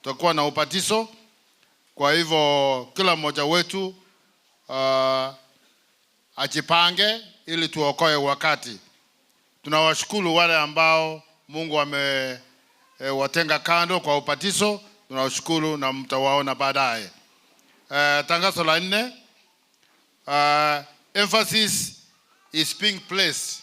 Tutakuwa na ubatizo, kwa hivyo kila mmoja wetu ajipange ili tuokoe wakati. Tunawashukuru wale ambao Mungu amewatenga kando kwa ubatizo, tunawashukuru na mtawaona baadaye. Tangazo la nne, emphasis is being placed.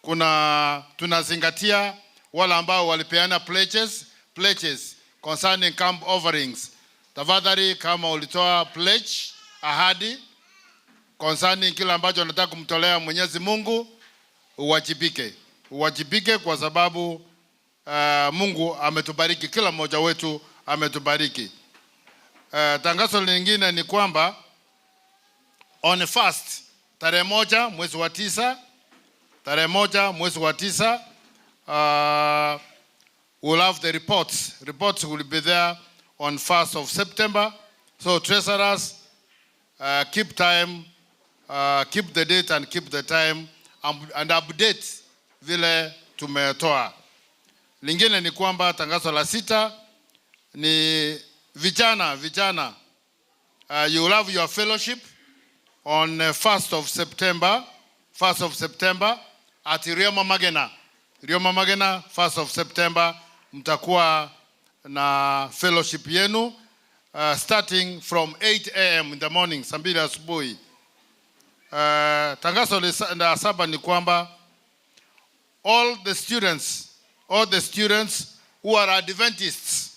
Kuna tunazingatia wale ambao walipeana pledges concerning camp offerings. Tafadhali kama ulitoa pledge, ahadi concerning kile ambacho unataka kumtolea Mwenyezi Mungu, uwajibike. Uwajibike kwa sababu Mungu ametubariki, kila mmoja wetu ametubariki. Tangazo lingine ni kwamba on first, tarehe 1 mwezi wa 9, tarehe 1 mwezi wa 9, we'll have the reports. Reports will be there on 1st of September. So treasurers, keep time, keep the date and keep the time and update vile tumetoa. Lingine ni kwamba tangazo la sita ni vijana, vijana. You will have your fellowship on 1st of September, 1st of September at Rioma Magena. Rioma Magena, 1st of September, mtakuwa na fellowship yenu starting from 8 a.m. in the morning, saa 2 asubuhi. Tangazo la saba ni kwamba all the students who are Adventists,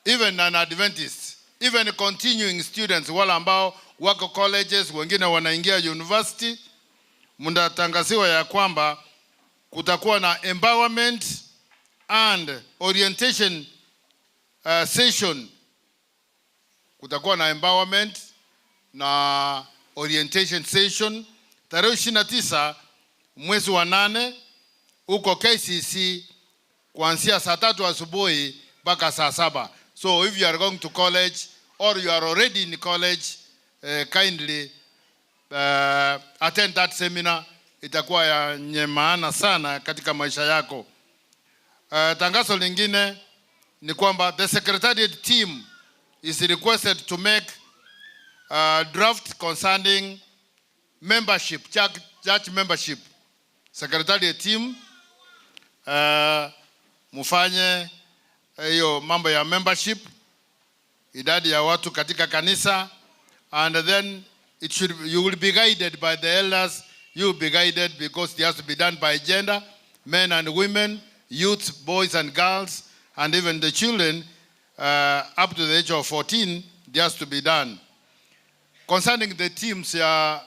even non-Adventists, even continuing students, wale ambao wako colleges, wengine wanaingia university, mnatangaziwa ya kwamba kutakuwa na empowerment and orientation session. Kutakuwa na empowerment na orientation session tarehe 29 mwezi wa 8 huko KCC kuanzia saa 3 asubuhi mpaka saa 7. So if you are going to college or you are already in college, kindly attend that seminar. Itakuwa yenye maana sana katika maisha yako. Tangazo lingine ni kwamba the secretariat team is requested to make a draft concerning membership, church membership. Secretariat team, mufanye hiyo mambo ya membership, idadi ya watu katika kanisa, and then you will be guided by the elders. You will be guided because it has to be done by gender, men and women, youth, boys and girls, and even the children up to the age of 14, it has to be done. Concerning the teams ya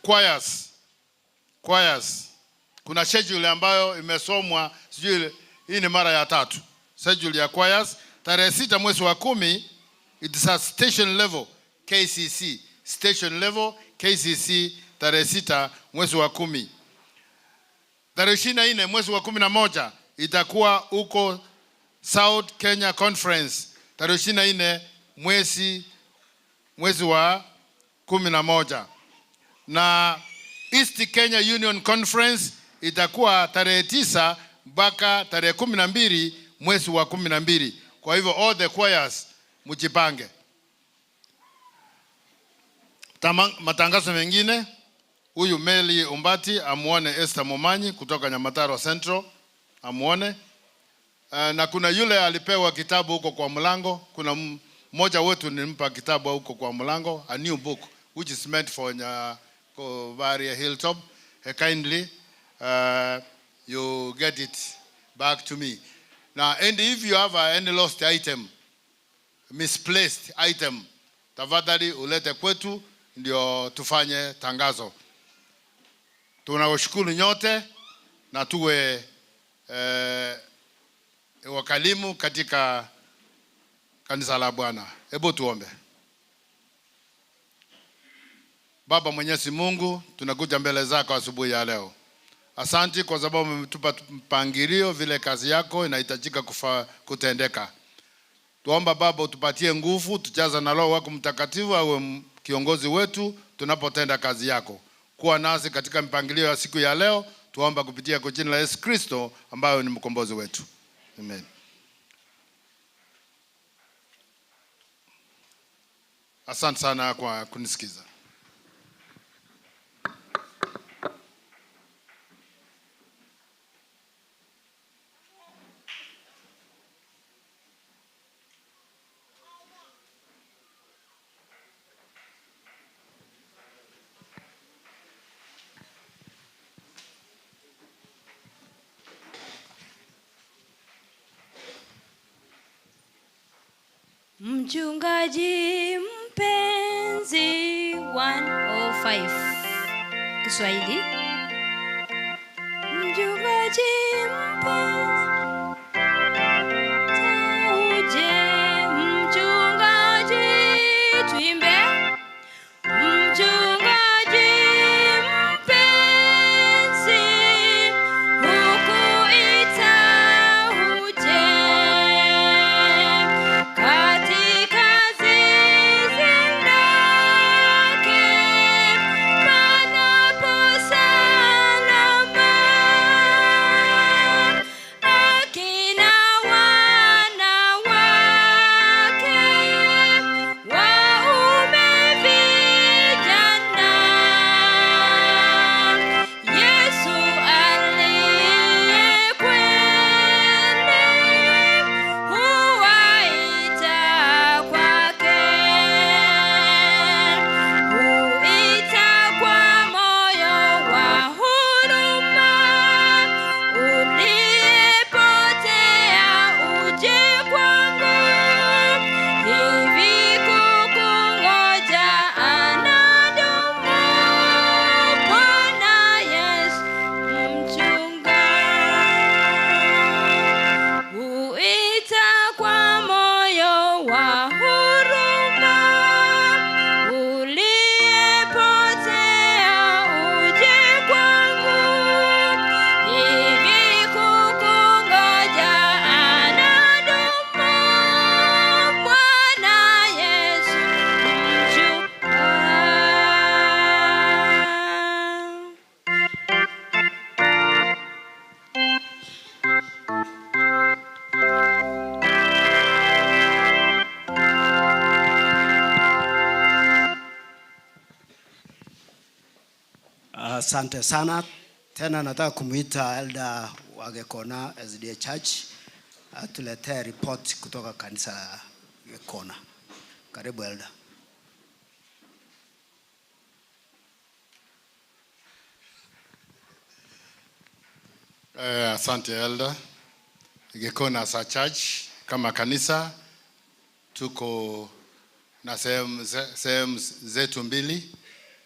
choirs, kuna schedule ambayo imesomwa, sijui hii ni mara ya tatu. Schedule ya choirs tarehe 6 mwezi wa 10, it is at station level KCC, station level KCC tarehe 6 mwezi wa 10. Tarehe 24 mwezi wa 11 itakuwa huko South Kenya Conference, tarehe 24 mwezi wa 11. Na East Kenya Union Conference itakuwa tarehe 9 mpaka tarehe 12 mwezi wa 12. Kwa hivyo all the choirs mjipange. Matangazo mengine, huyu Meli Umbati amuone Esther Momanyi kutoka Nyamataro Central, amuone. Na kuna yule alipewa kitabu huko kwa mlango. Kuna mmoja wetu nilimpa kitabu huko kwa mlango, a new book which is meant for Nyakobaria Hilltop. Kindly you get it back to me. Now, and if you have any lost item, misplaced item, tafadhali ulete kwetu ndio tufanye tangazo. Tunawashukuru nyote na tuwe wakalimu katika kanisa la Bwana. Hebu tuombe. Baba Mwenyezi Mungu, tunakuja mbele zako asubuhi ya leo. Asante kwa sababu umetupa mpangilio vile kazi yako inahitajika kutendeka. Tuomba Baba utupatie nguvu, tujaze na Roho wako Mtakatifu awe kiongozi wetu tunapotenda kazi yako. Kuwa nasi katika mpangilio ya siku ya leo, tuomba kupitia kwa jina la Yesu Kristo ambaye ni mkombozi wetu. Amen. Asante sana kwa kunisikiza. Mchungaji mpenzi 105 Kiswahili. Mchungaji mpenzi uje, mchungaji tuimbe. Mchungaji mpenzi hukuita uje katika zizi lake panapo salama, akina wanawake waume vijana, Yesu aliye kweli huwaita kwake, huita kwa moyo wa huruma, uliyepotea uje kwangu, hivi kukungoja anadumu, Bwana Yesu mchunga. Huita kwa moyo wa huruma, uliyepotea uje kwangu, hivi kukungoja anadumu, Bwana Yesu mchunga. Asante sana. Tena nataka kumuita Elder wa Gekona SDA Church atuletee report kutoka kanisa la Gekona. Karibu Elder. Asante Elder. Gekona as a church kama kanisa tuko na sehemu zetu mbili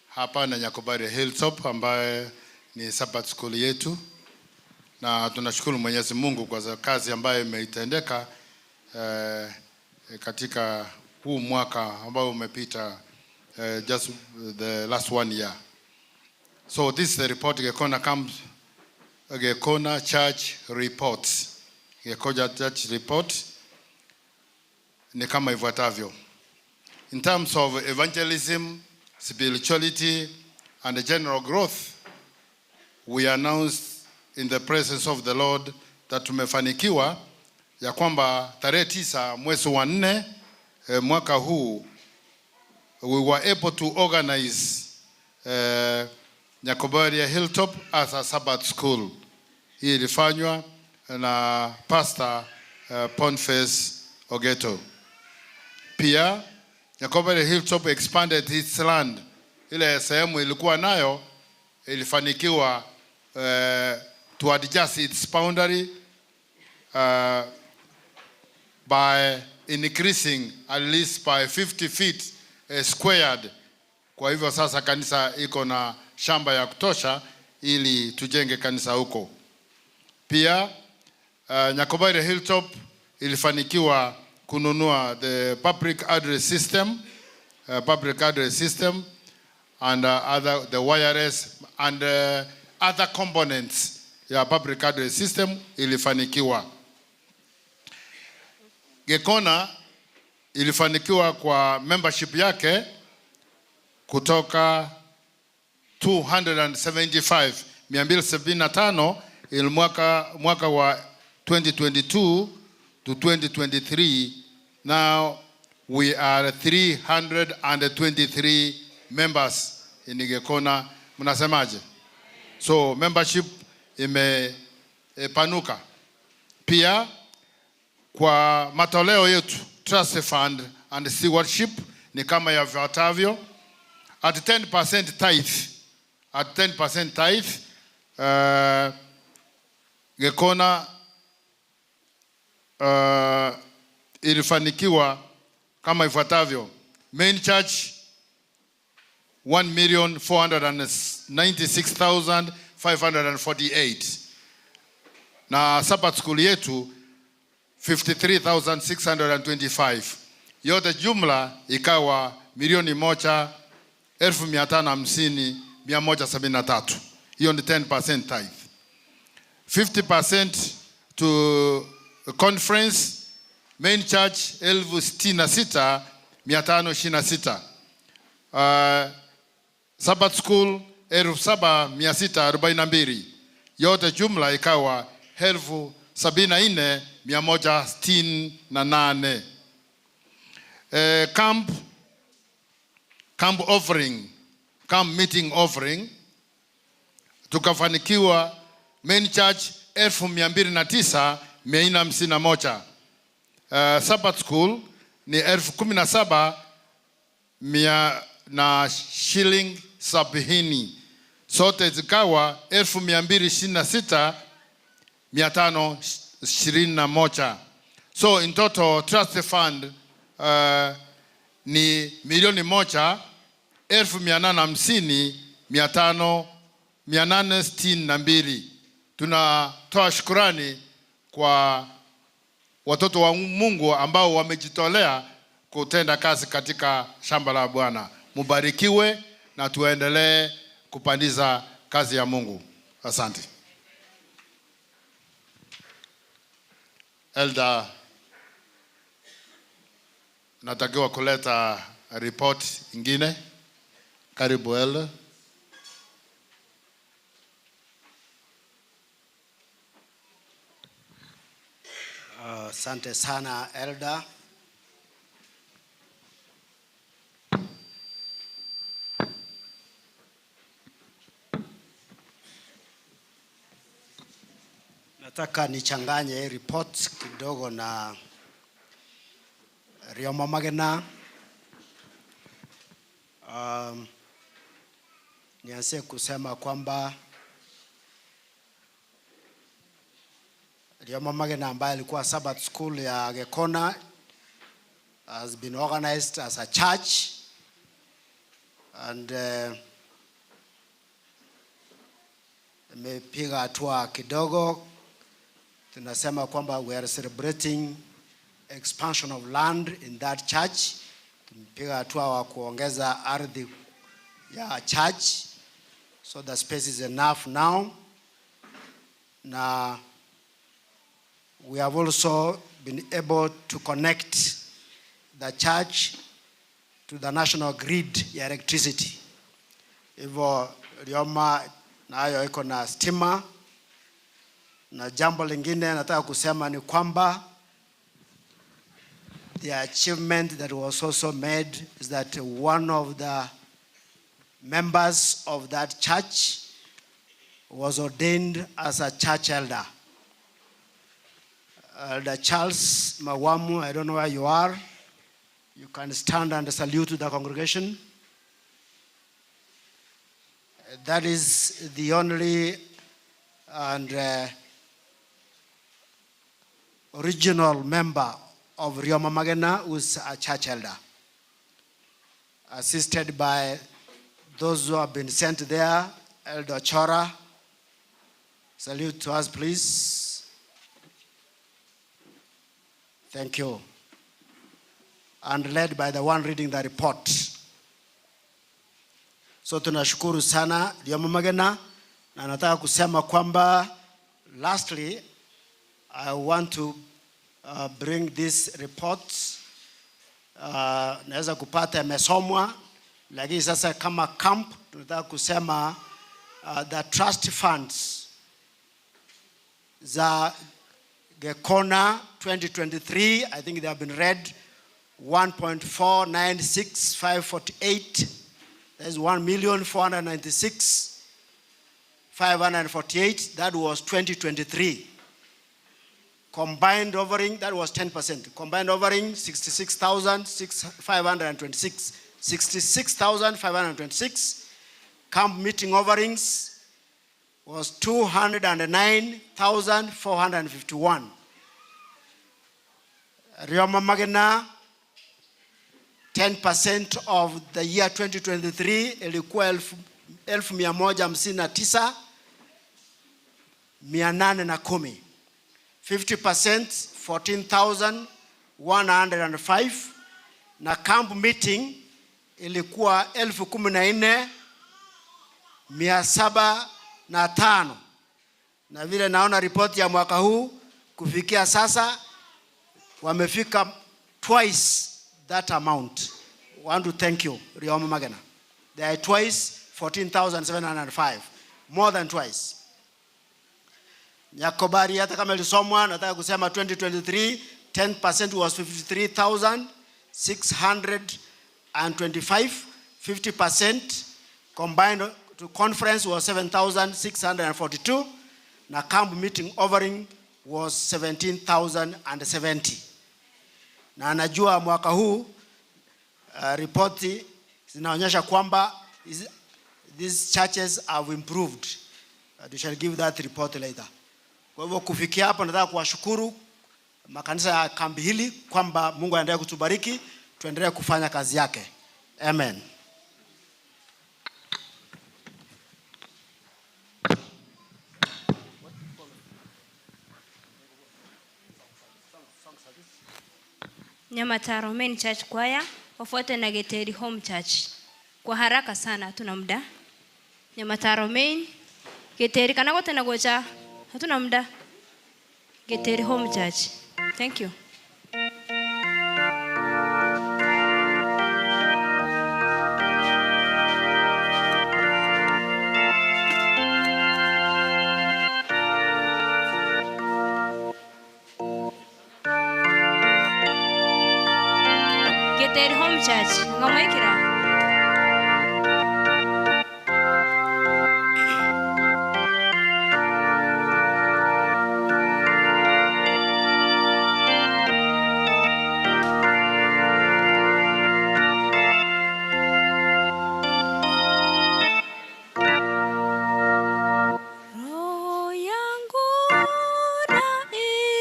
hapa na Nyakobari Hilltop ambaye ni Sabbath school yetu, na tunashukuru Mwenyezi Mungu kwa kazi ambayo imeitendeka katika huu mwaka ambao umepita, just the last one year. So this is the report Gekona comes Gekona Church reports. Gekona Church report ni kama ifuatavyo. In terms of evangelism, spirituality and general growth, we announced in the presence of the Lord that tumefanikiwa ya kwamba tarehe 9 mwezi wa 4 mwaka huu we were able to organize Nyakobaria Hilltop as a Sabbath school. Hii ilifanywa na Pastor Ponface Ogeto. Pia Nyakobaria Hilltop expanded its land. Ile sehemu ilikuwa nayo ilifanikiwa to adjust its boundary by increasing at least by 50 feet squared. Kwa hivyo sasa kanisa iko na shamba ya kutosha ili tujenge kanisa huko. Pia Nyakobaire Hilltop ilifanikiwa kununua the public address system, public address system and other the wireless and other components ya public address system ilifanikiwa. Gekona ilifanikiwa kwa membership yake kutoka 275, 275 il mwaka wa 2022 to 2023, now We are 323 members in Gekona. Mnasemaje? So membership imepanuka. Pia kwa matoleo yetu trust fund and stewardship ni kama yafuatavyo: at 10% tithe, at 10% tithe Gekona ilifanikiwa kama ifuatavyo: Main Church 1,496,548 na Sabbath School yetu 53,625, yote jumla ikawa 1,550,173. Hiyo ni 10% tithe. 50% to conference Main Church 66,526. Sabbath School 7,642. Yote jumla ikawa 74,168. Camp offering, camp meeting offering tukafanikiwa Main Church 209,451. Sabbath School ni 17,100 na shilling 70, sote zikawa 226,521. So in total trust fund ni 1,850,862. Tunatoa shukurani kwa watoto wa Mungu ambao wamejitolea kutenda kazi katika shamba la Bwana. Mubarikiwe na tuendelee kupandiza kazi ya Mungu. Asante. Elder, natakiwa kuleta report ingine. Karibu Elder. Asante sana Elder. Nataka nichanganye hii report kidogo na Rioma Magena. Nianze kusema kwamba Rioma Magena ambaye alikuwa Sabbath School ya Gekona has been organized as a church and imepiga hatua kidogo. Tunasema kwamba we are celebrating expansion of land in that church. Tumepiga hatua wa kuongeza ardhi ya church, so the space is enough now. Na we have also been able to connect the church to the national grid ya electricity. Hivyo Rioma nayo iko na stima. Na jambo lingine nataka kusema ni kwamba the achievement that was also made is that one of the members of that church was ordained as a church elder. Elder Charles Mawamu, I don't know where you are. You can stand and salute the congregation. That is the only and original member of Rioma Magena who is a church elder, assisted by those who have been sent there. Elder Chora, salute to us, please. Thank you. And led by the one reading the report. So tunashukuru sana Rioma Magena, na nataka kusema kwamba lastly I want to bring this report. Naweza kupata imesomwa, lakini sasa kama camp tunataka kusema the trust funds za Gekona 2023, I think they have been read. 1.496548, that is 1,496,548, that was 2023. Combined offering, that was 10%. Combined offering, 66,526. 66,526. Camp meeting offerings was 209,451. Rioma Magena, 10% of the year 2023 ilikuwa 159,810. 50% 14,105 na camp meeting ilikuwa 14,705 na vile naona ripoti ya mwaka huu kufikia sasa wamefika twice that amount. Want to thank you, Rioma Magena. They are twice 14,705, more than twice. Nyakobari hata kama ilisomwa, nataka kusema 2023 10% was 53,625, 50% combined to conference was 7,642 na camp meeting offering was 17,070. Na najua mwaka huu ripoti zinaonyesha kwamba these churches have improved. We shall give that report later. Kwa hivyo kufikia hapo nataka kuwashukuru makanisa ya kambi hili kwamba Mungu aendelee kutubariki, tuendelee kufanya kazi yake. Amen. Nyamataro Main Church Choir wafuate na Geteri Home Church. Kwa haraka sana hatuna muda. Nyamataro Main, Geteri kana gote na gocha hatuna muda. Geteri Home Church. Thank you. Geteri Home Church. Ngamwekera. Roho yangu na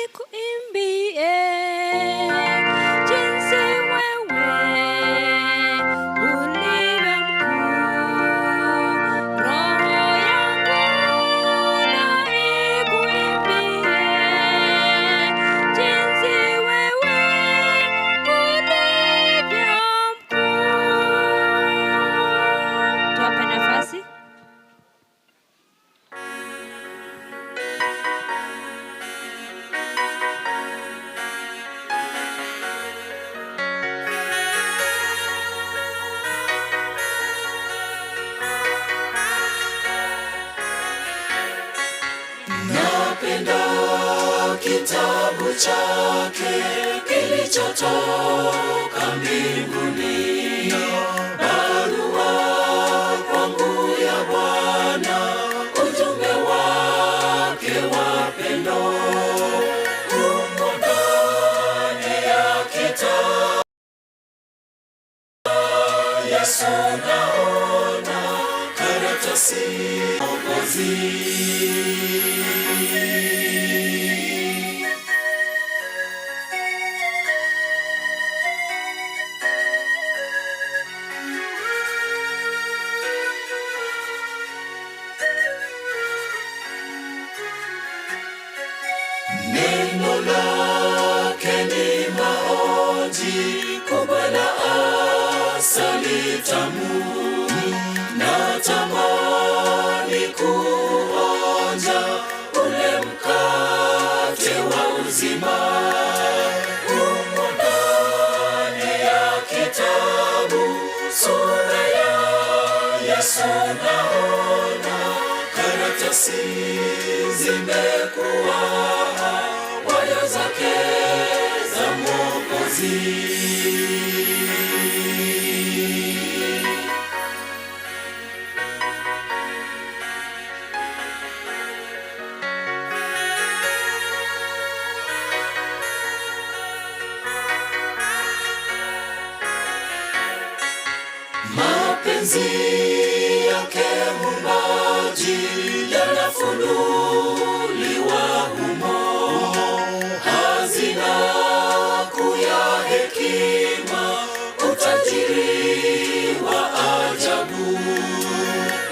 ikuimbie jinsi wewe ulivyo mkuu. Roho yangu na ikuimbie jinsi wewe ulivyo mkuu. Tuwape nafasi. Napenda kitabu chake kilichotoka mbinguni, barua kwangu ya Bwana, ujumbe wake wa pendo umo ndani ya kitabu. Yesu naona karatasi Mwokozi. Neno lake ni maonji kubwa la asali tamu, natamani kuonja ule mkate wa uzima. Umo ndani ya kitabu, sura ya Yesu naona, karatasi zimekuwa wayo zake za Mwokozi. Mwokozi. Mapenzi yake Muumbaji yanafunuliwa humo, hazina kuu ya hekima, utajiri wa ajabu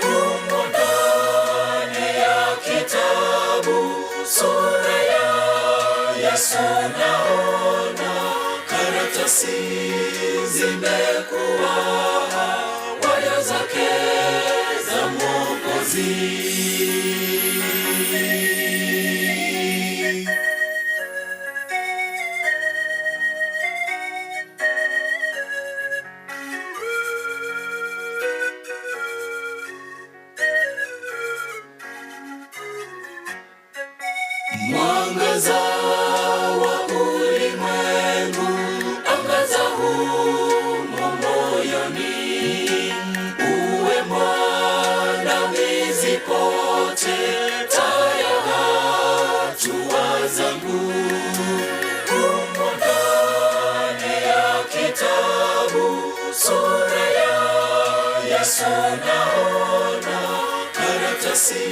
umo ndani ya kitabu, sura ya Yesu naona, karatasi zimekuwa waya zake za Mwokozi. Mwangaza wa ulimwengu, angaza humo moyoni, uwe mwandamizi pote, taa ya hatua zangu. Umo ndani ya kitabu, sura ya Yesu naona, karatasi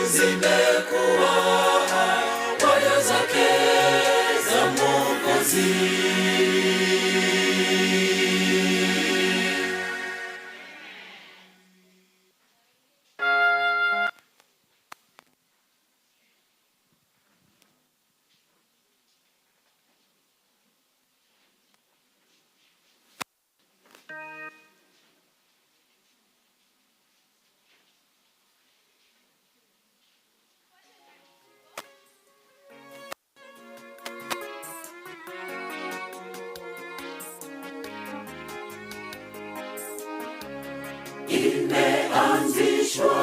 zimekuwa waya zake za Mwokozi. Imeanzishwa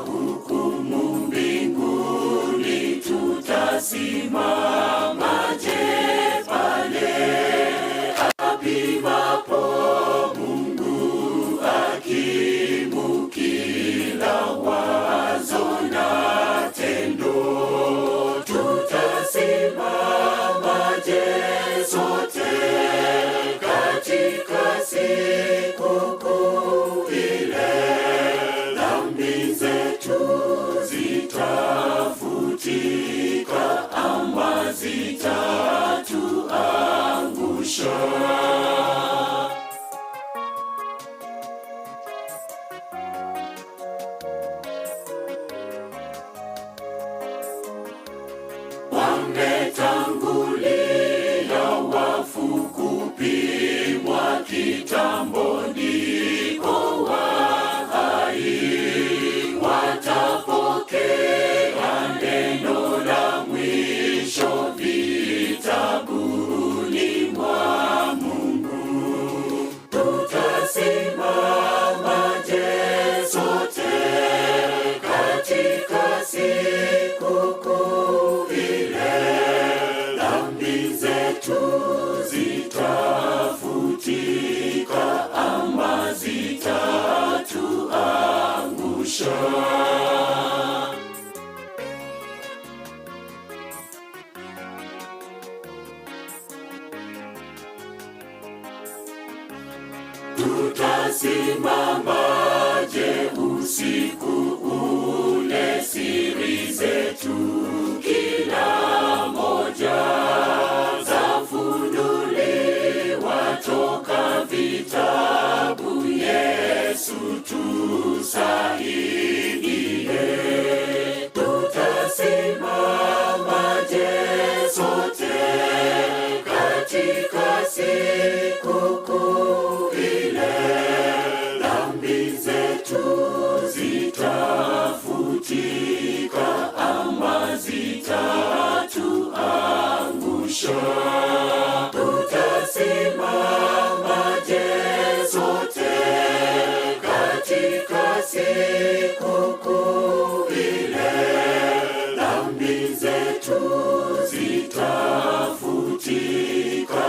hukumu mbinguni, tutasimamaje pale apimapo Mungu hakimu kila wazo na tendo? Tutasimamaje sote katika siku kuu ile? Dhambi zetu zitafutika ama zitatuangusha? Wametangulia wafu kupimwa kitambo, ndipo wahai watapokea neno la mwisho vitabuni mwa Mungu. Tutasimamaje sote katika siku kuu ile? Dhambi zetu zitafutika ama zitatuangusha? Tutasimamaje usiku ule, siri zetu kila moja zafunuliwa toka vitabu? Yesu tusaidie. Tutasimamaje sote katika siku kuu ile? Dhambi zetu zitafutika ama zitatuangusha? Tutasimamaje sote katika siku kuu ile? Dhambi zetu zitafutika.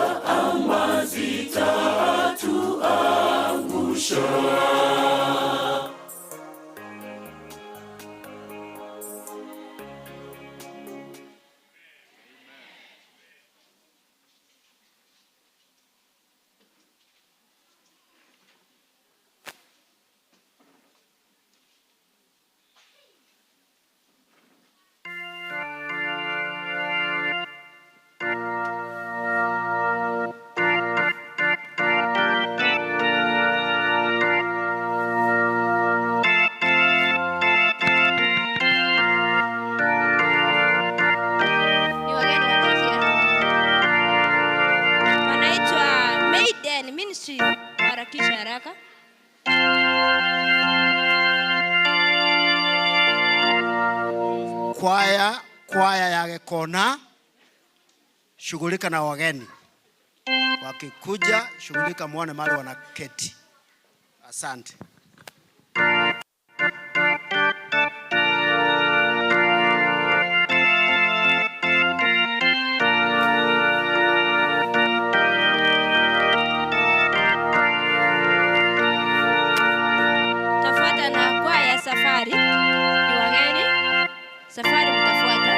Ministry waharakishe haraka. Kwaya, kwaya ya Gekona, shughulika na wageni wakikuja, shughulika muone mahali wanaketi. Asante. Tafuata na kwaya Safari, ni wageni. Safari mtafuata.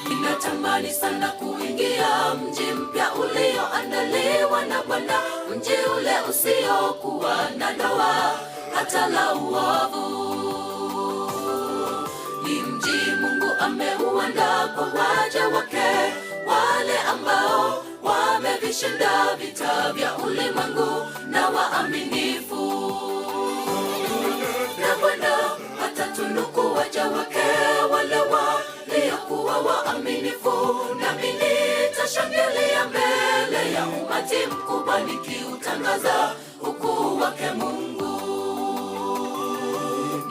Ninatamani sana kuingia mji mpya ulioandaliwa na Bwana, mji ule usiokuwa na doa hata la uovu. Ni mji Mungu ameuandaa kwa waja wake, wale ambao wamevishinda vita vya ulimwengu na waaminifu na Bwana atatunuku waja wake wale waliokuwa waaminifu, nami nitashangilia mbele ya umati mkubwa nikiutangaza ukuu wake Mungu.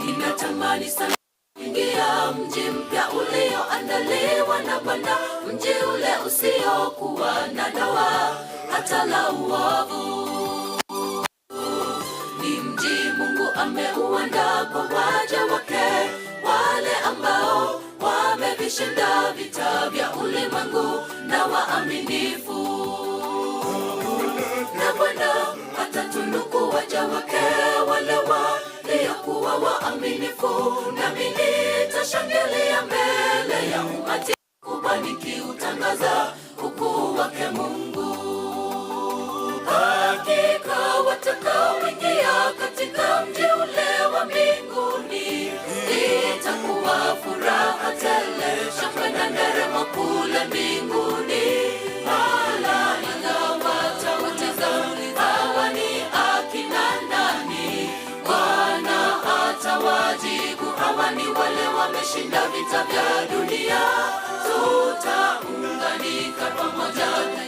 Ninatamani sana kuingia mji mpya ulioandaliwa na Bwana, mji ule usiokuwa na doa hata la uovu. Ni mji Mungu ameuandaa kwa waja wake, wale ambao wamevishinda vita vya ulimwengu na waaminifu. Na Bwana atatunuku waja wake wale waliokuwa waaminifu, nami nitashangilia mbele ya umati mkubwa nikiutangaza ukuu wake Mungu. Hakika watakaoingia katika mji ule wa mbinguni, itakuwa furaha tele, shangwe na nderemo kule mbinguni. Malaika watauliza, hawa ni akina nani? Bwana atawajibu, hawa ni wale wameshinda vita vya dunia. Tutaunganika pamoja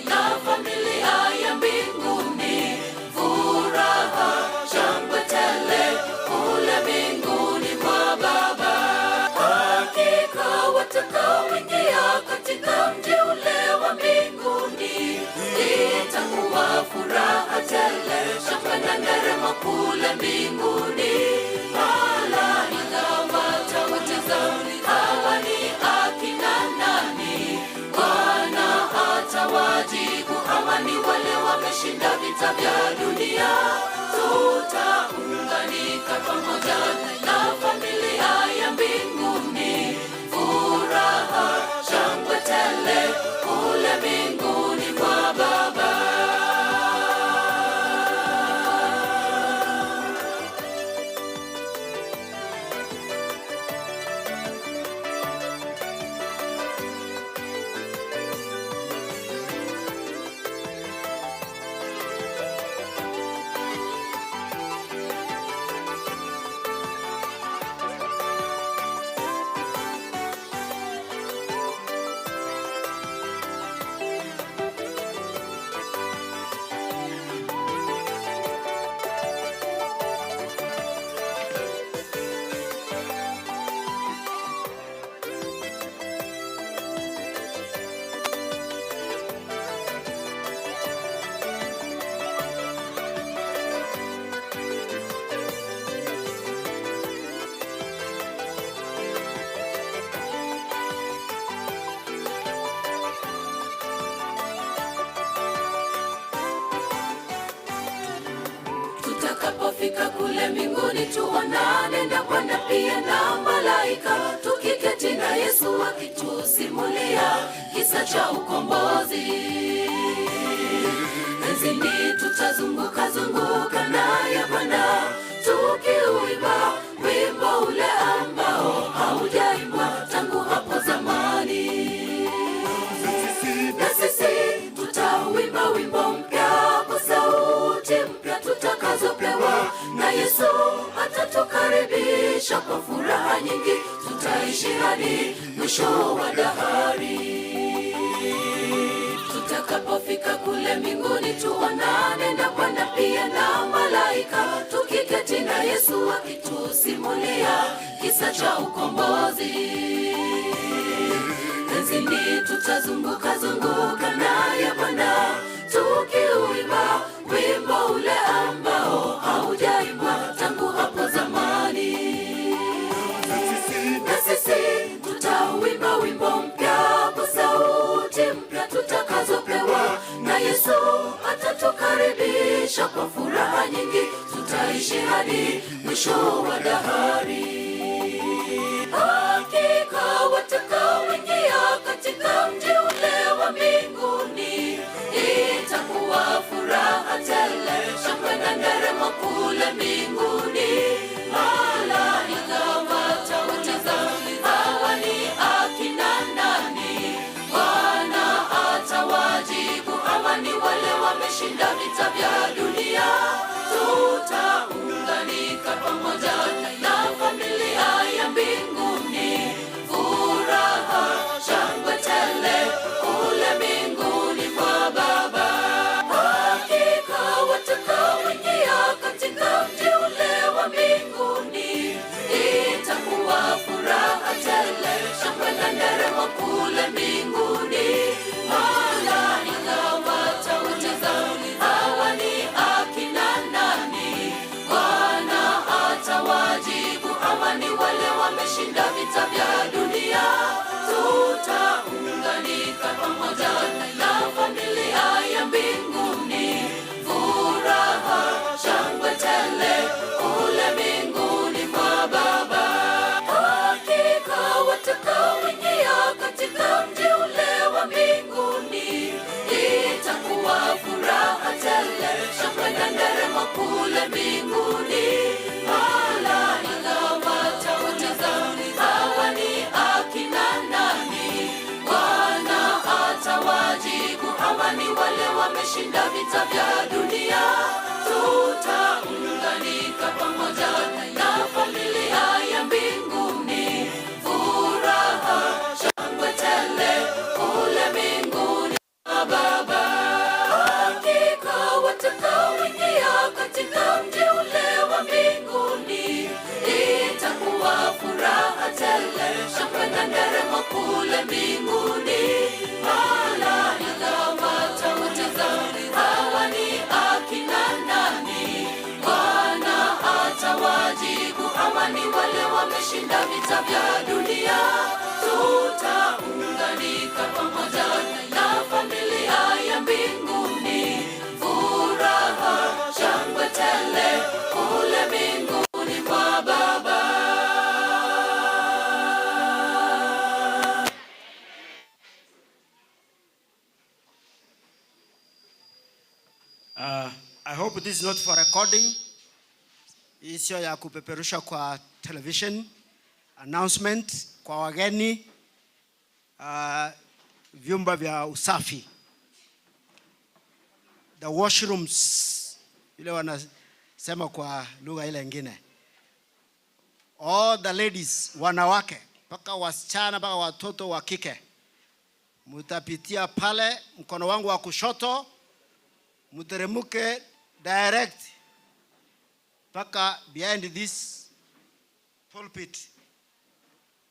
na familia ya mbinguni, furaha shangwe tele kule mbinguni kwa Baba. Hakika watakaoingia katika mji ule wa mbinguni, itakuwa furaha tele, shangwe na nderemo kule mbinguni. Malaika watauliza, hawa ni akina nani? Bwana atawajibu, hawa ni wale wameshinda vita vya dunia. Tutaunganika pamoja na familia ya mbinguni, furaha shangwe tele kule mbinguni kwa Baba. Tutakapofika kule mbinguni tuonane na Bwana pia na malaika, tukiketi na Yesu akitusimulia kisa cha ukombozi. Enzini tutazunguka zunguka naye Bwana tukiuimba wimbo ule ambao haujaimbwa tangu hapo zamani. Na sisi tutauimba wimbo mpya kwa sauti mpya tutakazopewa na Yesu atatukaribisha kwa furaha nyingi, tutaishi hadi mwisho wa dahari. Tutakapofika kule mbinguni tuonane na Bwana pia na malaika, tukiketi na Yesu akitusimulia kisa cha ukombozi. Enzini tutazunguka zunguka naye Bwana tukiuimba wimbo ule ambao haujaimbwa tangu hapo zamani. Na sisi tutauimba wimbo mpya kwa sauti mpya tutakazopewa na Yesu atatukaribisha kwa furaha nyingi, tutaishi hadi mwisho wa dahari. Hakika watakaoingia katika mji ule wa mbinguni, itakuwa furaha tele, shangwe na nderemo kule mbinguni. Malaika watauliza, hawa ni akina nani? Bwana atawajibu, hawa ni wale wameshinda vita vya dunia. Tutaunganika pamoja na familia ya mbinguni, furaha shangwe tele kule mbinguni kwa Baba. Hakika watakaoingia katika mji ule wa mbinguni, itakuwa furaha tele, shangwe na nderemo kule mbinguni. Malaika watauliza, hawa ni akina nani? Bwana atawajibu, hawa ni wale wameshinda vita vya dunia. Tutaunganika pamoja na familia ya mbinguni, furaha shangwe tele kule mbinguni kwa Baba. Hakika watakaoingia katika mji ule wa mbinguni, itakuwa furaha tele, shangwe na nderemo kule mbinguni. Malaika watauliza, hawa ni akina nani? Bwana atawajibu, hawa ni wale wameshinda vita vya dunia. Tutaunganika pamoja na familia ya mbinguni, furaha shangwe tele kule mbinguni kwa Baba. Hakika watakaoingia katika mji ule wa mbinguni, itakuwa furaha tele, shangwe na nderemo kule mbinguni. Malaika watauliza, hawa ni akina nani? Bwana atawajibu, hawa ni wale wameshinda vita vya dunia. Tutaunganika pamoja na familia ya mbinguni, furaha shangwe tele kule mbinguni kwa Baba. I hope this is not for recording. Hii sio ya kupeperusha kwa television. Announcement kwa wageni, vyumba vya usafi, the washrooms, ile wanasema kwa lugha ile ingine. All the ladies, wanawake mpaka wasichana mpaka watoto wa kike, mutapitia pale mkono wangu wa kushoto, mteremuke direct mpaka behind this pulpit.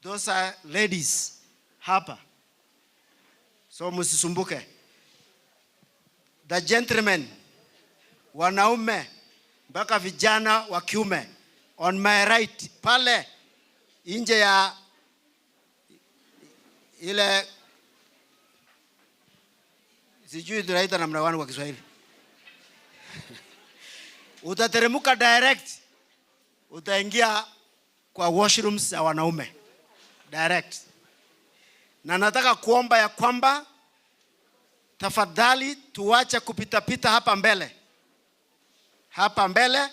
Those are ladies hapa, so msisumbuke. The gentlemen, wanaume mpaka vijana wa kiume, on my right pale nje ya ile, sijui tunaita namna gani kwa Kiswahili. Utateremka direct, utaingia kwa washrooms ya wanaume direct. Na nataka kuomba ya kwamba tafadhali tuache kupitapita hapa mbele, hapa mbele.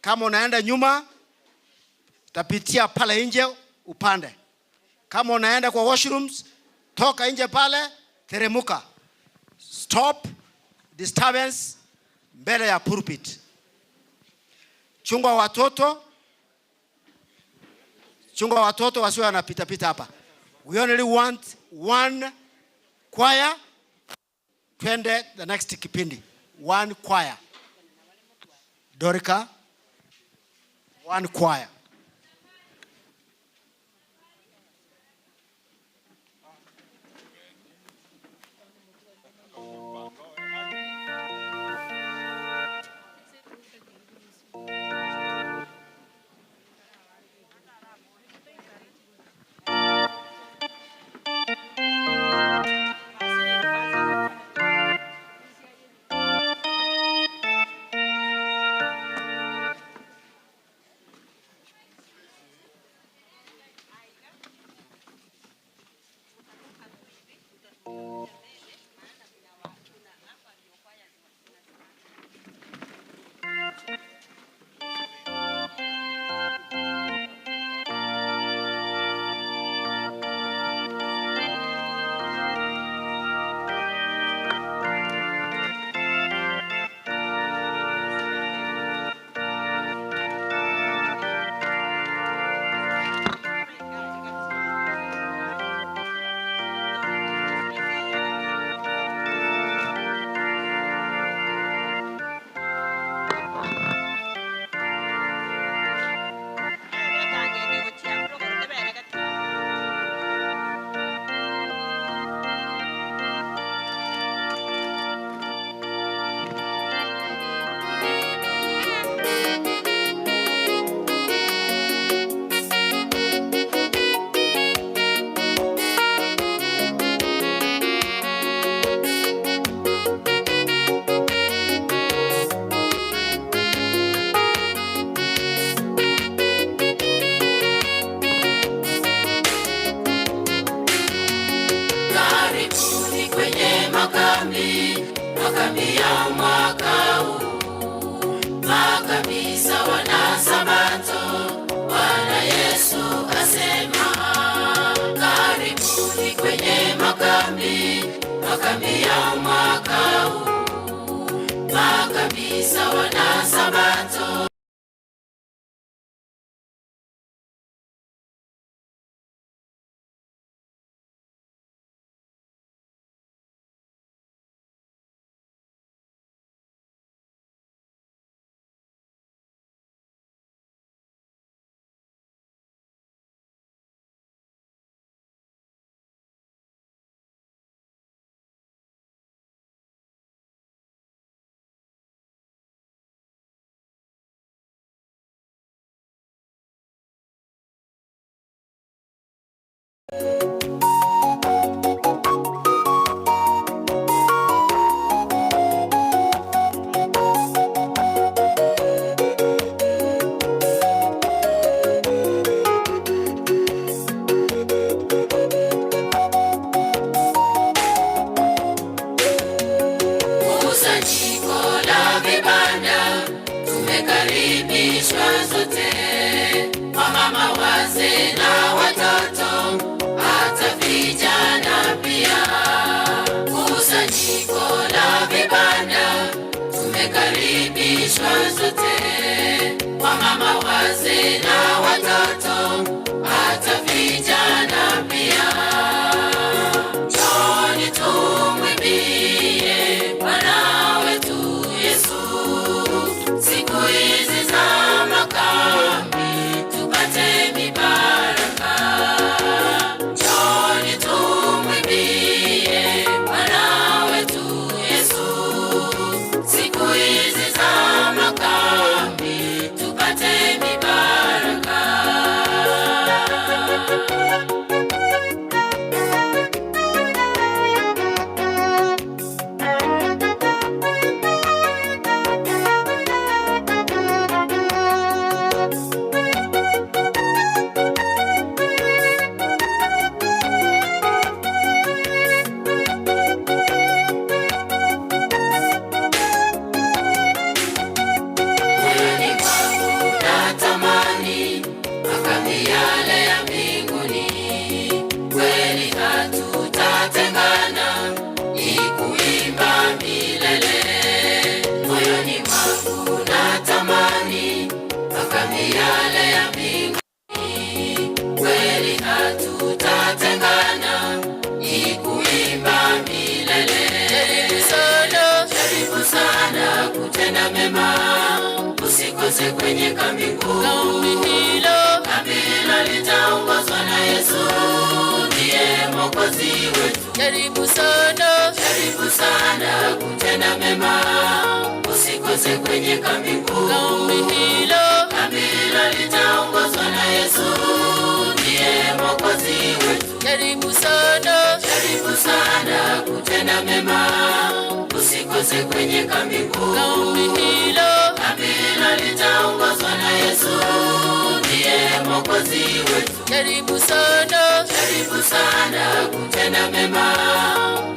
Kama unaenda nyuma, utapitia pale nje upande. Kama unaenda kwa washrooms, toka nje pale, teremuka. Stop disturbance mbele ya pulpit. Chunga watoto, chunga watoto wasiwe wanapita pita hapa. We only want one choir. Twende the next kipindi. One choir. Dorika, one choir. Karibuni kwenye makambi, makambi ya mwaka huu. Makambi sawa na Sabato, Bwana Yesu asema. Karibuni kwenye makambi, makambi ya mwaka huu. Makambi sawa na Sabato. Kusanyiko la vibanda tumekaribishwa sote, wamama, wazee na watoto, hata vijana pia. Kusanyiko la vibanda tumekaribishwa sote, wamama, wazee na watoto, hata vijana pia. Njooni tumwimbie Bwana wetu Yesu, siku hizi za makambi tupate mibaraka. Njooni tumwimbie Bwana wetu Yesu, siku hizi za makambi tupate mibaraka. wetu. Jaribu sana, jaribu sana kutenda mema, usikose kwenye kambi kuu. Kambi hilo, kambi hilo litaongozwa na Yesu, ndiye Mwokozi wetu. Jaribu sana, jaribu sana kutenda mema, usikose kwenye kambi kuu. Kambi hilo, kambi hilo litaongozwa na Yesu, ndiye Mwokozi wetu. Jaribu sana, jaribu sana kutenda mema,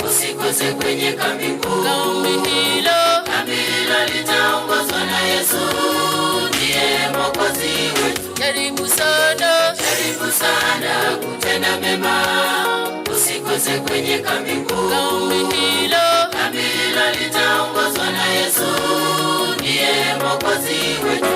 usikose kwenye kambi kuu. Kambi hilo, kambi hilo litaongozwa na Yesu, ndiye Mwokozi wetu. Jaribu sana, jaribu sana kutenda mema, usikose kwenye kambi kuu. Kambi hilo, kambi hilo litaongozwa na Yesu, ndiye Mwokozi wetu.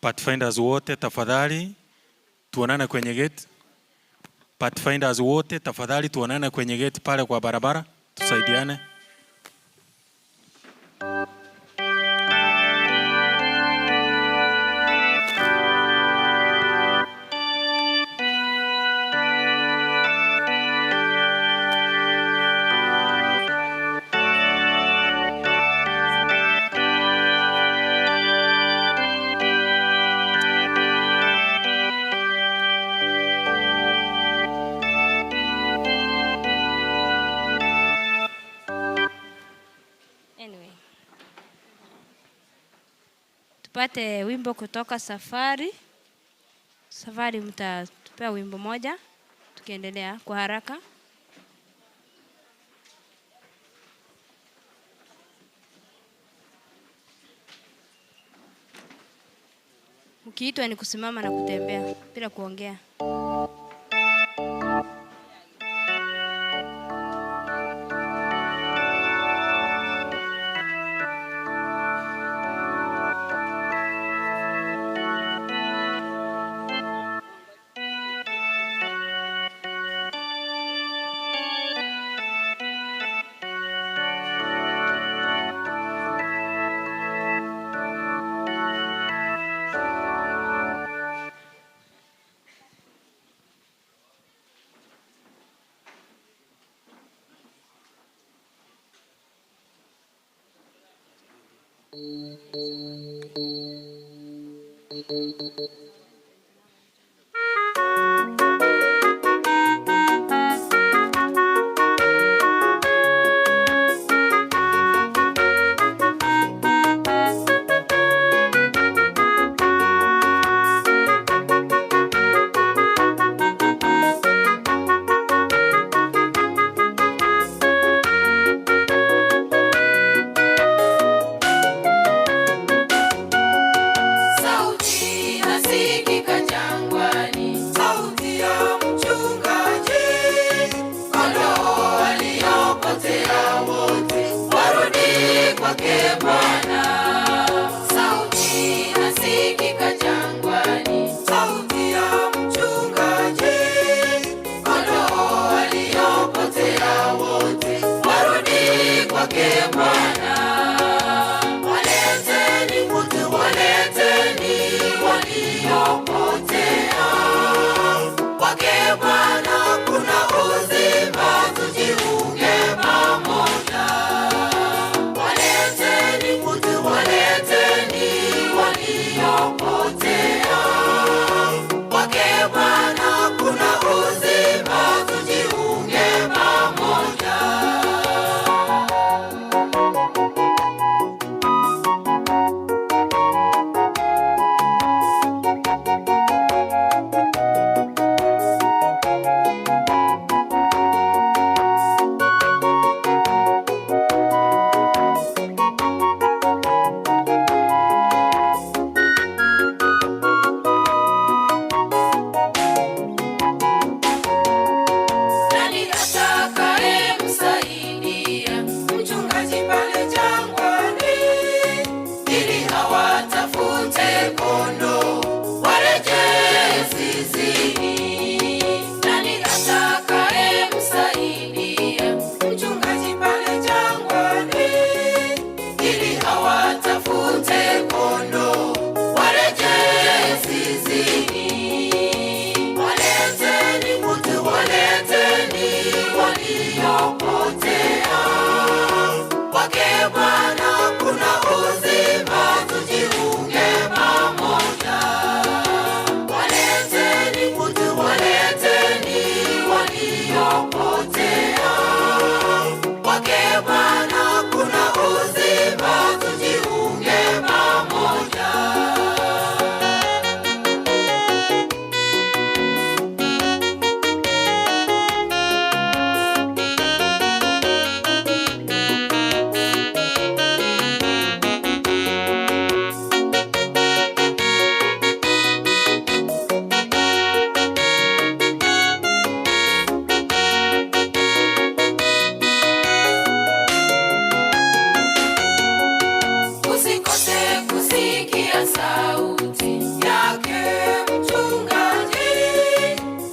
Pathfinders wote tafadhali tuonane kwenye gate. Pathfinders wote tafadhali tuonane kwenye gate pale kwa barabara, tusaidiane. Anyway. Tupate wimbo kutoka Safari. Safari mtatupea wimbo moja tukiendelea kwa haraka. Mkiitwa ni kusimama na kutembea bila kuongea. Sauti inasikika jangwani, sauti ya mchungaji, kondoo waliopotea wote warudi kwake Bwana. Sauti inasikika jangwani, sauti ya mchungaji, kondoo waliopotea wote warudi kwake Bwana. Waleteni wote, waleteni waliopotea. Kwake Bwana kuna uzima, tujiunge pamoja. Waleteni jangwani, ili awatafute kondoo warejee zizini. Nani atakayemsaidia mchungaji pale jangwani, ili awatafute kondoo warejee zizini? Waleteni wote, waleteni waliopotea. Kwake Bwana kuna uzima, tujiunge pamoja. Waleteni wote, waleteni waliopotea. Kwake Bwana kuna uzima, tujiunge pamoja. Usikose kusikia sauti yake mchungaji,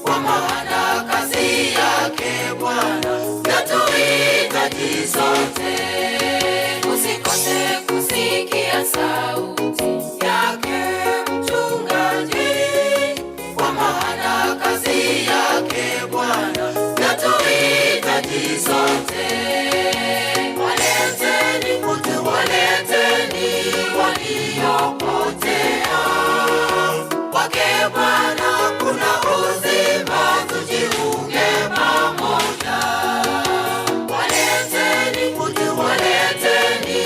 kwa maana kazi yake Bwana yatuhitaji sote. Usikose kusikia sauti yake mchungaji, kwa maana kazi yake Bwana yatuhitaji sote. Waleteni wote, waleteni waliopotea. Kwake Bwana kuna uzima, tujiunge pamoja. Waleteni wote, waleteni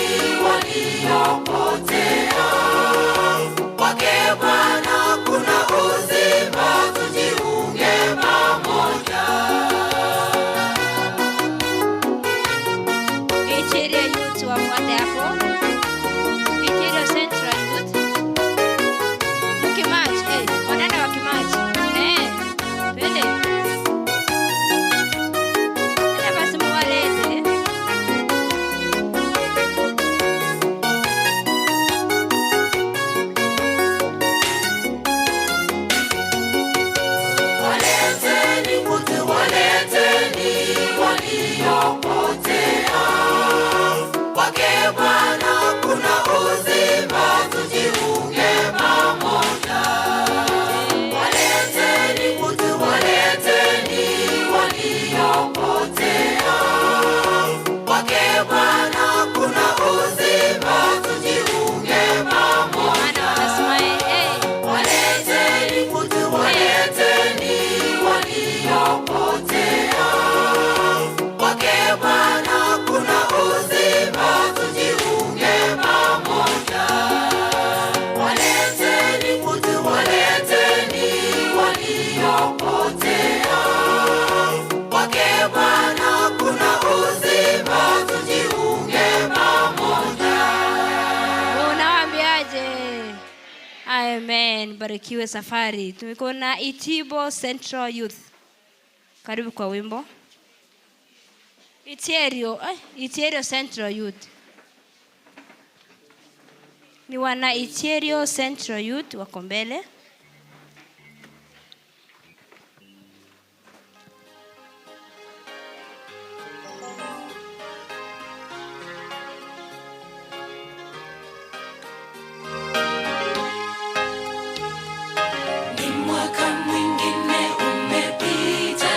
waliopotea. Kwake Bwana kuna uzima, tujiunge pamoja. Iteria Youth wafuate hapo. Iteria Central Youth. Mkimatch, wadada wa kimatch. Twende. Enda basi muwalete. Waleteni wote, waleteni waliopotea. Kwake Bwana kuna uzima, tujiunge pamoja. Waleteni wote, waleteni waliopotea. Kwake Bwana kuna uzima, tujiunge pamoja. Maana watasmile, Waleteni wote, waleteni waliopotea. Kwake Bwana kuna uzima, tujiunge pamoja. Waleteni wote, waleteni waliopotea. Kwake Bwana kuna uzima, tujiunge pamoja. Unawaambiaje? Amen. Barikiwe safari. Tumekuwa na Itibo Central Youth. Karibu kwa wimbo. Itierio Central Youth. Ni wana Itierio Central Youth wako mbele. Ni mwaka mwingine umepita.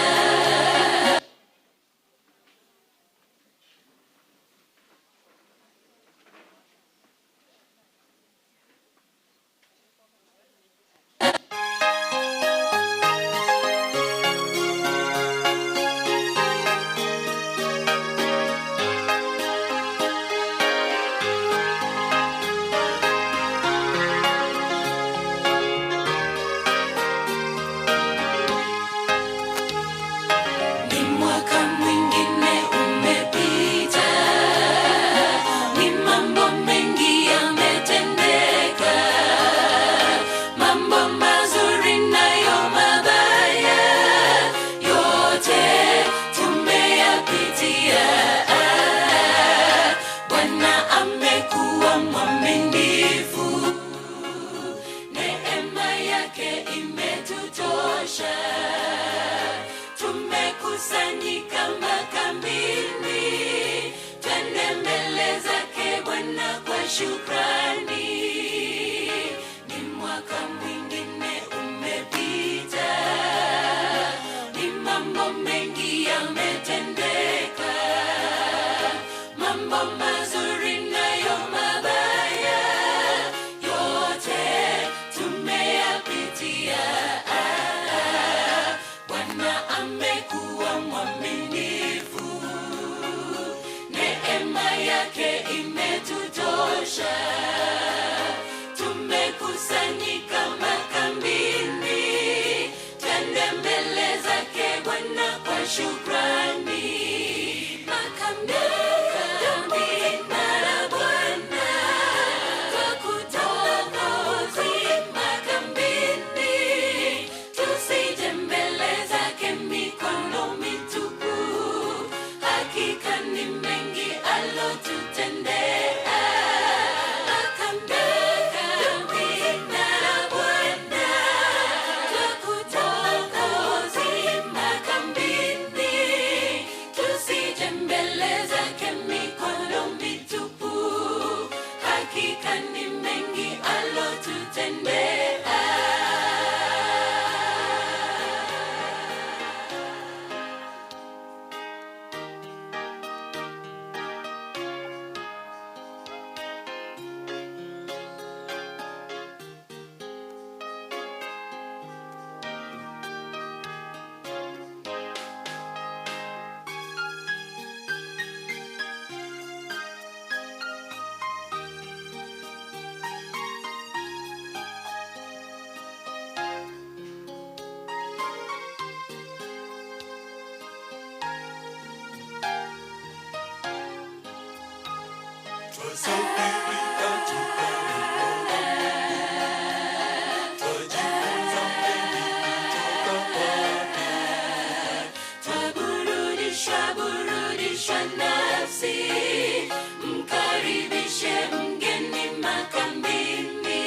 shukrani. Ni mwaka mwingine umepita, ni mambo mengi yametendeka, mambo mazuri nayo mabaya, yote tumeyapitia. Bwana amekuwa mwaminifu, neema yake imetutosha. Tumekusanyika makambini, twende mbele zake Bwana kwa shukrani. Makambini na Bwana twakutukuza makambini, tusije mbele zake mikono mitupu. Hakika ni mengi alotutendea. Makambini na Bwana twakutukuza makambini, tusije mbele zake mikono mitupu. Hakika ni mengi alotutendea. Twasafiri katika neno la Mungu, twajifunza mengi kutoka kwake. Twaburudisha burudisha nafsi, mkaribishe mgeni makambini.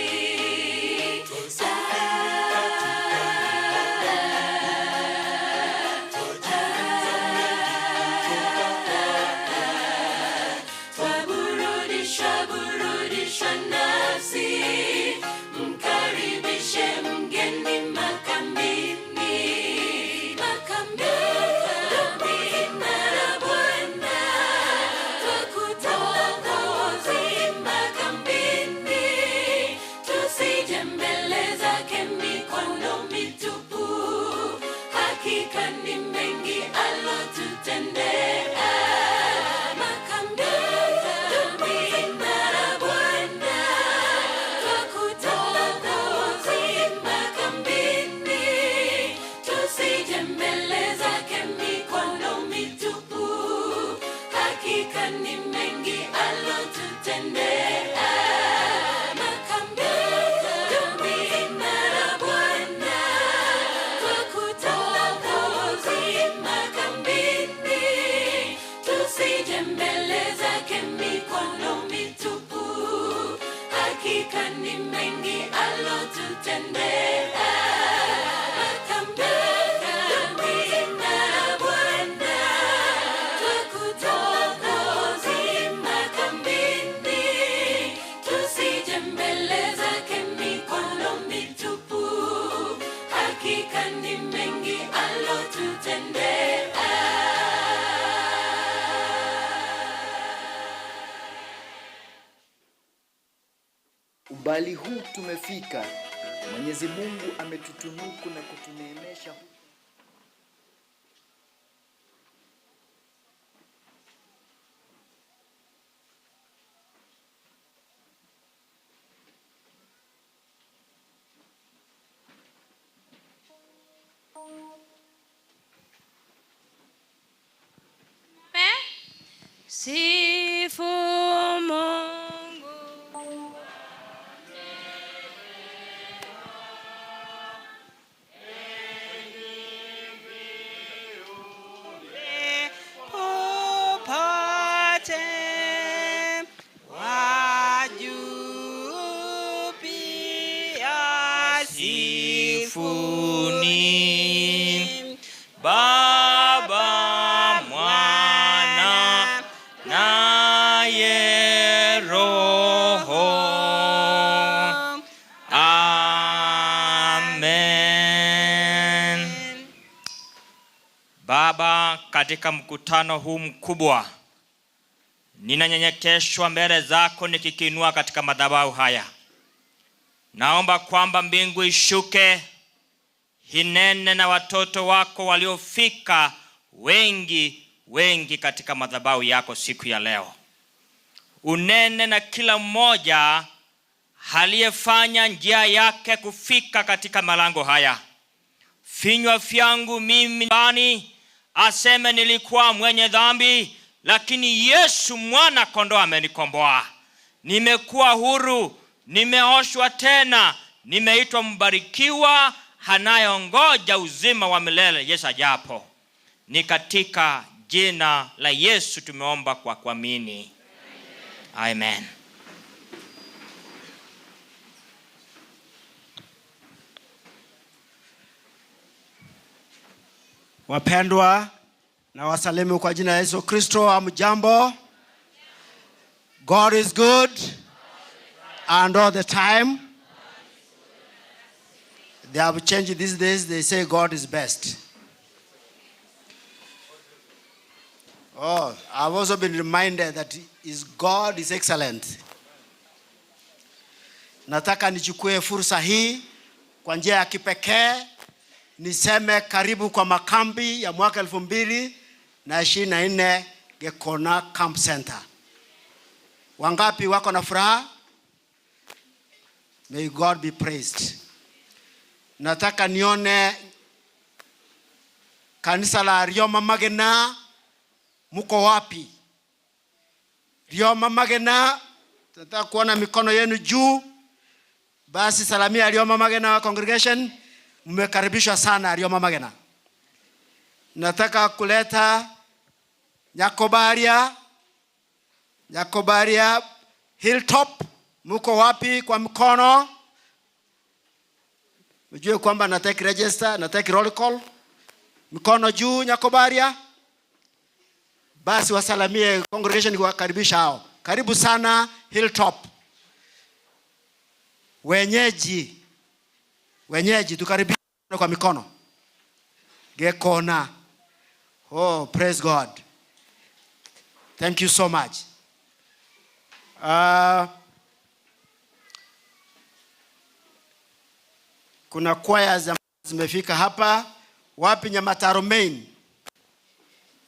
Twasafiri katika neno la Mungu, twajifunza mengi kutoka kwake. Twaburudisha burudisha nafsi, mkaribishe mgeni makambini. Makambini na Bwana, twakutukuza makambini, tusije mbele zake mikono mitupu. Hakika ni mengi alotutendea. Makambini na Bwana, twakutukuza makambini, tusije mbele zake mikono mitupu. Hakika ni mengi alotutendea. Makambini na Bwana, twakutukuza makambini, tusije mbele zake mikono mitupu. Hakika ni mengi alotutendea. Makambini na Bwana, twakutukuza makambini, tusije mbele zake mikono mitupu. Hakika ni mengi alotutendea. Umbali huu tumefika, Mwenyezi Mungu ametutunuku na kutuneemesha. Sifu Mungu. Popote wa juu pia sifuni Baba, Mwana naye Roho. katika mkutano huu mkubwa, ninanyenyekeshwa mbele zako nikikiinua katika madhabahu haya. Naomba kwamba mbingu ishuke inene na watoto wako waliofika wengi wengi katika madhabahu yako siku ya leo. Unene na kila mmoja aliyefanya njia yake kufika katika malango haya. Vinywa vyangu mimi bani aseme nilikuwa mwenye dhambi, lakini Yesu mwana kondoo amenikomboa. Nimekuwa huru, nimeoshwa tena, nimeitwa mbarikiwa anayeongoja uzima wa milele Yesu ajapo. Ni katika jina la Yesu tumeomba kwa kuamini. Amen. Wapendwa, na wasalimu kwa jina la Yesu Kristo. Hamjambo? God is good and all the time. They have changed these days. They say God is best. Oh, I've also been reminded that is God is excellent. Nataka nichukue fursa hii kwa njia ya kipekee niseme karibu kwa makambi ya mwaka 2024 Gekona Camp Center. Wangapi wako na furaha? May God be praised. Nataka nione kanisa la Rioma Magena, muko wapi? Rioma Magena, nataka kuona mikono yenu juu. Basi salamia Rioma Magena congregation, mmekaribishwa sana Rioma Magena. Nataka kuleta Nyakobaria, Nyakobaria Hilltop, muko wapi kwa mkono? Mjue kwamba na take register, na take roll call. Mkono juu Nyakobaria. Basi wasalamie congregation kuwakaribisha hao. Karibu sana Hilltop. Wenyeji, wenyeji tukaribishe kwa mikono. Gekona. Oh, praise God. Thank you so much. Kuna kwaya zimefika hapa. Wapi Nyamataro Main?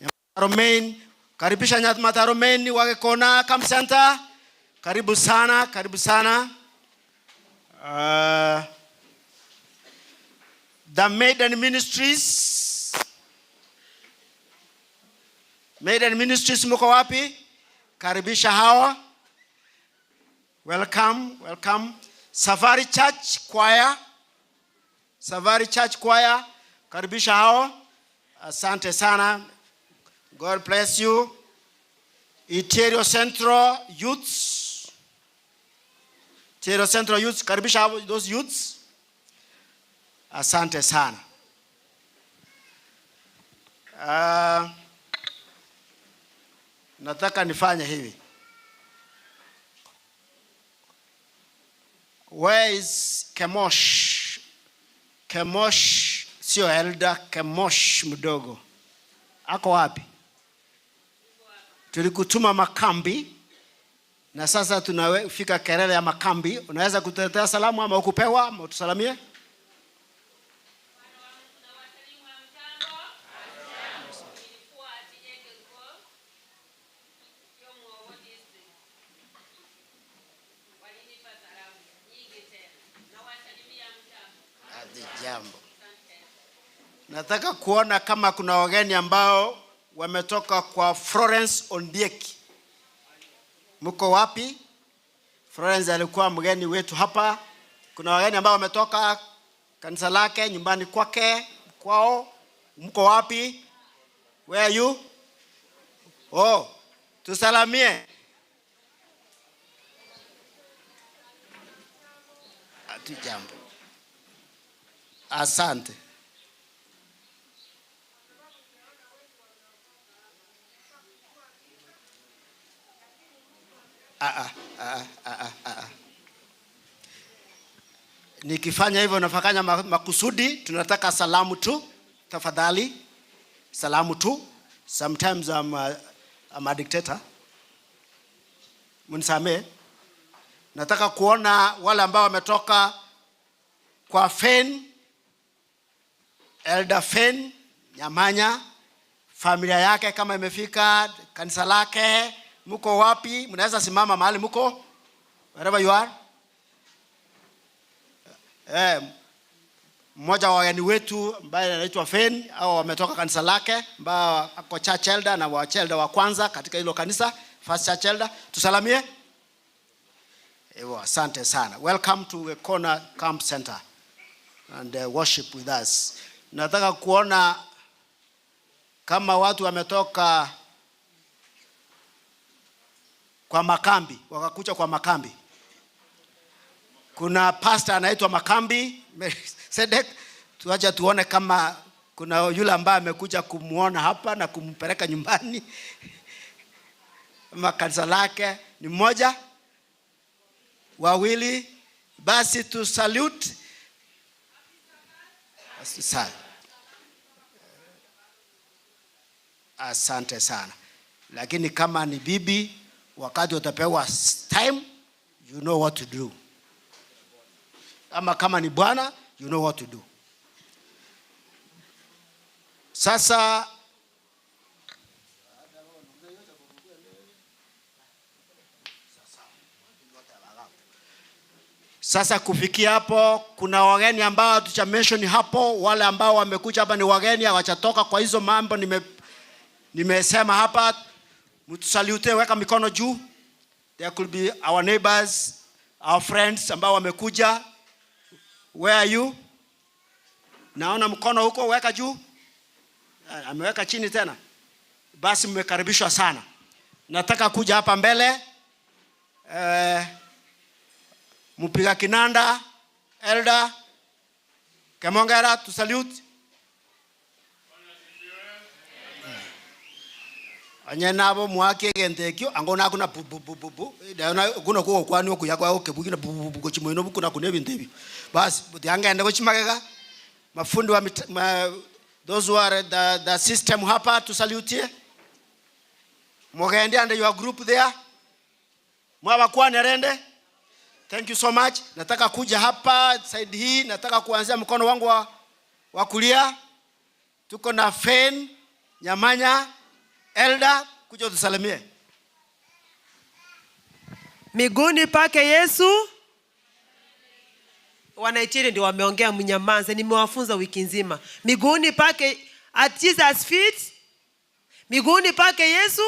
Nyamataro Main, karibisha Nyamataro Main wa Gekona Camp Center. Karibu sana, karibu sana. The Maiden Ministries. Maiden Ministries mko wapi? Karibisha hawa. Welcome, welcome. Safari Church Choir. Safari Church Choir, karibisha hao. Asante sana. God bless you. Iterio Central Youths. Iterio Central Youths, karibisha hao, those youths. Asante sana. Nataka nifanye hivi. Where is Kemosh? Kemosh sio elder, Kemosh mdogo. Ako wapi? Tulikutuma makambi na sasa tunafika kelele ya makambi. Unaweza kutuletea salamu ama ukupewa ama utusalamie? Jambo. Nataka kuona kama kuna wageni ambao wametoka kwa Florence Ondieki. Mko wapi? Florence alikuwa mgeni wetu hapa. Kuna wageni ambao wametoka kanisa lake, nyumbani kwake, kwao. Mko wapi? Where are you? Oh, tusalamie. Hatujambo. Asante. Nikifanya hivyo nafanya makusudi. Tunataka salamu tu, tafadhali. Salamu tu. Sometimes I'm a, I'm a dictator. Mnisamee. Nataka kuona wale ambao wametoka kwa Fen, Elder Fen Nyamanya, familia yake kama imefika, kanisa lake, mko wapi? Mnaweza simama mahali mko, wherever you are. Eh, mmoja wa wageni wetu ambaye anaitwa Fen au wametoka kanisa lake ambao ako church elder na wa elder wa kwanza katika hilo kanisa, first church elder. Tusalamie. Ewa, asante sana. Welcome to Wekona Camp Center and worship with us. Nataka kuona kama watu wametoka kwa makambi, wakakuja kwa makambi. Kuna pastor anaitwa Makambi Sedek. Tuacha tuone kama kuna yule ambaye amekuja kumuona hapa na kumpeleka nyumbani ama kanisa lake ni mmoja wawili, basi tu salute sana. Asante sana. Lakini kama ni bibi, wakati utapewa time, you know what to do. Ama kama ni bwana, you know what to do. Sasa Sasa kufikia hapo, kuna wageni ambao hatuja mention hapo. Wale ambao wamekuja hapa ni wageni, hawajatoka kwa hizo mambo nime nimesema hapa. Mtusalute, weka mikono juu. There could be our neighbors, our friends ambao wamekuja. Where are you? Naona mkono huko, weka juu. Ameweka chini tena. Basi mmekaribishwa sana. Nataka kuja hapa mbele eh, mpiga kinanda Elder Kemongera to salute. Onye nabo mwake egento ekio ango nakuna bu bu bu bu bu na kuno kugokwania okuya kwa okebugi na bu bu bu gochimoino bukuna kuna ebinto ebio basi tiangende gochimagega mafundi wa mit, ma, those who are the, the system hapa tusalutie mugende and your group there mwabakwane rende. Thank you so much. Nataka kuja hapa side hii, nataka kuanzia mkono wangu wa, wa kulia. Tuko na Fen Nyamanya Elder, kuja tusalimie. Miguuni pake Yesu. Wanaichiri ndio wameongea, mnyamanze, nimewafunza wiki nzima. Miguuni pake, at Jesus feet, miguuni pake Yesu,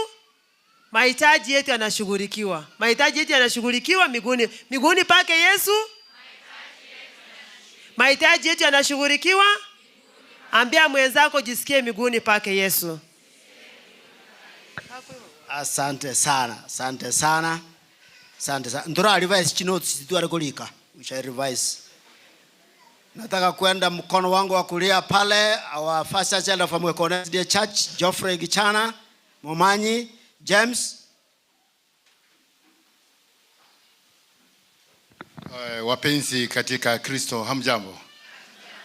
mahitaji yetu yanashughulikiwa. Mahitaji yetu yanashughulikiwa miguuni, miguuni pake Yesu, mahitaji yetu yanashughulikiwa. Ambia mwenzako, jisikie miguuni pake Yesu. Asante sana, asante sana. Asante sana. Ndora revise chinotes tu alikolika. We shall revise. Nataka kwenda mkono wangu wa kulia pale, our first church elder from Wekona SDA Church, Geoffrey Gichana, Momanyi, James. Wapenzi katika Kristo, hamjambo?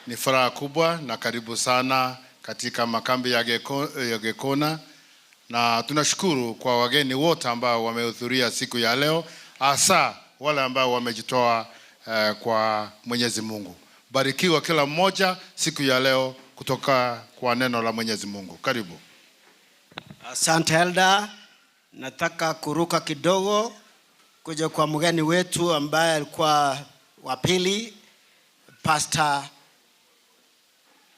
Ni furaha kubwa na karibu sana katika makambi ya Geko, ya Gekona, na tunashukuru kwa wageni wote ambao wamehudhuria siku ya leo, hasa wale ambao wamejitoa eh, kwa Mwenyezi Mungu. Barikiwa kila mmoja siku ya leo kutoka kwa neno la Mwenyezi Mungu. Karibu. Asante Elder. Nataka kuruka kidogo kuja kwa mgeni wetu ambaye alikuwa wa pili, Pastor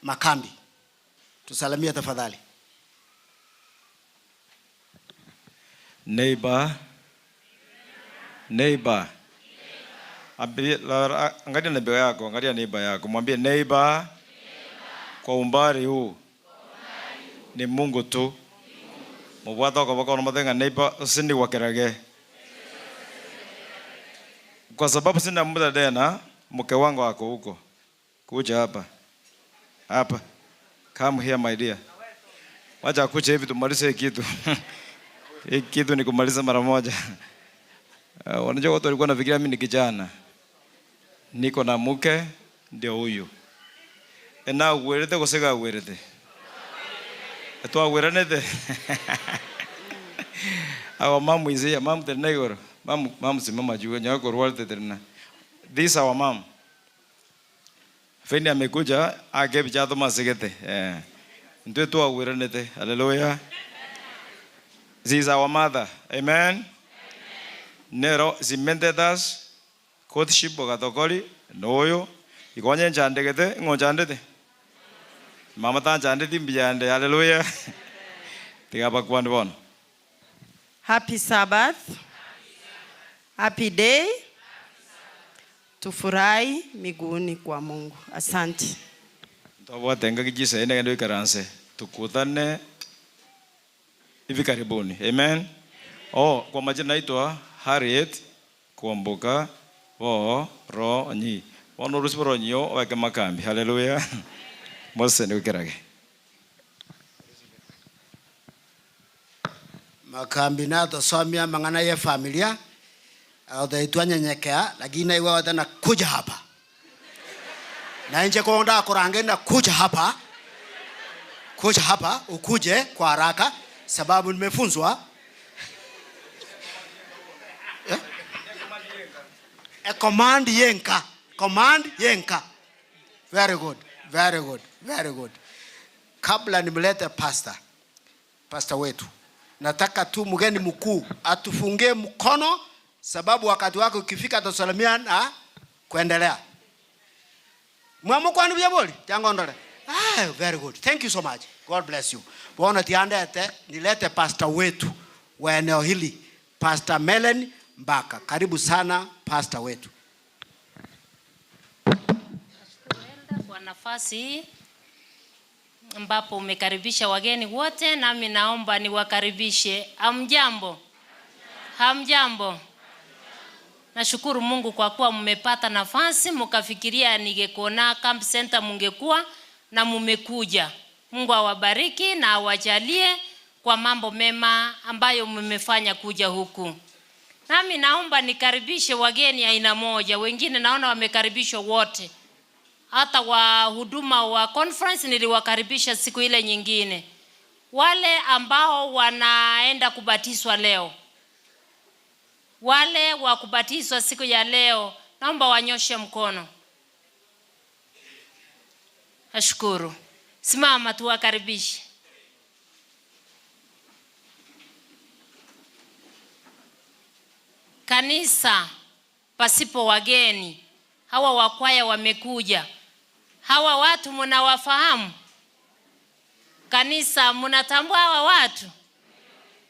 Makambi. Tusalimie tafadhali. Neighbor, neighbor. Angalia neighbor yako, angalia neighbor yako, mwambie neighbor, kwa umbali huu ni Mungu tu. Mubwatha okoboko nomathenga neighbor usindigwakerage, kwa sababu sina muda tena. Mke wangu ako huko, kuja hapa hapa, come here my dear. Wacha kuja hivi tumalize hii kitu. Hii kitu ni kumaliza mara moja. Wanajua watu walikuwa wanafikiria mimi ni kijana. Niko na mke ndio huyu. Ena werete gosega werete. Twagweranete. Our mom is here. Mom tenena igoro. Mom, mom simama juu. Nyawe korwarete tenena. This our mom. Feni amekuja ake ebicha atomasegete. Eh. Intwe twagweranete. Hallelujah. She is our mother. Amen. Nero she mentored us courtship ogatokori noyo igo onye nchandegete ng'o onchandete? Mama tanchandeti mbuya ande hallelujah tiga abakwane bono. Happy Sabbath. Happy day. Tufurahi miguuni kwa Mungu. Asante. Ntobwate engaki chisaini egende oikaranse tukutane hivi karibuni. Amen. Oh, kwa majina naitwa Harriet Kwamboka bo ro nyi. Bono orusie boronyio obeke makambi. Haleluya. Mose nigo kerage. Makambi natosomia amang'ana y'efamilia, agotebia twanyenyekea, lakini naigwa agoteba na kuja hapa. Na inche ko ndakorangeria na kuja hapa, kuja hapa, ukuje kwa haraka, sababu nimefunzwa eh? A command yenka, command yenka. Very good, very good, very good. Kabla nimlete pastor, pastor wetu, nataka tu mgeni mkuu atufungie mkono, sababu wakati wake ukifika atasalimia na kuendelea. Mwamukwani buya bori tiangondore. Ah, very good. Thank you so much. God bless you. Bono tiandete nilete pastor wetu wa eneo hili, Pastor Melen Mbaka. Karibu sana pastor wetu. Kwa nafasi hii ambapo umekaribisha wageni wote, nami naomba niwakaribishe. Hamjambo? Hamjambo? Nashukuru Mungu kwa kuwa mmepata nafasi mkafikiria ningekuona Camp Center mungekuwa na mumekuja. Mungu awabariki na awajalie kwa mambo mema ambayo mmefanya kuja huku. Nami naomba nikaribishe wageni aina moja, wengine naona wamekaribishwa wote. Hata wahuduma wa conference niliwakaribisha siku ile nyingine. Wale ambao wanaenda kubatizwa leo, wale wa kubatizwa siku ya leo, naomba wanyoshe mkono. Nashukuru. Simama tuwakaribishe. Kanisa pasipo wageni, hawa wakwaya wamekuja. Hawa watu mnawafahamu? Kanisa mnatambua hawa watu?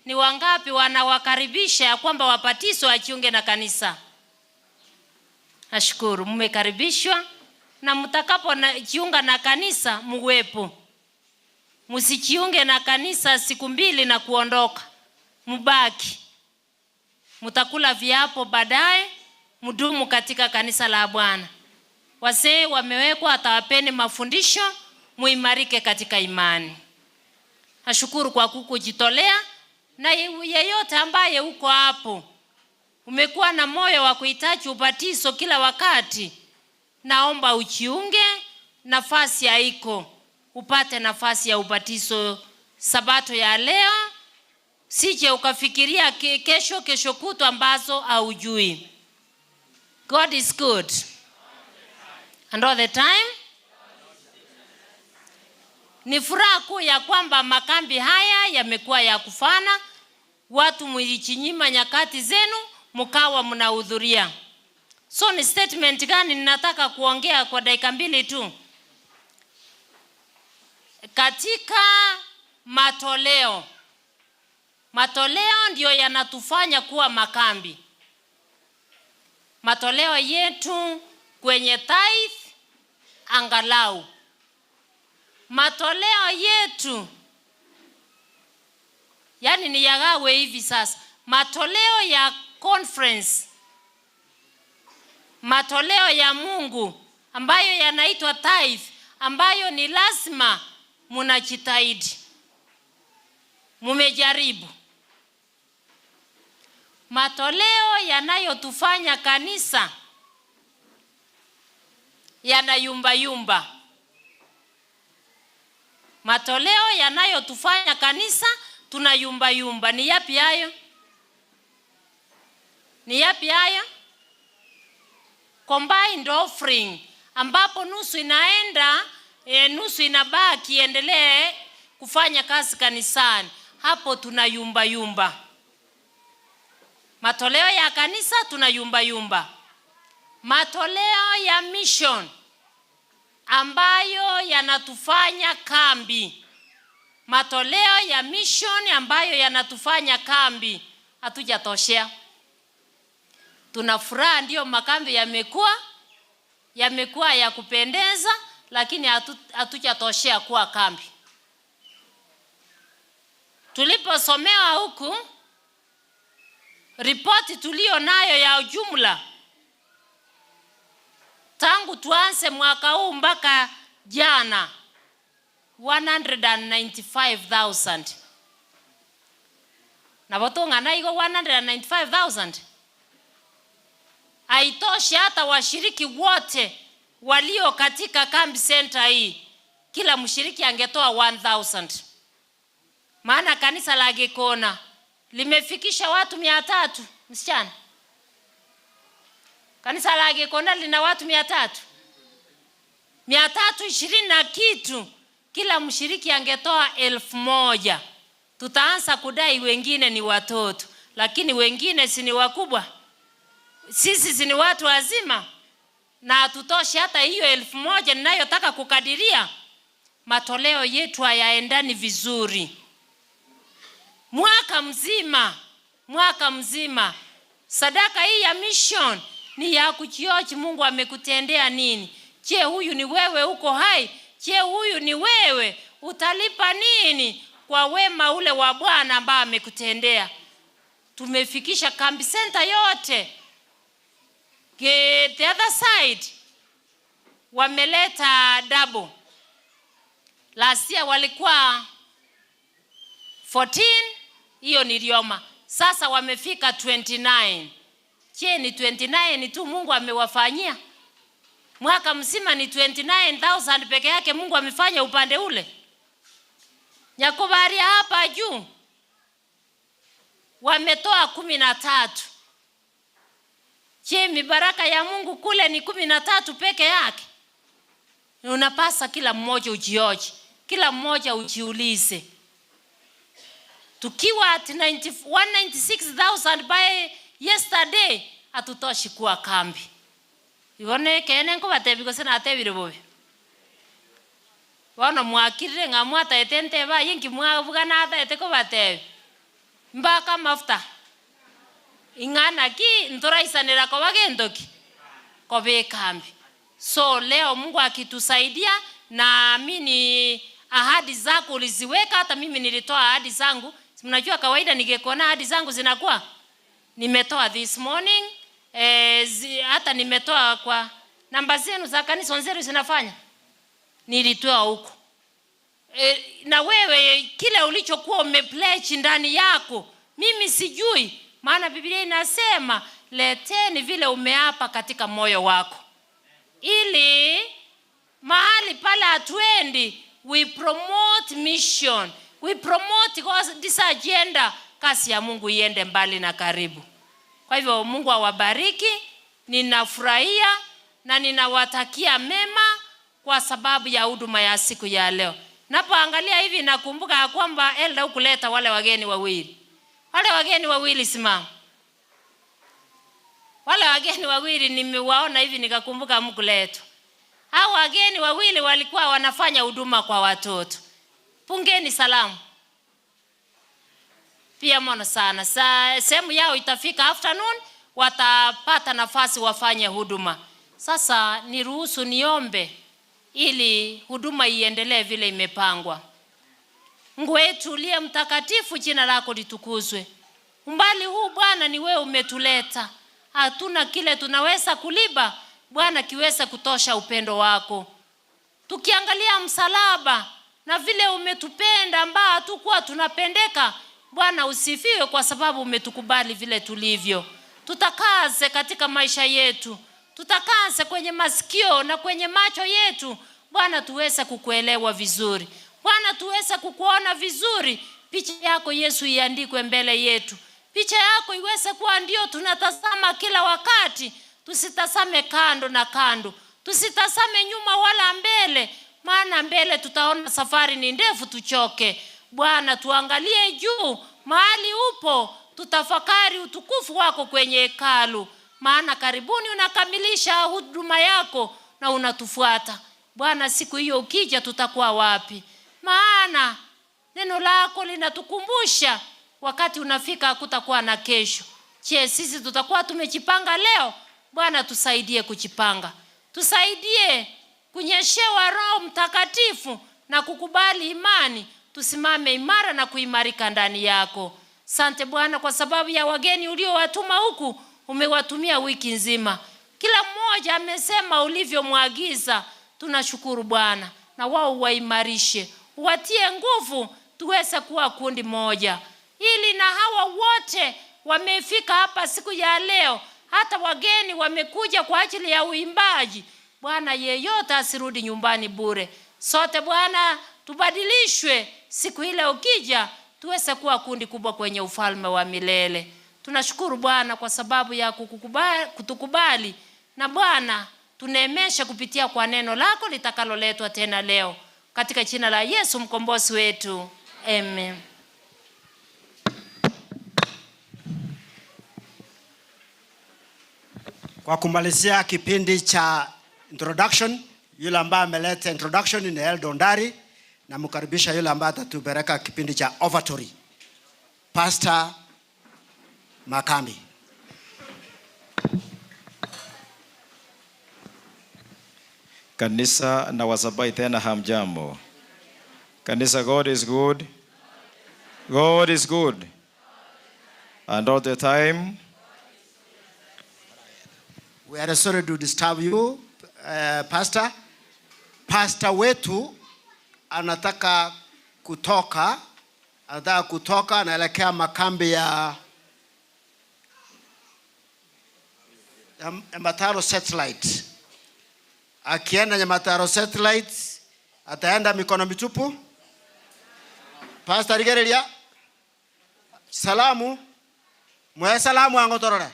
Ni wangapi wanawakaribisha ya kwamba wabatizwe wajiunge na kanisa? Nashukuru mmekaribishwa, na mtakapo jiunga na kanisa muwepo. Msijiunge na kanisa siku mbili na kuondoka, mubaki. Mtakula viapo baadaye, mdumu katika kanisa la Bwana. Wazee wamewekwa, atawapeni mafundisho, muimarike katika imani. Nashukuru kwa kukujitolea, na yeyote ambaye uko hapo umekuwa na moyo wa kuhitaji ubatizo kila wakati, naomba ujiunge, nafasi haiko, upate nafasi ya ubatizo sabato ya leo. Sije ukafikiria kesho, kesho kutwa ambazo haujui. God is good. And all the time. Ni furaha kuu ya kwamba makambi haya yamekuwa ya kufana. Watu mlijinyima nyakati zenu mkawa mnahudhuria. So ni statement gani ninataka kuongea kwa dakika mbili tu? Katika matoleo. Matoleo ndio yanatufanya kuwa makambi. Matoleo yetu kwenye tithe angalau. Matoleo yetu yani ni yagawe hivi sasa. Matoleo ya conference, matoleo ya Mungu ambayo yanaitwa tithe, ambayo ni lazima mnajitahidi. Mumejaribu. Matoleo yanayotufanya kanisa yanayumba yumba. Matoleo yanayotufanya kanisa tunayumbayumba ni yapi hayo? Ni yapi hayo? Combined offering ambapo nusu inaenda e, nusu inabaki iendelee kufanya kazi kanisani. Hapo tunayumbayumba. Matoleo ya kanisa tunayumbayumba. Matoleo ya mission ambayo yanatufanya kambi, matoleo ya mission ambayo yanatufanya kambi, hatujatoshea. Tuna furaha, ndiyo makambi yamekuwa yamekuwa ya kupendeza, lakini hatujatoshea kuwa kambi. Tuliposomewa huku, ripoti tuliyo nayo ya ujumla tangu tuanze mwaka huu mpaka jana 195,000 nabo tong'ana igo 195,000 haitoshi hata washiriki wote walio katika kambi center hii, kila mshiriki angetoa 1000 maana kanisa la Gikona limefikisha watu 300. Msichana, kanisa la Gikona lina watu 300, 320 na kitu. Kila mshiriki angetoa 1000. Tutaanza kudai wengine ni watoto, lakini wengine si ni wakubwa, sisi si ni watu wazima, na hatutoshi hata hiyo 1000 ninayotaka kukadiria. Matoleo yetu hayaendani vizuri mwaka mzima, mwaka mzima. Sadaka hii ya mission ni ya kujioji, Mungu amekutendea nini? Je, huyu ni wewe uko hai? Je, huyu ni wewe? Utalipa nini kwa wema ule wa Bwana ambao amekutendea? Tumefikisha kambi center yote. The other side wameleta double. Last year walikuwa 14, hiyo ni Rioma. Sasa wamefika 29. Je, ni 29 tu Mungu amewafanyia? Mwaka mzima ni 29,000 peke yake Mungu amefanya upande ule. Nyakubaria hapa juu wametoa 13. Je, mibaraka ya Mungu kule ni 13 peke yake? Unapasa kila mmoja ujioje, kila mmoja ujiulize. Tukiwa at 196,000 by yesterday, hatutoshi kuwa kambi. Ibone kene nkobatebi gose natebire bobe. Bono mwakirire ng'a mwataete ntebe aye nki mwabuga nataete kobatebi. Mpaka mafuta. Ing'ana ki ntoraisanera koba gento ki? Koba ekambi. So leo Mungu akitusaidia, naamini ahadi zako uliziweka, hata mimi nilitoa ahadi zangu. Mnajua kawaida ningekuona ahadi zangu zinakuwa nimetoa this morning, hata nimetoa kwa namba zenu za kanisa nzuri zinafanya. Nilitoa huko. Na wewe kile ulichokuwa umepledge ndani yako, mimi sijui, maana Biblia inasema leteni vile umeapa katika moyo wako, ili mahali pale hatuendi, we promote mission, we promote this agenda, kasi ya Mungu iende mbali na karibu. Kwa hivyo Mungu awabariki. Ninafurahia na ninawatakia mema kwa sababu ya huduma ya siku ya leo. Napoangalia hivi nakumbuka ya kwamba Elda hukuleta wale wageni wawili. Wale wageni wawili simama. Wale wageni wawili nimewaona hivi nikakumbuka mkuletwa. Hao wageni wawili walikuwa wanafanya huduma kwa watoto. Pungeni salamu. Pia mono sana. Sehemu yao itafika afternoon, watapata nafasi wafanye huduma. Sasa niruhusu niombe ili huduma iendelee vile imepangwa. Mungu wetu uliye mtakatifu, jina lako litukuzwe. Umbali huu Bwana ni wewe umetuleta. Hatuna kile tunaweza kuliba Bwana kiweze kutosha upendo wako. Tukiangalia msalaba na vile umetupenda ambao hatukuwa tunapendeka, Bwana usifiwe kwa sababu umetukubali vile tulivyo. Tutakaze katika maisha yetu, tutakaze kwenye masikio na kwenye macho yetu, Bwana tuweze kukuelewa vizuri. Bwana, tuweze kukuona vizuri, picha yako Yesu iandikwe mbele yetu, picha yako iweze kuwa ndio tunatazama kila wakati, tusitazame kando na kando, tusitazame nyuma wala mbele, maana mbele tutaona safari ni ndefu, tuchoke. Bwana, tuangalie juu mahali upo, tutafakari utukufu wako kwenye hekalu, maana karibuni unakamilisha huduma yako na unatufuata. Bwana, siku hiyo ukija, tutakuwa wapi? Maana neno lako linatukumbusha wakati unafika hakutakuwa na kesho. Je, sisi tutakuwa tumejipanga leo? Bwana, tusaidie kujipanga, tusaidie kunyeshewa Roho Mtakatifu na kukubali imani, tusimame imara na kuimarika ndani yako. Sante Bwana kwa sababu ya wageni uliowatuma huku, umewatumia wiki nzima, kila mmoja amesema ulivyomwagiza. Tunashukuru Bwana, na wao uwaimarishe, uwatie nguvu, tuweze kuwa kundi moja, ili na hawa wote wamefika hapa siku ya leo, hata wageni wamekuja kwa ajili ya uimbaji. Bwana, yeyote asirudi nyumbani bure. Sote Bwana tubadilishwe siku ile ukija, tuweze kuwa kundi kubwa kwenye ufalme wa milele. Tunashukuru Bwana kwa sababu ya kutukubali, na Bwana tuneemeshe kupitia kwa neno lako litakaloletwa tena leo, katika jina la Yesu mkombozi wetu, amen. Kwa kumalizia kipindi cha introduction, yule ambaye ameleta introduction ni Eldon Ndari, namkaribisha yule ambaye atatupeleka kipindi cha offertory, Pastor Makambi. Kanisa na wasabai tena hamjambo. Kanisa, God is good. God is good. And all the time. We are sorry to disturb you, Pastor. Pastor wetu anataka kutoka, anataka kutoka, anaelekea makambi ya Nyamataro Satellite. Akienda Nyamataro Satellite ataenda mikono mitupu. Pastor Rigereria, salamu. Mwe salamu angotorore.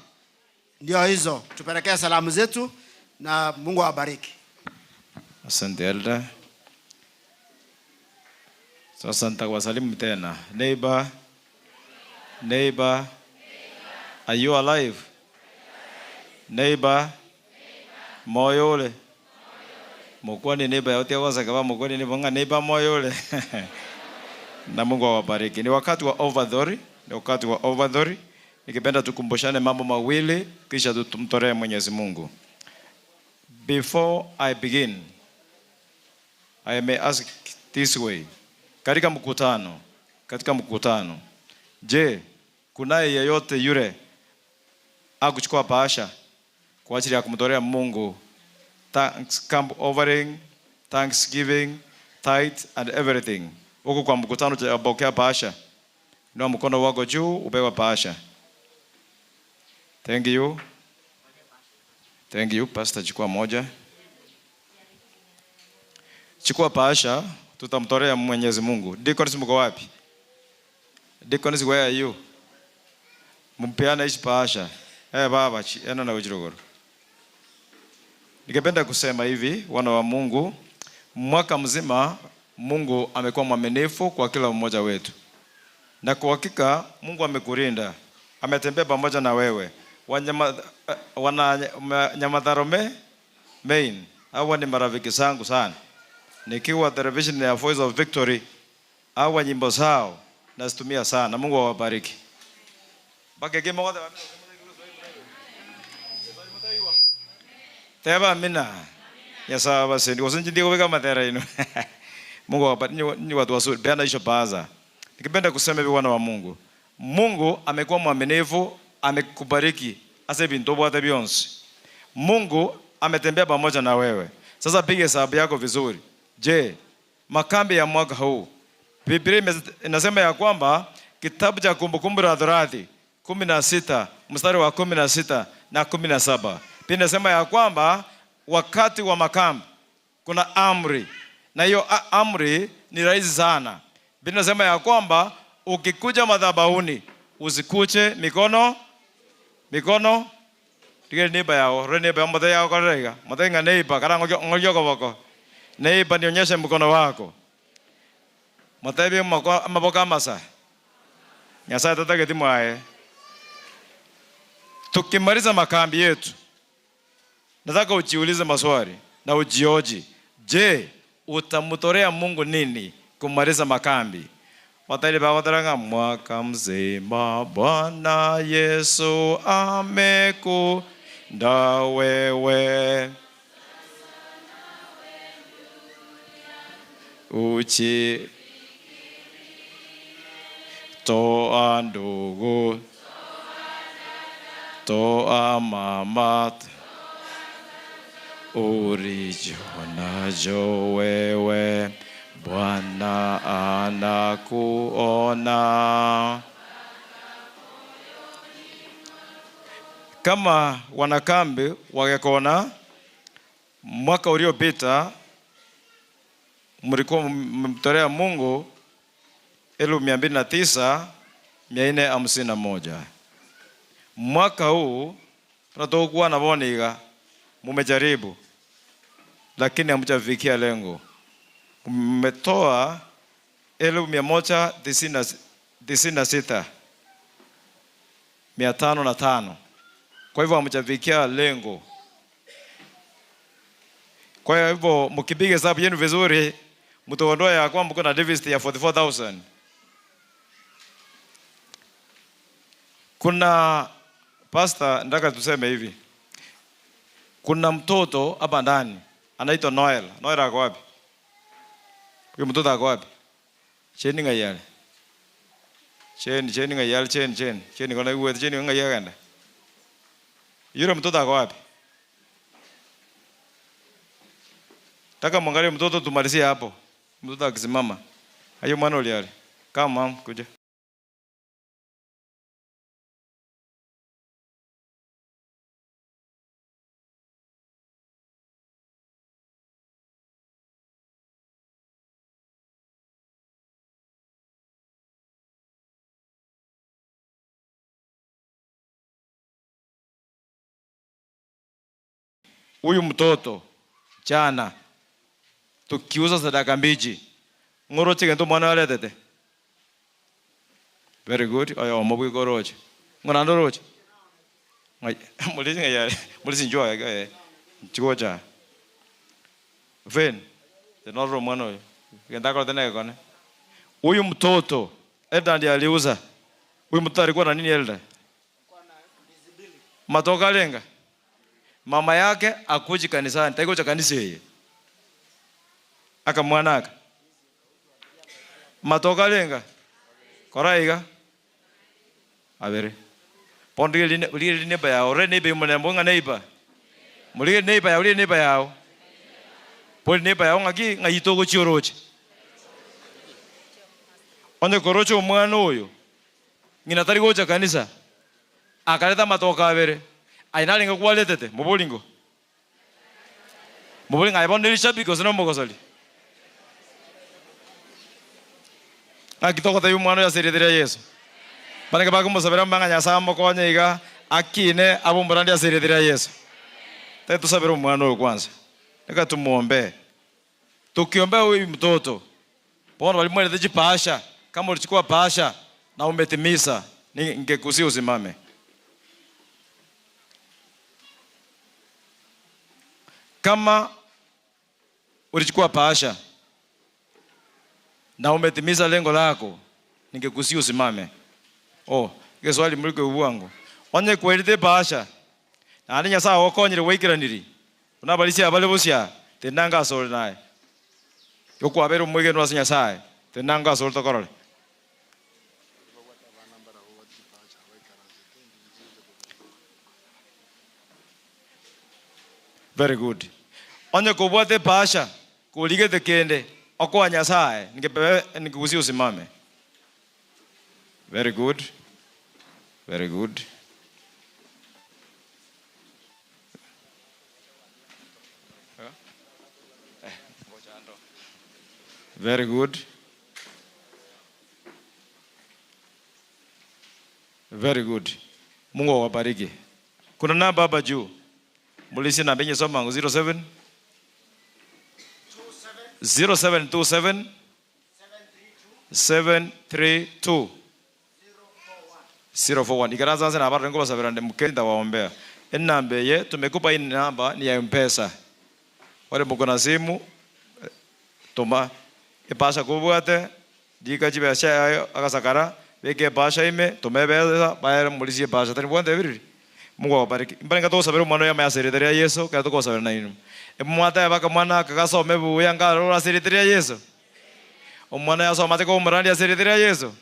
Ndio hizo, tupelekee salamu zetu na Mungu awabariki. Asante Elder. Sasa nitawasalimu tena. Neighbor, neighbor, are you alive? Neighbor, moyo ule. Mukwani neighbor yote waza kama mukwani neighbor nga neighbor moyo ule. Na Mungu awabariki. Ni wakati wa offertory, ni wakati wa offertory. Nikipenda tukumbushane mambo mawili kisha tumtolee Mwenyezi Mungu. Before I begin, I may ask this way. Katika mkutano, je, kunaye yeyote yule akuchukua bahasha kwa ajili ya kumtolea Mungu thanks, camp offering, thanksgiving, tithe and everything? Huko kwa mkutano utapokea bahasha. Inua mkono wako juu upewe bahasha. Thank you. Thank you, Pastor. Chukua moja. Chukua bahasha, tutamtolea Mwenyezi Mungu. Deacons mko wapi? Deacons, where are you? Mumpeane hizi bahasha. Baba, ena na ujirogoro. Ningependa kusema hivi, wana wa Mungu, mwaka mzima Mungu amekuwa mwaminifu kwa kila mmoja wetu. Na kwa hakika Mungu amekulinda, ametembea pamoja na wewe. Wana Nyamatharome Main, hawa ni marafiki zangu sana. Nikiwa television ya Voice of Victory, hawa nyimbo zao nazitumia sana. Mungu awabariki. Bake kimo wote wa Teba amina. Ya sawa basi. Ndio sisi ndio kuweka matera ino. Mungu awabariki. Ni watu wazuri. Peana hizo baza. Nikipenda kusema hivi wana wa Mungu. Mungu amekuwa mwaminifu, amekubariki. Ase bintu bwate bionse. Mungu ametembea pamoja na wewe. Sasa piga hesabu yako vizuri. Je, makambi ya mwaka huu, Biblia inasema ya kwamba kitabu cha Kumbukumbu la Torati 16 mstari wa 16 na 17. Pia inasema ya kwamba wakati wa makambi kuna amri. Na hiyo amri ni rahisi sana. Biblia inasema ya kwamba ukikuja madhabahuni usikuje mikono mikono tigeri neighbor yao rore neighbor yao mothe yao korera iga mothe ng'a neighbor kara ng'orio ng'orio okoboko neighbor nionyeshe mkono wako motebie moko amaboko amasa Nyasaye tatageti mwaye tukimaliza makambi yetu nataka ujiulize maswali na ujioji je utamtolea Mungu nini kumaliza makambi Batari bagotera ng'a mwaka mzima Bwana Yesu amekunda wewe uchi toa ndugu toa mama ulicho nacho wewe Bwana anakuona. Kama wanakambi wagekona mwaka uliopita mlikuwa mmemtolea Mungu 209,451. Mwaka huu tunatokuwa na boniga mumejaribu lakini hamjafikia lengo. Mmetoa elfu mia moja tisini na sita mia tano na tano. Kwa hivyo hamjafikia lengo. Kwa hivyo mkipiga hesabu yenu vizuri mtaondoa ya kwamba kuna deficit ya 44,000. Kuna pastor, nataka tuseme hivi. Kuna mtoto hapa ndani anaitwa Noel. Noel ako wapi? Huyo mtoto ako wapi? Cheni ngayale. Cheni, cheni ngayale, cheni, cheni. Cheni kona uwe, cheni ngayale kanda. Yule mtoto ako wapi? Taka mwangalie mtoto tumalizie hapo. Mtoto akisimama. Hayo mwana uliale. Kama mama kuja. Huyu mtoto jana tukiuza sadaka mbichi ng'oroche gento mwana aretete. Very good. Oyo omo bwikoroche. Ng'ora ndoroche. Ngai mulisi ngayare. Mulisi njua eh chigocha. Ven. Tenoro mwana oyo. Genda kwa tena kone. Huyu mtoto Elda ndiye aliuza. Huyu mtoto alikuwa na nini Elda? Matoka lenga. Mama yake akuji kanisani, taiko cha kanisa yeye. Aka mwanaka. Matoka lenga. Koraiga. Abere. Pondi line line neighbor yao, re neighbor mwana mbonga neighbor. Mulige neighbor yao, line neighbor yao. Poli neighbor yao ngaki ngayito chioroche. Onde korocho mwana oyo. Ngina tari gocha kanisa. Akaleta matoka abere. Ainalinga kwaletete mubulingo. Mubulingo ayibona lishabiki osina mugosoli. Akitoko tayo mwana ya seretera Yesu. Banake bakumusabira mbanga Nyasaye amukonye iga akine abumburandi aseretera Yesu. Tayo tusabira mwana oyo kwanza. Nika tumuombe. Tukiombea huyu mtoto. Bona walimweleza jipasha. Kama ulichukua pasha na umetimiza, ningekusihi usimame. Kama ulichukua pasha na umetimiza lengo lako, ningekusihi usimame. Oh, ke swali mliko uwangu. Onye kwelite pasha. Na ani Nyasaye okonyire weikiraniri. Unabalisia abale busia, tenanga asore naye. Yokwabera omwegeno ase Nyasaye, tenanga asore tokorore. Very good. Onye kubwate pasha, kuligete kende, okoa Nyasaye, ningekusihi usimame. Very good. Very good. Very good. Very good. Mungu awabariki. Kuna namba hapa juu. Mulisi namba yenye soma 07 0727 732 041. Ikaranza sasa na habari ngoba sabira mkenda waombea. Enamba ye tumekupa hii namba ni ya M-Pesa. Wale mko na simu toma epasha kubwate dika chibesha yayo agasakara beke epasha ime tumebeza bayere mulisi epasha tani bwante biriri. Mungu awabariki. Mbarenga tosabira omwana oyo amayasereteria Yesu kera tokosabira na inwe. Emwateba baka mwana akagasome buya nkarora asereteria Yesu. Omwana yasoma ate komorandi asereteria Yesu.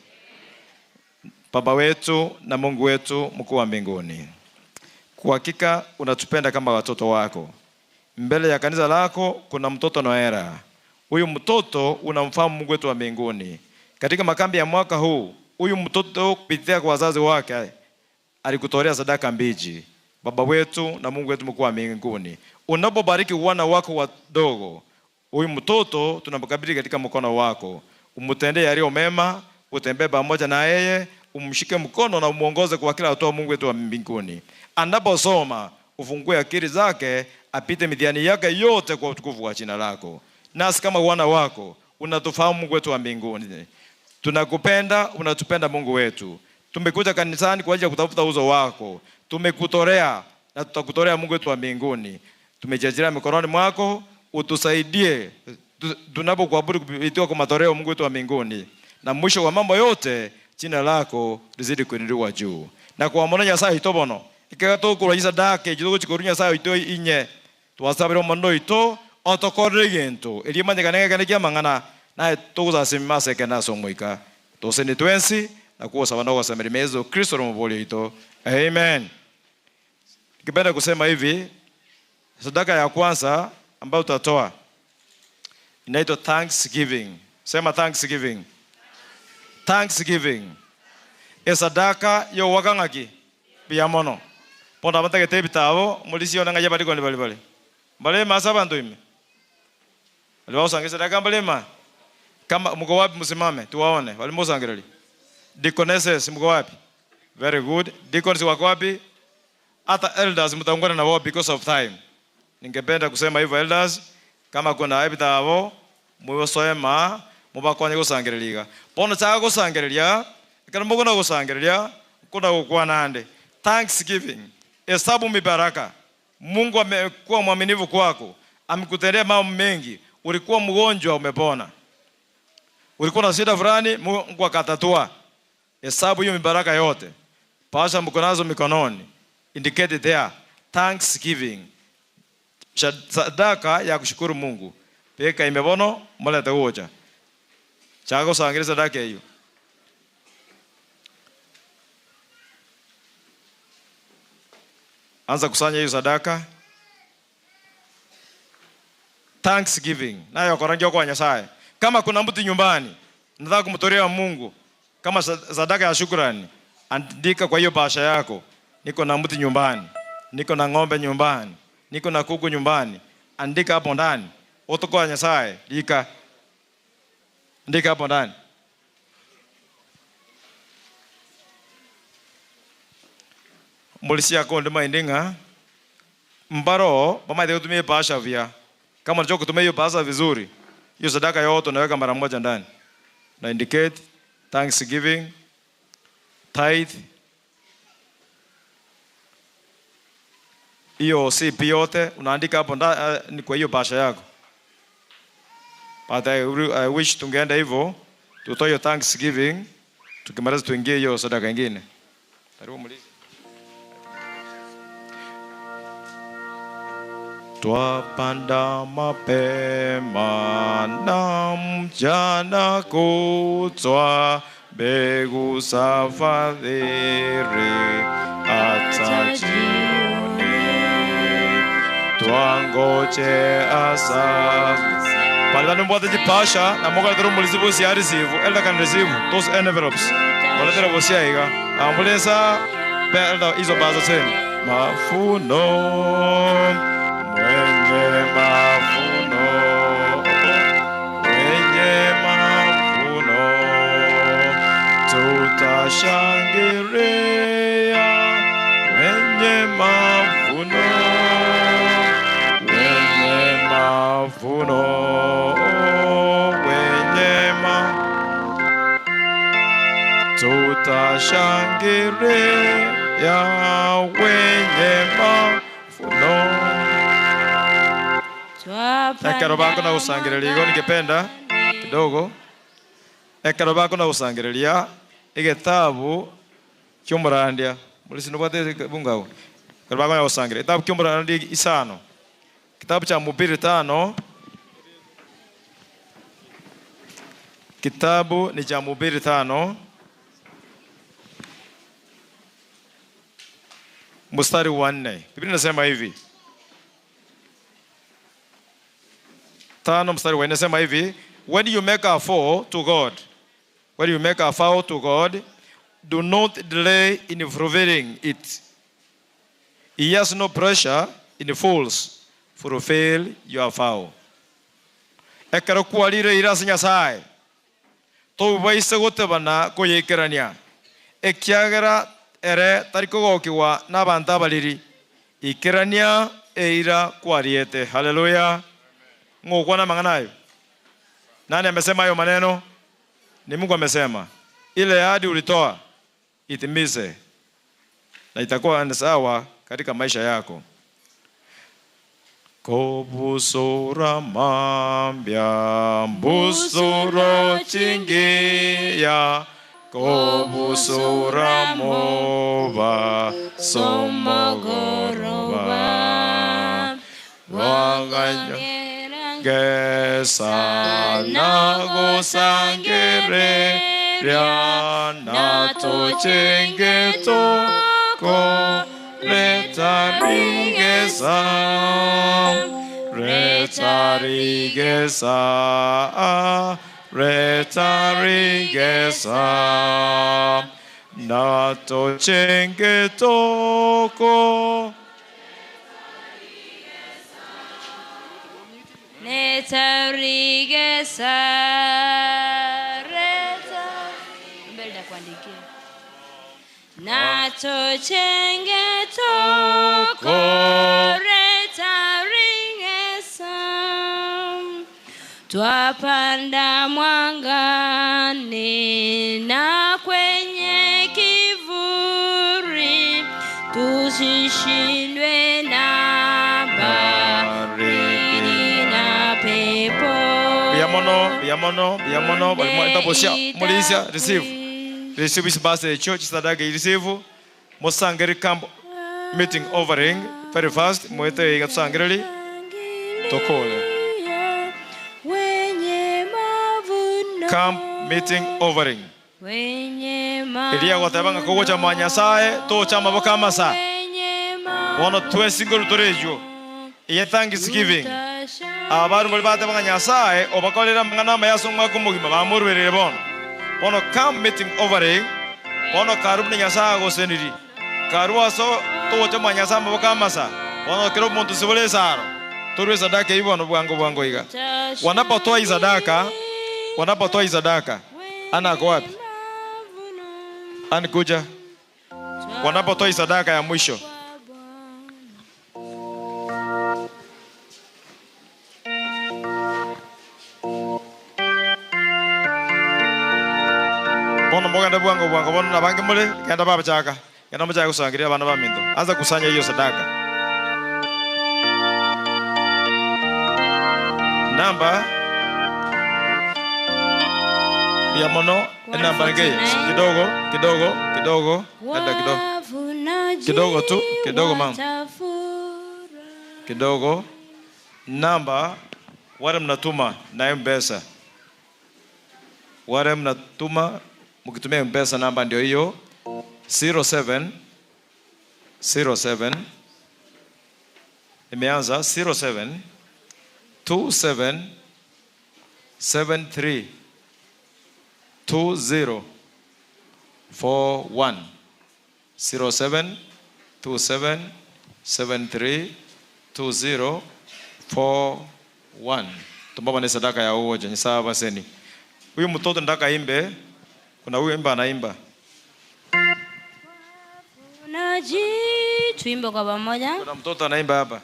Baba wetu na Mungu wetu mkuu wa mbinguni, kwa hakika unatupenda kama watoto wako. Mbele ya kanisa lako kuna mtoto Noera. Huyu mtoto unamfahamu Mungu wetu wa mbinguni. Katika makambi ya mwaka huu, huyu mtoto kupitia kwa wazazi wake alikutolea sadaka mbichi. Baba wetu na Mungu wetu mkuu wa mbinguni, unapobariki wana wako wadogo, huyu mtoto tunamkabidhi katika mkono wako, umtendee yaliyo mema, utembee pamoja na yeye, umshike mkono na umuongoze kwa kila hatua, Mungu wetu wa mbinguni. Anaposoma ufungue akili zake, apite mitihani yake yote kwa utukufu wa jina lako. Nasi kama wana wako unatufahamu, Mungu wetu wa mbinguni, tunakupenda, unatupenda Mungu wetu. Tumekuja kanisani kwa ajili ya kutafuta uso wako, tumekutolea na tutakutolea Mungu wetu wa mbinguni. Tumejiachilia mikononi mwako, utusaidie tunapokuabudu kupitia kwa matoleo, Mungu wetu wa mbinguni. Na mwisho wa mambo yote, jina lako lizidi kuinuliwa juu. Na kwa mono Nyasaye itobono ikega tukurwa isadaka eji tuguchikoru Nyasaye oito inye twasabire omono oito otokorere egento erio emanyekane ng'ekene kia amang'ana naye togosasima ase ekene ase omoika toseni twensi na kuosaba na ogosemeria Yesu Kristo omobori oito. Amen. Nikipenda kusema hivi, sadaka ya kwanza ambayo tutatoa inaitwa thanksgiving. Sema thanksgiving. Thanksgiving. Esadaka yowakang'aki buya mono. Bono abatagete ebitabo mulisi one ng'aye barikoni bari bari. Mbarema ase abanto ime. Bari bagosanga esadaka mbarema. Kama mko wapi msimame tuwaone. Bari mosangereri. Deaconesses mko wapi? Very good. Deacons wako wapi? Hata elders mtaungana na wao because of time. Ningependa kusema hivyo elders, kama kuna ebitabo muyosoema mubakonye gusangereriga. Bono chaka gusangereria, ekero mokona gusangereria, kuna gukwana ande. Thanksgiving, hesabu mibaraka. Mungu amekuwa mwaminifu kwako, amekutendea mambo mengi. Ulikuwa mgonjwa umepona, ulikuwa na shida fulani, Mungu akatatua. Hesabu hiyo mibaraka yote, pasha mko nazo mikononi, indicate there thanksgiving, sadaka ya kushukuru Mungu. Peka imebono mulete gocha chaka gusangira sadaka eyo. Anza kusanya hiyo sadaka. Thanksgiving nayo korangia kwa Nyasaye. Kama kuna mtu nyumbani nataka kumtolea Mungu kama sadaka ya shukrani, andika kwa hiyo bahasha yako, niko na mtu nyumbani, niko na ng'ombe nyumbani, niko na kuku nyumbani. Andika hapo ndani utuko Nyasaye, andika, andika hapo ndani. Mulisi yako ndima indinga mbaro bamaite kutumia bahasha vya kama unajua kutumia hiyo bahasha vizuri, hiyo sadaka yote unaweka mara moja ndani na indicate thanksgiving, tithe, hiyo CP yote unaandika hapo ndani kwa hiyo bahasha yako. But I wish tungeenda hivyo, tutoe hiyo thanksgiving, tukimaliza tuingie hiyo sadaka nyingine. Karibu mulisi. Twapanda mapema na mchana kutwa mbegu za fadhili hata jioni twangojea sana. Pale vanhu mbwate chipasha na mokaletera omulizi bosi ya receive, elder can receive those envelopes. Waletera bosi aiga. Ambulesa be elder hizo baza tena. Mafuno mwenye mafuno mwenye Gusangiria wenye mavuno. Ekero bakona gosangereria igo ningependa kidogo ekero bakona gosangereria egetabu ki'omorandia morisi nobwate ebungo agwo ekero bakona gosangereria egetabu ki'omorandia isano kitabu cha mhubiri tano kitabu ni cha mhubiri tano mstari wa nne Biblia inasema hivi tano mstari wa nne sema hivi when you make a vow to God when you make a vow to God do not delay in fulfilling it he has no pleasure in fools fulfill your vow ekero kwarire eira ase Nyasaye tobaise gotebana koyaikerania ekiagera ere tari kogokigwa n'abanto abariri ikerania eira kwariete haleluya ng'okwana amang'ana ayo nani amesema hayo maneno ni Mungu amesema ile ahadi ulitoa itimize na itakuwa ni sawa katika maisha yako kobusura mambya mbusuro chingiya kobusura moba somogoroba rwaganya gesa nagosangereria natochengetoko retarigesa retarigesa retarigesa natochengetoko Netarigesa reta mbele ndakuandikia nacho chenge toko retaringesa twapanda mwangani na kwenye kivuri tusishindwe na baridi na pepo Biamono, biamono, biamono, etabosia mulisia receive. Receive is birthday church sadaka receive. Musangeri camp meeting offering very fast mwete igatusangireri tokole. wenye mavuno Camp meeting offering. wenye Eria goteba ng'a kogocha mwa Nyasaye tocha amaboko amasa. Bono twesingo rutorejo. Eye thanksgiving. Abaru bari bateba ng'a Nyasaye obakorera amang'ana amaya ase omwaka omogima bamorwerere bono. Bono camp meeting offering bono karu buna Nyasaye agoseniri. Karu aso togocha mwa Nyasaye amaboko amasa. Bono kero omonto sibore esaro. Torwe sadaka eywo bono bwango bwango iga. Wanapotoa hii sadaka, wanapotoa hii sadaka, ana ako wapi? Ani kuja. Wanapotoa hii sadaka ya mwisho. Bono mogenda bwango bwango bono nabange mule genda babachaka. Genda muchaka kusangiria abana ba minto. Anza kusanya hiyo sadaka. Namba ya mono namba ngeye kidogo kidogo kidogo labda kidogo kidogo tu kidogo mama kidogo namba wale mnatuma na M-Pesa wale mnatuma mkitumia M-Pesa namba ndio hiyo 07 07 imeanza 07 27 73 20 41 07 27 73 20 41. Tumbaba ni sadaka ya uoja ni sawa baseni. Huyu mtoto nataka imbe. Kuna huyu imba anaimba. Unaji tuimbe kwa pamoja. Kuna mtoto anaimba hapa.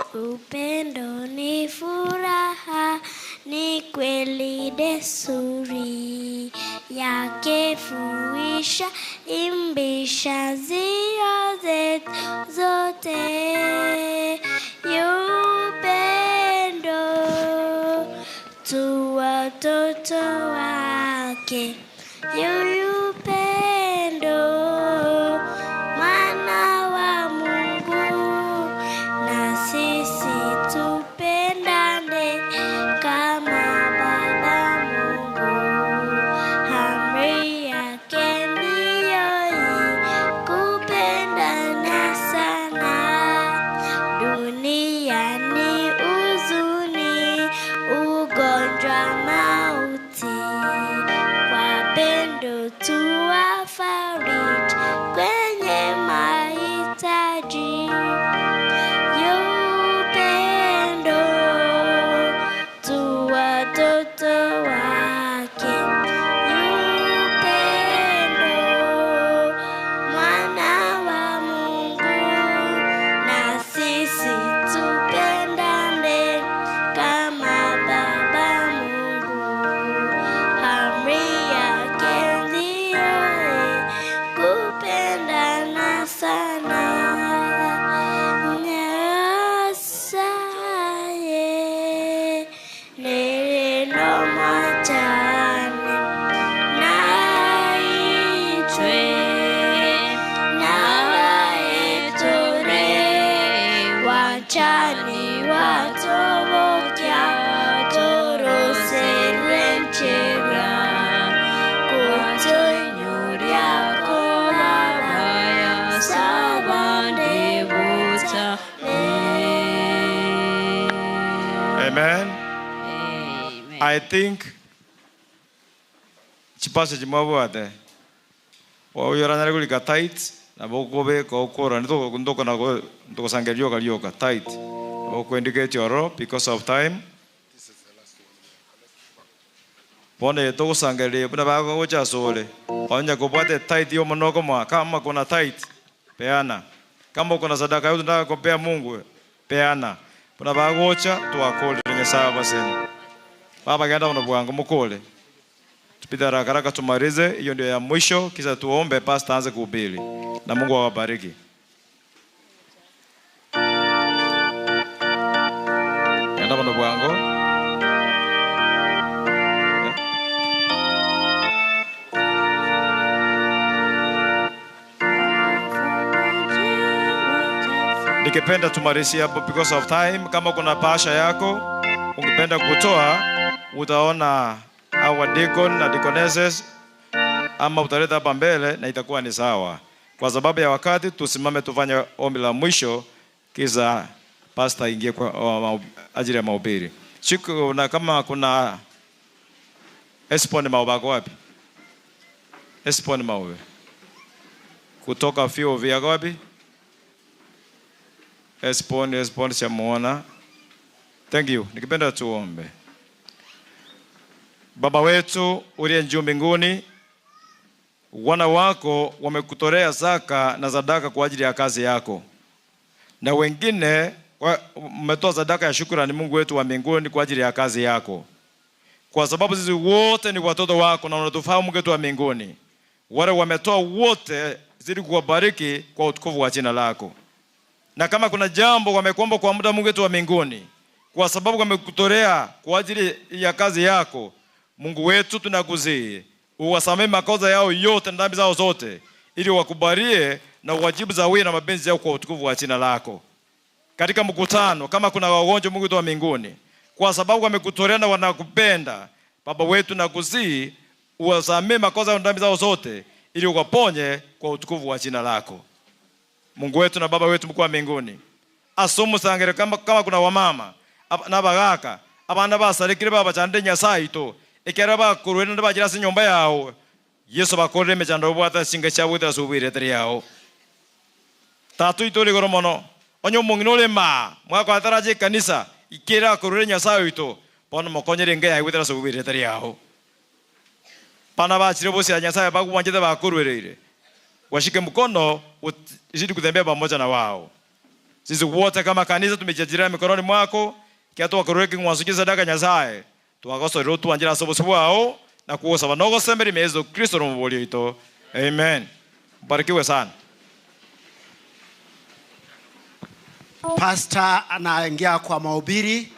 Upendo ni furaha, ni kweli desturi yake fuisha imbisha zio zetu zote. Upendo tu watoto wake, upendo mwana wa Mungu na sisi tupendane kama Baba Mungu. Amri yake ndiyo hii, kupendana sana. Dunia ni huzuni, ugonjwa, mauti. Kwa pendo tuwafariji kwenye mahitaji. Upendo tu watoto wake, upendo mwana wa Mungu, na sisi tupendane kama Baba Mungu. Amri yake ndiyo hii, kupendana sana. Nyasaye neno machane naitwe naetore wachani watobokya toroselenchera kutunyuryako babaya sabande buta Amen. I think chipasa chimwabwate oyoranyare kulika tight nabo okobeka okora ntogosangeria rioka rioka tight okwindicate oro because of time bono eye togosangereria buna bagocha asore onya kobwate tight yo mono okomoa kama kuna tight peana kama uko na sadaka yote unataka kupea Mungu peana buna bagocha twakorire Nyasaye abaseni baba genda buno bwangu mukore tupite haraka haraka tumalize hiyo ndio ya mwisho kisha tuombe pastor aanze kuhubiri na Mungu awabariki genda buno bwangu Ningependa tumalizie hapo because of time. Kama kuna pasha yako ungependa kutoa, utaona our deacon na deaconesses ama utaleta hapa mbele na itakuwa ni sawa. Kwa sababu ya wakati, tusimame tufanye ombi la mwisho, kisha pastor aingie kwa wa- ajili ya mahubiri. Siku na kama kuna Espon Maube ako wapi? Espon Maube kutoka VOV ako wapi? Espon, Espon sijamuona. Thank you. Nikipenda tuombe. Baba wetu uliye juu mbinguni, wana wako wamekutolea zaka na sadaka kwa ajili ya kazi yako, na wengine mmetoa sadaka ya shukrani, Mungu wetu wa mbinguni, kwa ajili ya kazi yako, kwa sababu sisi wote ni watoto wako na unatufahamu Mungu wetu wa mbinguni. Wale wametoa wote, zidi kuwabariki kwa utukufu wa jina lako na kama kuna jambo wamekuomba kwa muda, Mungu wetu wa mbinguni, kwa sababu wamekutolea kwa ajili ya kazi yako, Mungu wetu, tunakusihi uwasamehe makosa yao yote na dhambi zao zote, ili wakubalie na uwajibu zawia na mapenzi yao kwa utukufu wa jina lako. Katika mkutano, kama kuna wagonjwa, Mungu wetu wa mbinguni, kwa sababu wamekutolea na wanakupenda, Baba wetu, nakusihi uwasamehe makosa yao na dhambi zao zote, ili uwaponye kwa utukufu wa jina lako. Mungu wetu na Baba wetu mkuu wa mbinguni asomusangire kama, kama kuna wamama ab- n'abagaka abana basarekire babachandire nyasaye ito ekero bakorwere nde bagira ase enyomba yago yesu bakorere emechando obwate singa chiabwete ase obwiretere yago tatu ito ore igoro mono onye omong'ina ore maa mwakwatarache ekanisa ikere akorwere nyasaye oito bono mokonyere enga yaye gwetera ase obwiretere yago bana bachire bosi ya nyasaye bagwanchete bakorwereire washike mkono uzidi kutembea pamoja na wao. Sisi wote kama kanisa tumejiachilia mikononi mwako, kia twakorire king'wanso kia sadaka Nyasaye, twagosorire otwanchire ase obosio bwao, na kogosaba na ogosemeria ime Yeso Kristo nomobori oito. Amen. Mbarikiwe sana. Pastor anaingia kwa mahubiri.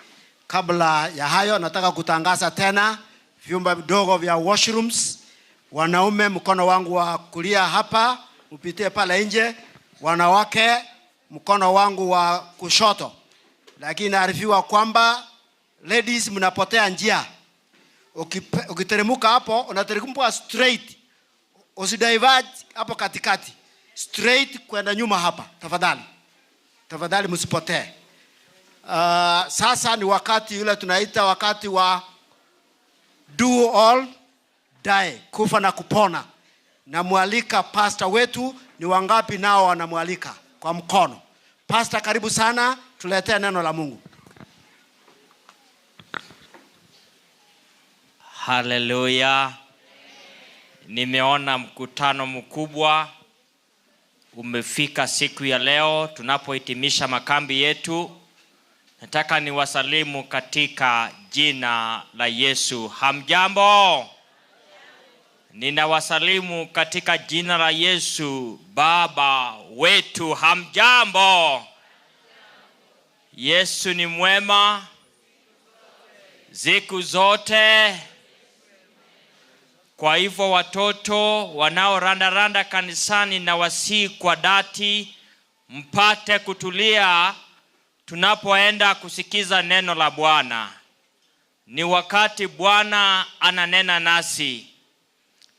Kabla ya hayo, nataka kutangaza tena vyumba vidogo vya washrooms. Wanaume mkono wangu wa kulia hapa, mpitie pale nje. Wanawake mkono wangu wa kushoto. Lakini naarifiwa kwamba ladies mnapotea njia. Ukiteremuka hapo unateremka straight, usidivert hapo katikati, straight kwenda nyuma hapa tafadhali. Tafadhali msipotee. Sasa ni wakati yule tunaita wakati wa do all die, kufa na kupona. Namwalika pastor wetu. Ni wangapi nao wanamwalika kwa mkono? Pastor, karibu sana, tuletee neno la Mungu. Haleluya. Nimeona mkutano mkubwa umefika siku ya leo tunapohitimisha makambi yetu. Nataka niwasalimu katika jina la Yesu. Hamjambo? Ninawasalimu katika jina la Yesu Baba wetu. Hamjambo? Yesu ni mwema siku zote. Kwa hivyo watoto wanaorandaranda kanisani na wasii kwa dhati mpate kutulia tunapoenda kusikiza neno la Bwana. Ni wakati Bwana ananena nasi.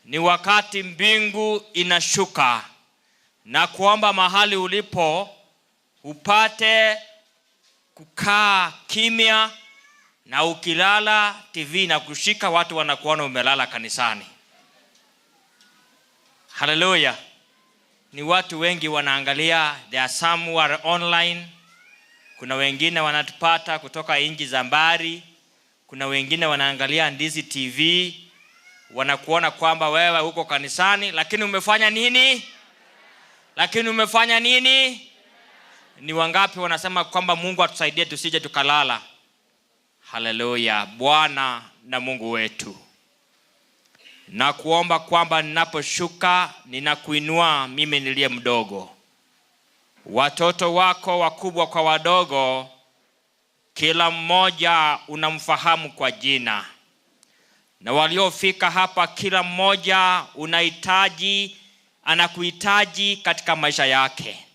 Ni wakati mbingu inashuka. Na kuomba mahali ulipo upate kukaa kimya, na ukilala TV na kushika watu wanakuona umelala kanisani. Hallelujah. Ni watu wengi wanaangalia, there are some who are online. Kuna wengine wanatupata kutoka nchi za mbali. Kuna wengine wanaangalia Ndizi TV, wanakuona kwamba wewe uko kanisani, lakini umefanya nini? Lakini umefanya nini? Ni wangapi wanasema kwamba Mungu atusaidie tusije tukalala? Haleluya. Bwana na Mungu wetu, na kuomba kwamba ninaposhuka ninakuinua mimi niliye mdogo, watoto wako wakubwa kwa wadogo, kila mmoja unamfahamu kwa jina, na waliofika hapa kila mmoja anakuhitaji katika maisha yake.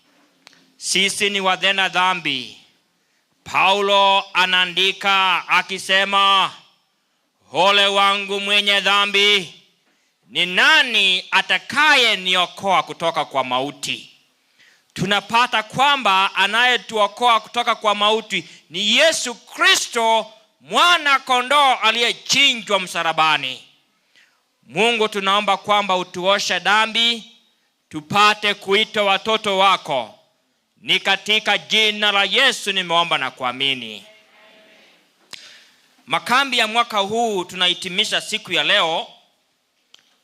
Sisi ni wadhena dhambi. Paulo anaandika akisema, ole wangu mwenye dhambi, ni nani atakaye niokoa kutoka kwa mauti? Tunapata kwamba anayetuokoa kutoka kwa mauti ni Yesu Kristo, mwana kondoo aliyechinjwa msalabani. Mungu, tunaomba kwamba utuoshe dhambi tupate kuitwa watoto wako. Ni katika jina la Yesu nimeomba na kuamini. Makambi ya mwaka huu tunahitimisha siku ya leo,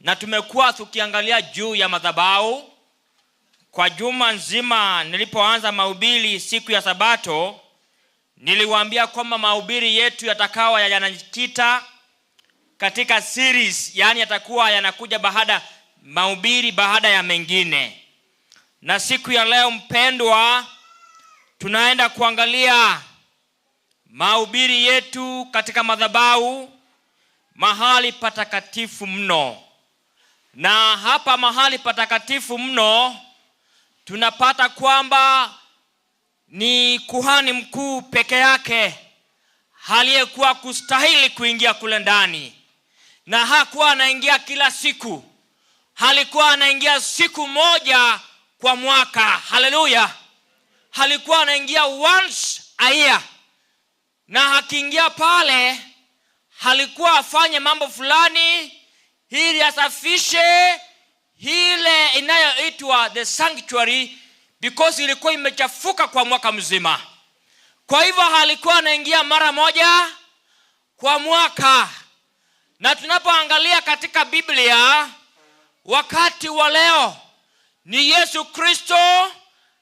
na tumekuwa tukiangalia juu ya madhabahu kwa juma nzima. Nilipoanza mahubiri siku ya Sabato, niliwaambia kwamba mahubiri yetu yatakawa yanajikita katika series, yani yatakuwa yanakuja baada mahubiri baada ya mengine. Na siku ya leo mpendwa, tunaenda kuangalia mahubiri yetu katika madhabahu, mahali patakatifu mno. Na hapa mahali patakatifu mno tunapata kwamba ni kuhani mkuu peke yake aliyekuwa kustahili kuingia kule ndani, na hakuwa anaingia kila siku, alikuwa anaingia siku moja kwa mwaka. Haleluya. Alikuwa anaingia once a year, na akiingia pale alikuwa afanye mambo fulani ili asafishe ile inayoitwa the sanctuary, because ilikuwa imechafuka kwa mwaka mzima. Kwa hivyo alikuwa anaingia mara moja kwa mwaka. Na tunapoangalia katika Biblia wakati wa leo ni Yesu Kristo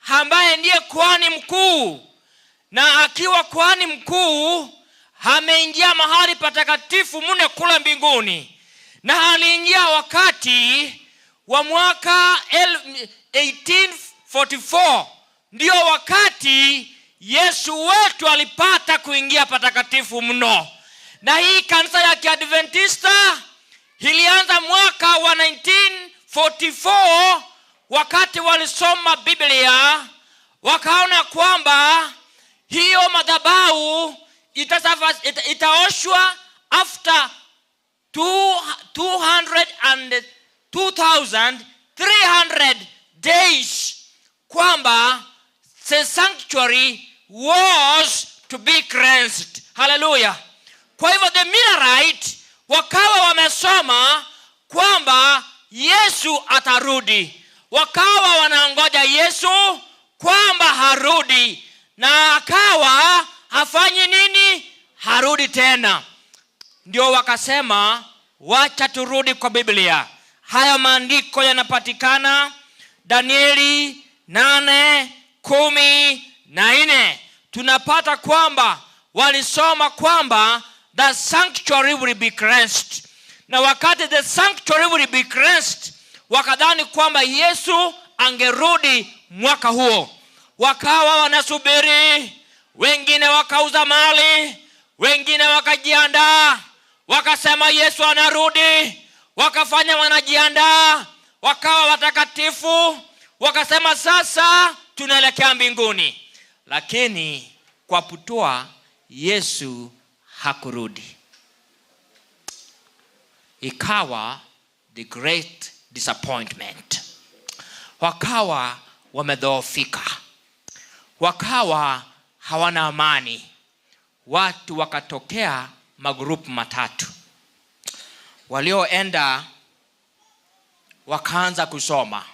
ambaye ndiye kuhani mkuu, na akiwa kuhani mkuu ameingia mahali patakatifu mune kule mbinguni, na aliingia wakati wa mwaka 1844 ndio wakati Yesu wetu alipata kuingia patakatifu mno. Na hii kanisa ya Kiadventista ilianza mwaka wa 1944 wakati walisoma Biblia wakaona kwamba hiyo madhabahu itaoshwa after two, two hundred and two thousand three hundred days, kwamba the sanctuary was to be cleansed. Hallelujah. Kwa hivyo the Millerite wakawa wamesoma kwamba Yesu atarudi, wakawa wanangoja Yesu kwamba harudi, na akawa hafanyi nini? Harudi tena. Ndio wakasema wacha turudi kwa Biblia. Haya maandiko yanapatikana Danieli 8:14. Tunapata kwamba walisoma kwamba the sanctuary will be cleansed, na wakati the sanctuary will be cleansed, wakadhani kwamba Yesu angerudi mwaka huo. Wakawa wanasubiri, wengine wakauza mali, wengine wakajiandaa, wakasema Yesu anarudi, wakafanya wanajiandaa, wakawa watakatifu, wakasema sasa tunaelekea mbinguni. Lakini kwa putoa Yesu hakurudi. Ikawa the great disappointment. Wakawa wamedhoofika, wakawa hawana amani. Watu wakatokea magrupu matatu. Walioenda wakaanza kusoma,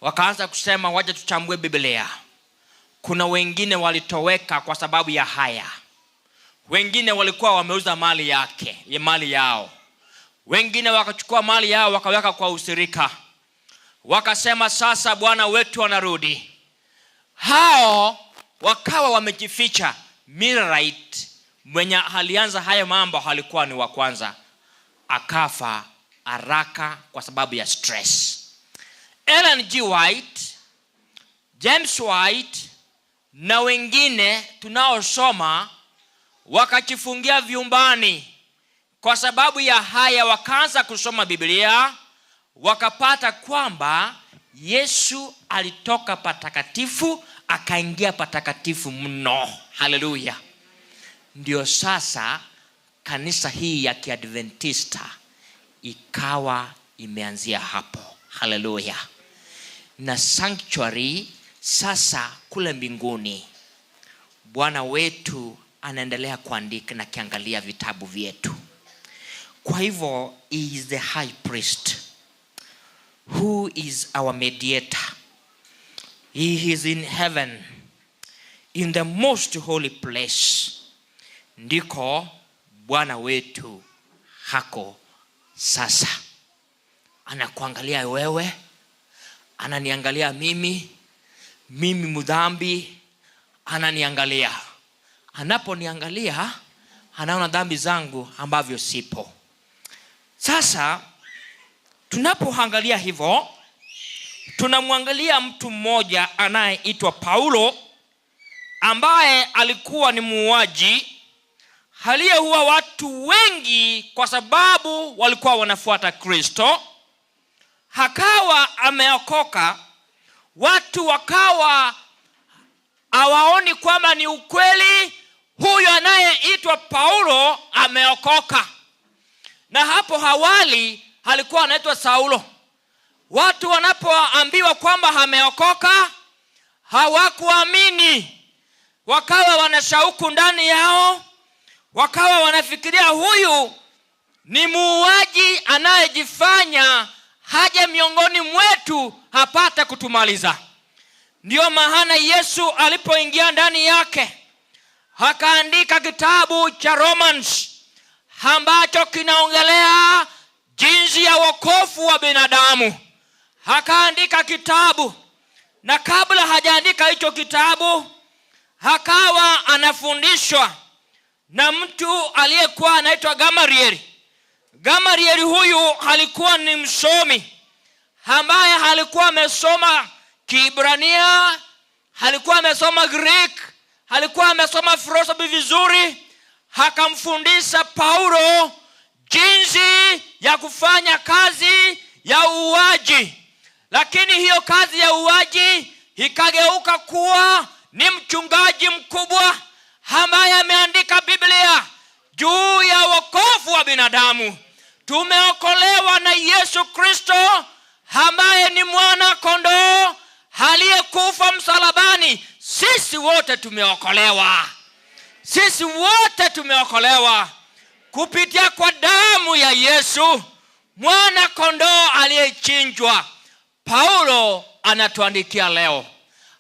wakaanza kusema waje tuchambue Biblia. Kuna wengine walitoweka kwa sababu ya haya, wengine walikuwa wameuza mali yake, ya mali yao, wengine wakachukua mali yao wakaweka kwa usirika, wakasema sasa Bwana wetu anarudi. Hao wakawa wamejificha. Millerite mwenye alianza hayo mambo alikuwa ni wa kwanza, akafa haraka kwa sababu ya stress. Ellen G. White, James White na wengine tunaosoma wakajifungia vyumbani kwa sababu ya haya. Wakaanza kusoma Biblia, wakapata kwamba Yesu alitoka patakatifu akaingia patakatifu mno. Haleluya! Ndio sasa kanisa hii ya Kiadventista ikawa imeanzia hapo. Haleluya! Na sanctuary sasa kule mbinguni, Bwana wetu anaendelea kuandika na kiangalia vitabu vyetu. Kwa hivyo he is the high priest who is our mediator. He is in heaven in the most holy place. Ndiko Bwana wetu hako sasa. Anakuangalia wewe, ananiangalia mimi, mimi mdhambi ananiangalia. Anaponiangalia anaona dhambi zangu ambavyo sipo. Sasa tunapoangalia hivyo, tunamwangalia mtu mmoja anayeitwa Paulo ambaye alikuwa ni muuaji aliyeua watu wengi kwa sababu walikuwa wanafuata Kristo. Akawa ameokoka, watu wakawa hawaoni kwamba ni ukweli huyu anayeitwa Paulo ameokoka. Na hapo awali alikuwa anaitwa Saulo. Watu wanapoambiwa kwamba ameokoka hawakuamini, wakawa wanashauku ndani yao, wakawa wanafikiria huyu ni muuaji anayejifanya haje miongoni mwetu apate kutumaliza. Ndio maana Yesu alipoingia ndani yake akaandika kitabu cha Romans ambacho kinaongelea jinsi ya wokovu wa binadamu. Akaandika kitabu Na kabla hajaandika hicho kitabu, akawa anafundishwa na mtu aliyekuwa anaitwa Gamalieli. Gamalieli huyu alikuwa ni msomi ambaye alikuwa amesoma Kiebrania, alikuwa amesoma Greek, alikuwa amesoma philosophy vizuri. Akamfundisha Paulo jinsi ya kufanya kazi ya uuaji, lakini hiyo kazi ya uuaji ikageuka kuwa ni mchungaji mkubwa ambaye ameandika Biblia juu ya wokovu wa binadamu. Tumeokolewa na Yesu Kristo ambaye ni mwana kondoo aliyekufa msalabani. Sisi wote tumeokolewa, sisi wote tumeokolewa kupitia kwa damu ya Yesu mwana kondoo aliyechinjwa. Paulo anatuandikia leo,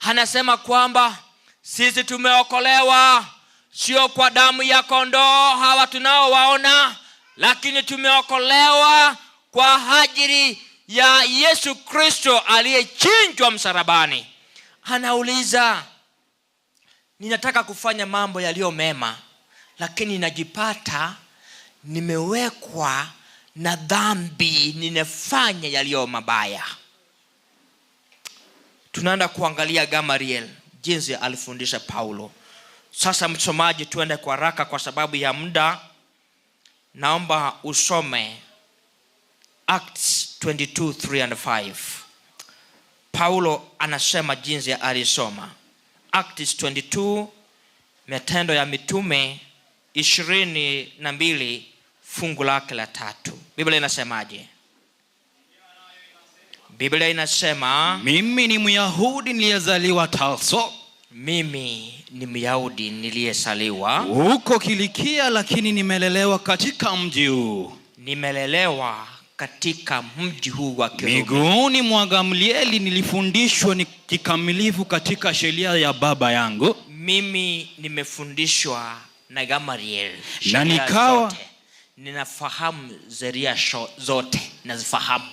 anasema kwamba sisi tumeokolewa sio kwa damu ya kondoo hawa tunaowaona, lakini tumeokolewa kwa ajili ya Yesu Kristo aliyechinjwa msalabani. Anauliza, ninataka kufanya mambo yaliyo mema, lakini najipata nimewekwa na dhambi, ninafanya yaliyo mabaya. Tunaenda kuangalia Gamaliel jinsi alifundisha Paulo. Sasa msomaji, tuende kwa haraka kwa sababu ya muda. Naomba usome Acts 22, 3 and 5. Paulo anasema jinsi alisoma Acts 22, Matendo ya Mitume 22 fungu lake la 3. Biblia inasemaje? Biblia inasema, mimi ni Myahudi niliyezaliwa Tarso. Mimi ni Myahudi niliyezaliwa huko Kilikia, lakini nimelelewa katika mji huu. Nimelelewa katika mji huu wa Kirumi. Miguuni mwa Gamlieli nilifundishwa ni kikamilifu katika sheria ya baba yangu. Mimi nimefundishwa na Gamaliel Na sheria nikawa zote. Ninafahamu sheria zote, nazifahamu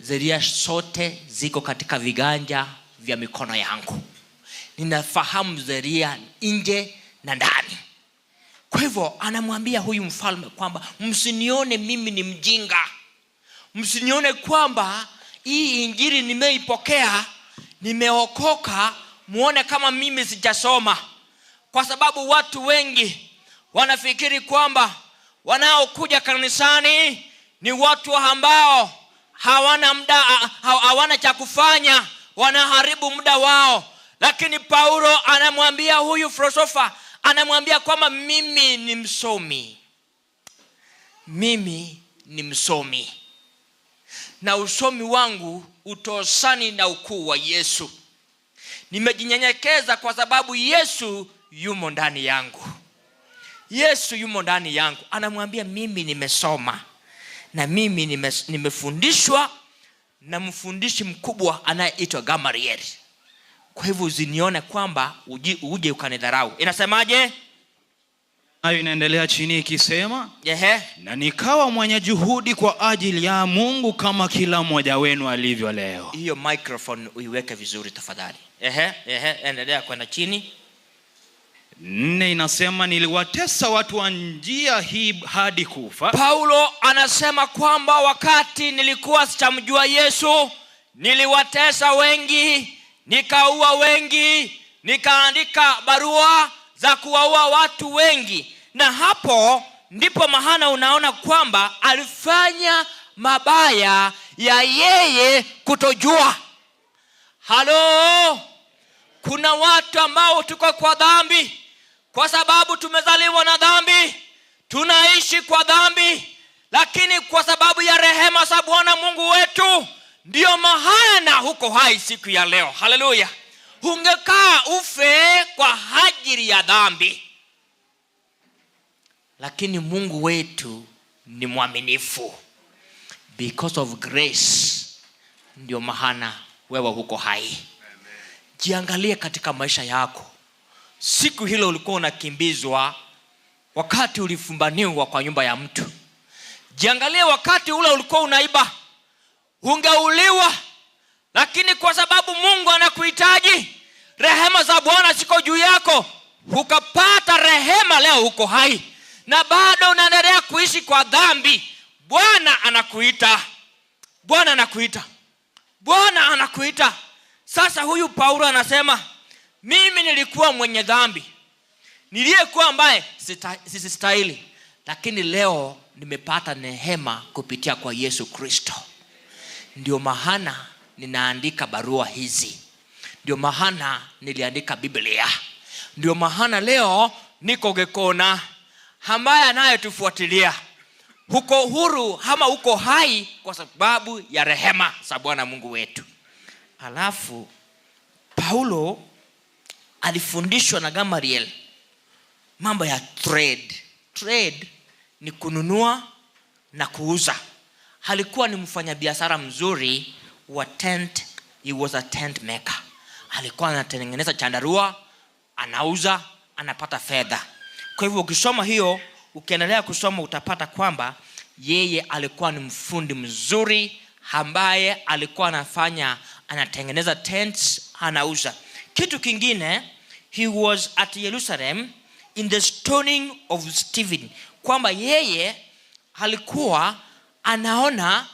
sheria zote, ziko katika viganja vya mikono yangu. Ninafahamu sheria nje na ndani. Kwa hivyo anamwambia huyu mfalme kwamba msinione mimi ni mjinga, msinione kwamba hii injili nimeipokea, nimeokoka, muone kama mimi sijasoma. Kwa sababu watu wengi wanafikiri kwamba wanaokuja kanisani ni watu ambao hawana muda, hawana cha kufanya, wanaharibu muda wao. Lakini Paulo anamwambia huyu filosofa, anamwambia kwamba mimi ni msomi, mimi ni msomi, na usomi wangu utosani na ukuu wa Yesu. Nimejinyenyekeza kwa sababu Yesu yumo ndani yangu. Yesu yumo ndani yangu. Anamwambia mimi nimesoma na mimi nimefundishwa na mfundishi mkubwa anayeitwa Gamaliel. Kwa hivyo usinione kwamba uje ukanidharau. Inasemaje? Nayo inaendelea chini ikisema, Ehe. Na nikawa mwenye juhudi kwa ajili ya Mungu kama kila mmoja wenu alivyo leo. Hiyo microphone uiweke vizuri tafadhali. Ehe, ehe, endelea kwenda chini. 4 inasema niliwatesa watu wa njia hii hadi kufa. Paulo anasema kwamba wakati nilikuwa sijamjua Yesu, niliwatesa wengi, nikaua wengi, nikaandika barua za kuwaua watu wengi. Na hapo ndipo maana unaona kwamba alifanya mabaya ya yeye kutojua. Halo, kuna watu ambao tuko kwa dhambi kwa sababu tumezaliwa na dhambi, tunaishi kwa dhambi, lakini kwa sababu ya rehema za Bwana Mungu wetu ndio maana huko hai siku ya leo. Haleluya. Ungekaa ufe kwa ajili ya dhambi, lakini Mungu wetu ni mwaminifu. Because of grace ndio maana wewe huko hai. Jiangalie katika maisha yako. Siku hilo ulikuwa unakimbizwa wakati ulifumbaniwa kwa nyumba ya mtu. Jiangalie wakati ule ulikuwa unaiba, ungeuliwa, Lakini kwa sababu Mungu anakuhitaji, rehema za Bwana ziko juu yako, ukapata rehema leo, uko hai na bado unaendelea kuishi kwa dhambi. Bwana anakuita, Bwana anakuita, Bwana anakuita. Sasa huyu Paulo anasema mimi nilikuwa mwenye dhambi, niliyekuwa ambaye sistahili, lakini leo nimepata nehema kupitia kwa Yesu Kristo. Ndio maana ninaandika barua hizi, ndio maana niliandika Biblia, ndio maana leo niko Gekona, ambaye anayetufuatilia huko huru ama uko hai kwa sababu ya rehema za Bwana Mungu wetu. Alafu Paulo alifundishwa na Gamaliel mambo ya trade. Trade ni kununua na kuuza. Alikuwa ni mfanyabiashara mzuri wa tent, he was a tent maker. Alikuwa anatengeneza chandarua, anauza, anapata fedha. Kwa hivyo ukisoma hiyo, ukiendelea kusoma utapata kwamba yeye alikuwa ni mfundi mzuri ambaye alikuwa anafanya, anatengeneza tents, anauza. Kitu kingine, he was at Jerusalem in the stoning of Stephen, kwamba yeye alikuwa anaona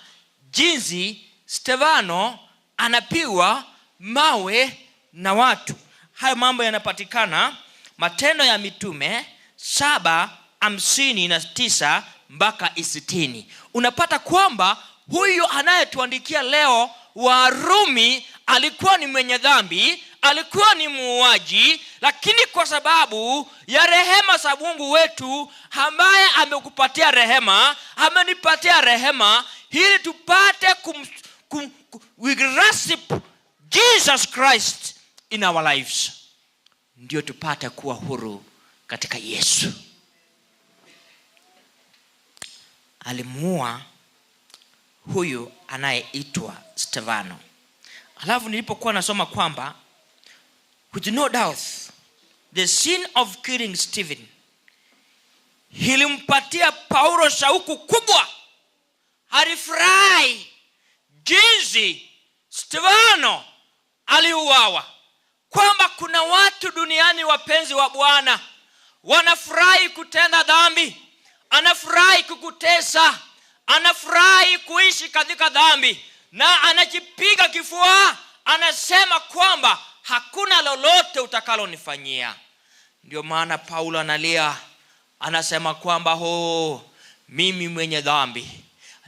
jinsi Stefano anapigwa mawe na watu. Hayo mambo yanapatikana Matendo ya Mitume 7:59 mpaka 60. Unapata kwamba huyu anayetuandikia leo Warumi alikuwa ni mwenye dhambi, alikuwa ni muuaji, lakini kwa sababu ya rehema za Mungu wetu ambaye amekupatia rehema, amenipatia rehema ili tupate kum, kum, kum, we grasp Jesus Christ in our lives, ndio tupate kuwa huru katika Yesu. Alimuua huyu anayeitwa Stefano. Alafu nilipokuwa nasoma kwamba with no doubt the sin of killing Stephen ilimpatia Paulo shauku kubwa. Alifurahi jinsi Stefano aliuawa, kwamba kuna watu duniani wapenzi wa Bwana wanafurahi kutenda dhambi, anafurahi kukutesa, anafurahi kuishi katika dhambi, na anajipiga kifua, anasema kwamba hakuna lolote utakalonifanyia. Ndio maana Paulo analia, anasema kwamba ho, mimi mwenye dhambi,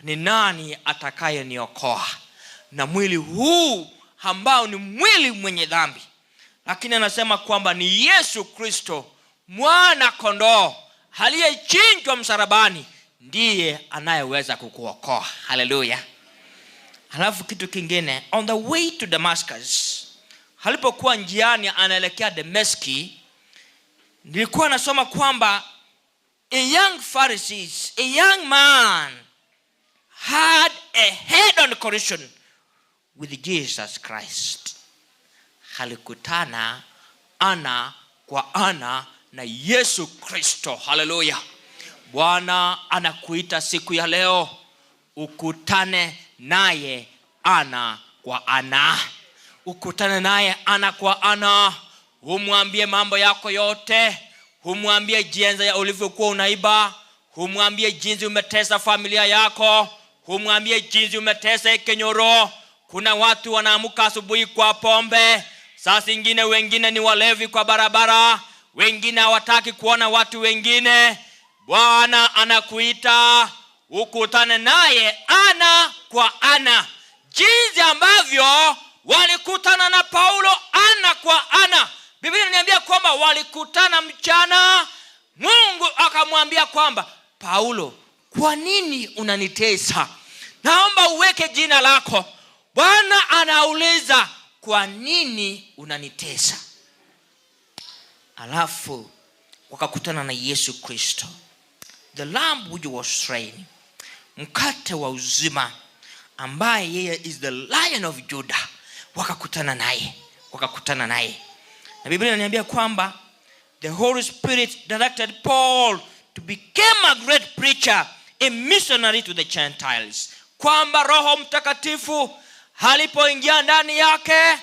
ni nani atakayeniokoa na mwili huu ambao ni mwili mwenye dhambi? Lakini anasema kwamba ni Yesu Kristo mwana kondoo aliyechinjwa msalabani ndiye anayeweza kukuokoa. Haleluya! Halafu kitu kingine, on the way to Damascus, alipokuwa njiani anaelekea Dameski, nilikuwa nasoma kwamba a young Pharisees, a young man had a head-on collision with Jesus Christ. Alikutana ana kwa ana na Yesu Kristo. Haleluya! Bwana anakuita siku ya leo ukutane naye ana kwa ana, ukutane naye ana kwa ana, umwambie mambo yako yote, umwambie jinsi ulivyokuwa unaiba, umwambie jinsi umetesa familia yako, umwambie jinsi umetesa Kenyoro. Kuna watu wanaamka asubuhi kwa pombe, saa zingine wengine ni walevi kwa barabara, wengine hawataki kuona watu wengine. Bwana anakuita ukutane naye ana kwa ana, jinsi ambavyo walikutana na Paulo ana kwa ana. Biblia inaniambia kwamba walikutana mchana, Mungu akamwambia kwamba Paulo, kwa nini unanitesa? Naomba uweke jina lako. Bwana anauliza, kwa nini unanitesa? Alafu wakakutana na Yesu Kristo, the lamb which was slain, mkate wa uzima, ambaye yeye is the Lion of Judah. Wakakutana naye, wakakutana naye, na Biblia inaniambia kwamba the Holy Spirit directed Paul to become a great preacher, a missionary to the Gentiles, kwamba Roho Mtakatifu Alipoingia ndani yake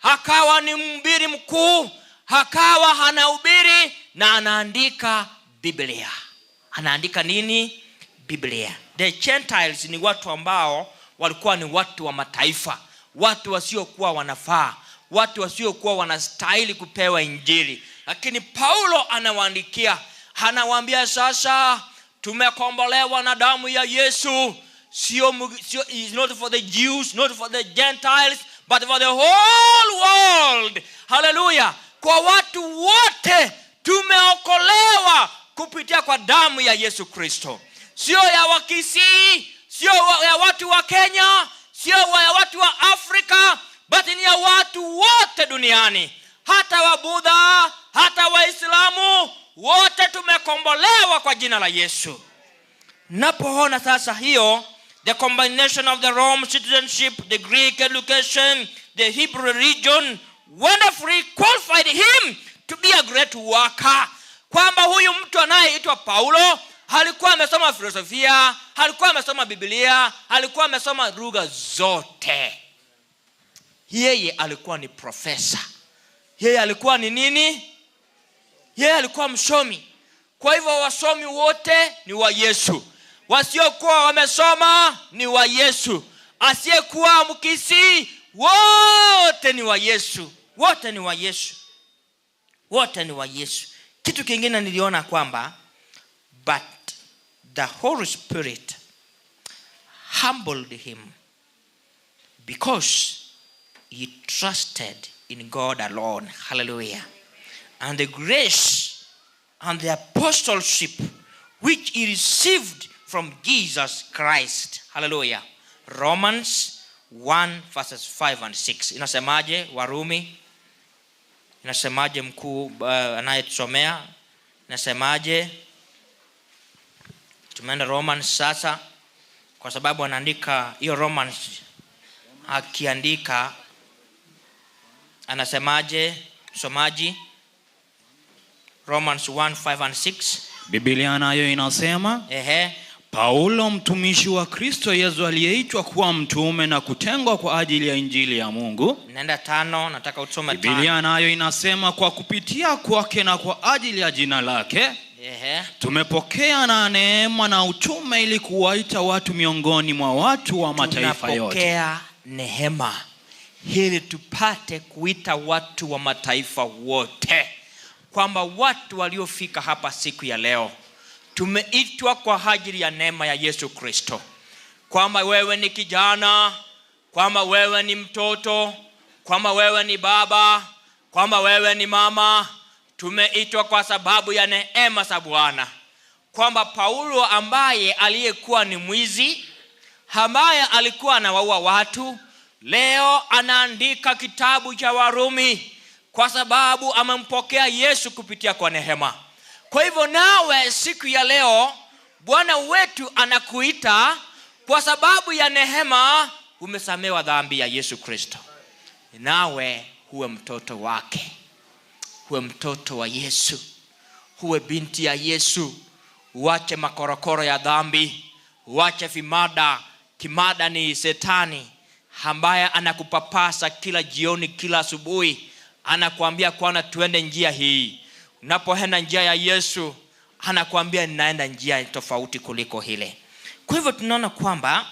akawa ni mhubiri mkuu, akawa anahubiri na anaandika Biblia. Anaandika nini? Biblia. The Gentiles ni watu ambao walikuwa ni watu wa mataifa, watu wasiokuwa wanafaa, watu wasiokuwa wanastahili kupewa Injili. Lakini Paulo anawaandikia, anawaambia sasa tumekombolewa na damu ya Yesu, sio, sio, is not for the Jews, not for the Gentiles, but for the whole world. Haleluya! Kwa watu wote tumeokolewa kupitia kwa damu ya Yesu Kristo, sio ya Wakisii, sio ya watu wa Kenya, sio ya watu wa Afrika, but ni ya watu wote duniani, hata Wabudha, hata Waislamu, wote tumekombolewa kwa jina la Yesu. Napoona sasa hiyo the combination of the Rome citizenship, the Greek education, the Hebrew religion wonderfully qualified him to be a great worker, kwamba huyu mtu anayeitwa Paulo alikuwa amesoma filosofia, alikuwa amesoma Biblia, alikuwa amesoma lugha zote. Yeye alikuwa ni profesa, yeye alikuwa ni nini? Yeye alikuwa msomi. Kwa hivyo wasomi wote ni wa Yesu, wasiokuwa wamesoma ni wa Yesu, asiyekuwa Mkisii wote ni wa Yesu, wote ni wa Yesu, wote ni wa Yesu. Kitu kingine niliona kwamba but the Holy Spirit humbled him because he trusted in God alone. Hallelujah. And the grace and the apostleship which he received from Jesus Christ. Hallelujah. Romans 1 verses 5 and 6. Inasemaje Warumi? Inasemaje mkuu anayetusomea? Inasemaje? Tumeenda Romans sasa, kwa sababu anaandika hiyo Romans, akiandika anasemaje msomaji? Romans 1 5 and 6. Biblia nayo inasema, Paulo mtumishi wa Kristo Yesu aliyeitwa kuwa mtume na kutengwa kwa ajili ya injili ya Mungu. Nenda 5, nataka usome 5. Biblia nayo inasema kwa kupitia kwake na kwa ajili ya jina lake tumepokea na neema na utume ili kuwaita watu miongoni mwa watu wa mataifa yote. Tunapokea neema ili tupate kuita watu wa mataifa wote, kwamba watu waliofika hapa siku ya leo tumeitwa kwa ajili ya neema ya Yesu Kristo, kwamba wewe ni kijana, kwamba wewe ni mtoto, kwamba wewe ni baba, kwamba wewe ni mama, tumeitwa kwa sababu ya neema za Bwana. Kwamba Paulo ambaye aliyekuwa ni mwizi, ambaye alikuwa anawaua watu, leo anaandika kitabu cha Warumi kwa sababu amempokea Yesu kupitia kwa neema. Kwa hivyo nawe siku ya leo Bwana wetu anakuita kwa sababu ya neema, umesamewa dhambi ya Yesu Kristo. Nawe huwe mtoto wake, huwe mtoto wa Yesu, huwe binti ya Yesu. Uache makorokoro ya dhambi, uache vimada. Kimada ni setani ambaye anakupapasa kila jioni, kila asubuhi, anakuambia kwana tuende njia hii. Unapoenda njia ya Yesu, anakuambia ninaenda njia tofauti kuliko ile. Kwa hivyo tunaona kwamba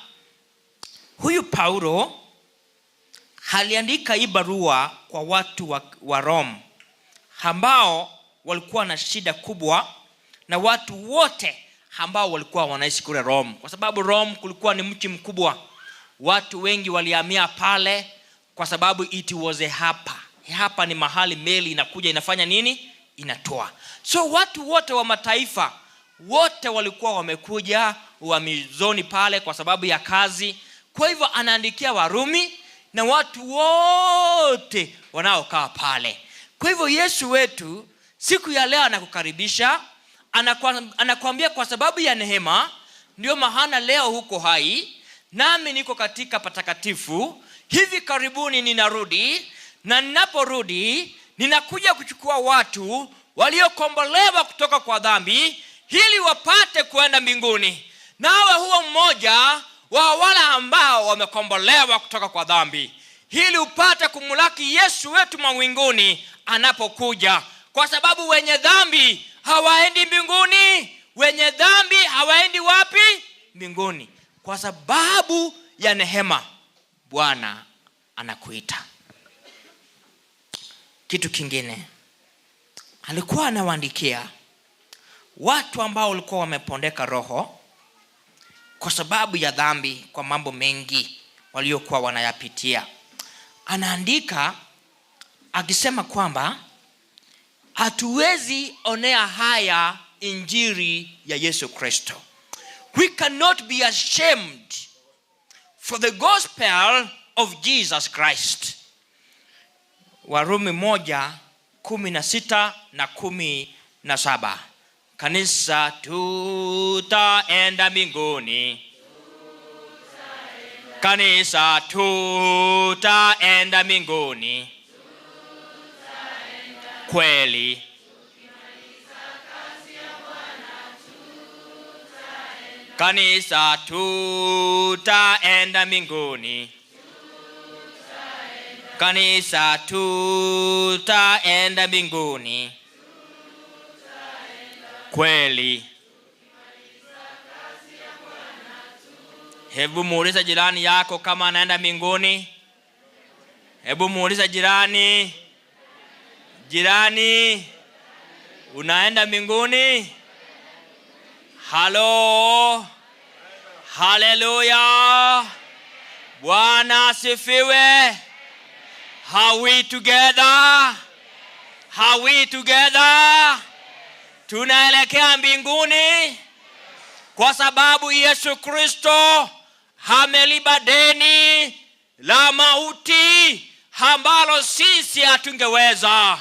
huyu Paulo aliandika hii barua kwa watu wa Rome ambao walikuwa na shida kubwa, na watu wote ambao walikuwa wanaishi kule Rome, kwa sababu Rome kulikuwa ni mji mkubwa. Watu wengi walihamia pale kwa sababu it was a hapa. Hapa ni mahali meli inakuja inafanya nini? Inatoa. So watu wote wa mataifa wote walikuwa wamekuja uhamizoni pale kwa sababu ya kazi. Kwa hivyo anaandikia Warumi na watu wote wanaokaa pale. Kwa hivyo Yesu wetu siku ya leo anakukaribisha, anakuambia kwa sababu ya neema ndio maana leo huko hai, nami niko katika patakatifu. Hivi karibuni ninarudi, na ninaporudi ninakuja kuchukua watu waliokombolewa kutoka kwa dhambi ili wapate kwenda mbinguni. Nawe huo mmoja wa wale ambao wamekombolewa kutoka kwa dhambi, ili upate kumlaki Yesu wetu mawinguni anapokuja, kwa sababu wenye dhambi hawaendi mbinguni. Wenye dhambi hawaendi wapi? Mbinguni. Kwa sababu ya nehema, Bwana anakuita. Kitu kingine alikuwa anawaandikia watu ambao walikuwa wamepondeka roho kwa sababu ya dhambi, kwa mambo mengi waliokuwa wanayapitia. Anaandika akisema kwamba hatuwezi onea haya injili ya Yesu Kristo. We cannot be ashamed for the gospel of Jesus Christ. Warumi 1:16 na 17. Kanisa, tutaenda mbinguni. Kanisa, tutaenda mbinguni. Kweli. Kanisa, tutaenda mbinguni. Kanisa, tutaenda mbinguni. Kweli. Hebu muulize jirani yako kama anaenda mbinguni. Hebu muulize jirani. Jirani, unaenda mbinguni? Halo. Haleluya. Bwana asifiwe. Are we together? Are we together? Tunaelekea mbinguni kwa sababu Yesu Kristo amelipa deni la mauti ambalo sisi hatungeweza.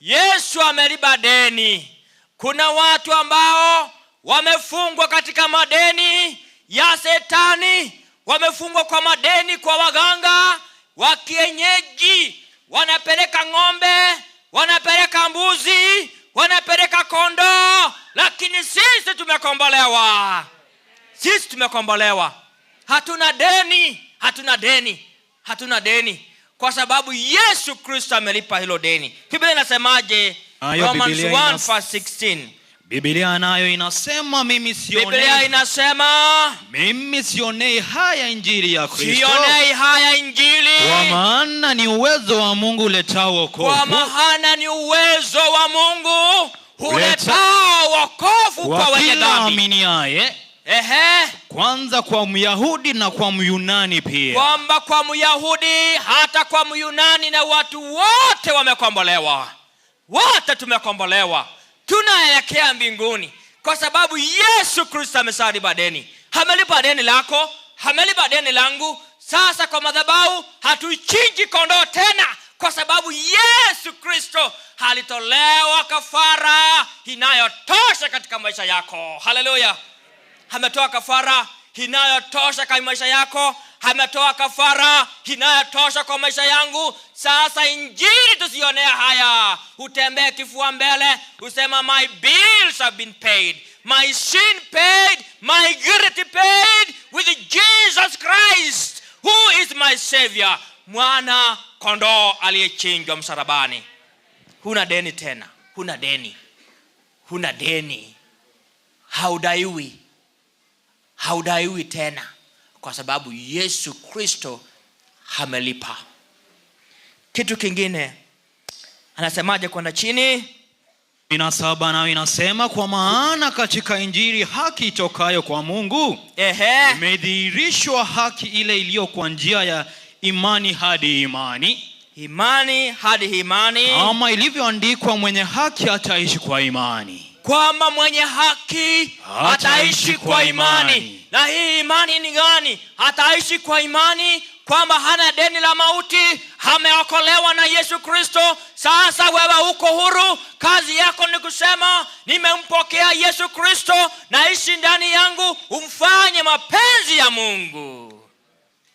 Yesu amelipa deni. Kuna watu ambao wamefungwa katika madeni ya Shetani, wamefungwa kwa madeni kwa waganga wa kienyeji, wanapeleka ng'ombe, wanapeleka mbuzi, wanapeleka kondoo, lakini sisi tumekombolewa. Sisi tumekombolewa. Hatuna deni, hatuna deni, hatuna deni, kwa sababu Yesu Kristo amelipa hilo deni. Biblia inasemaje? Ayo, Romans Biblia 1 inas- verse 16. Biblia nayo inasema mimi sionei, Biblia inasema mimi sionei haya injili ya Kristo, sionei haya injili, kwa maana ni uwezo wa Mungu uletao kwa wokovu maana ni uwezo wa Mungu uletao wokovu kwa kwa wenye kila dhambi. aminiaye, Ehe, kwanza kwa Myahudi na kwa Myunani pia. kwamba kwa Myahudi hata kwa Myunani na watu wote wamekombolewa. Wote tumekombolewa, tunaelekea mbinguni kwa sababu Yesu Kristo ameshalipa deni. Amelipa deni lako, amelipa deni langu. Sasa kwa madhabahu hatuchinji kondoo tena, kwa sababu Yesu Kristo alitolewa kafara inayotosha katika maisha yako. Haleluya! Ametoa kafara inayotosha kwa maisha yako, ametoa kafara inayotosha kwa maisha yangu. Sasa injili tusionea haya, utembee kifua mbele, usema my bills have been paid, my sin paid, my guilt paid with Jesus Christ who is my savior, mwana kondoo aliyechinjwa msalabani. Huna deni tena, huna deni, huna deni, haudaiwi, haudaiwi tena, kwa sababu Yesu Kristo amelipa. Kitu kingine anasemaje kwenda chini? 17 nayo inasema kwa maana katika injili haki itokayo kwa Mungu imedhihirishwa haki ile iliyo kwa njia ya imani hadi imani, imani hadi imani, kama ilivyoandikwa, mwenye haki ataishi kwa imani. kwamba mwenye haki ataishi kwa imani. Na hii imani ni gani? Ataishi kwa imani kwamba hana deni la mauti, ameokolewa na Yesu Kristo. Sasa wewe uko huru, kazi yako ni kusema nimempokea Yesu Kristo, naishi ndani yangu, umfanye mapenzi ya Mungu.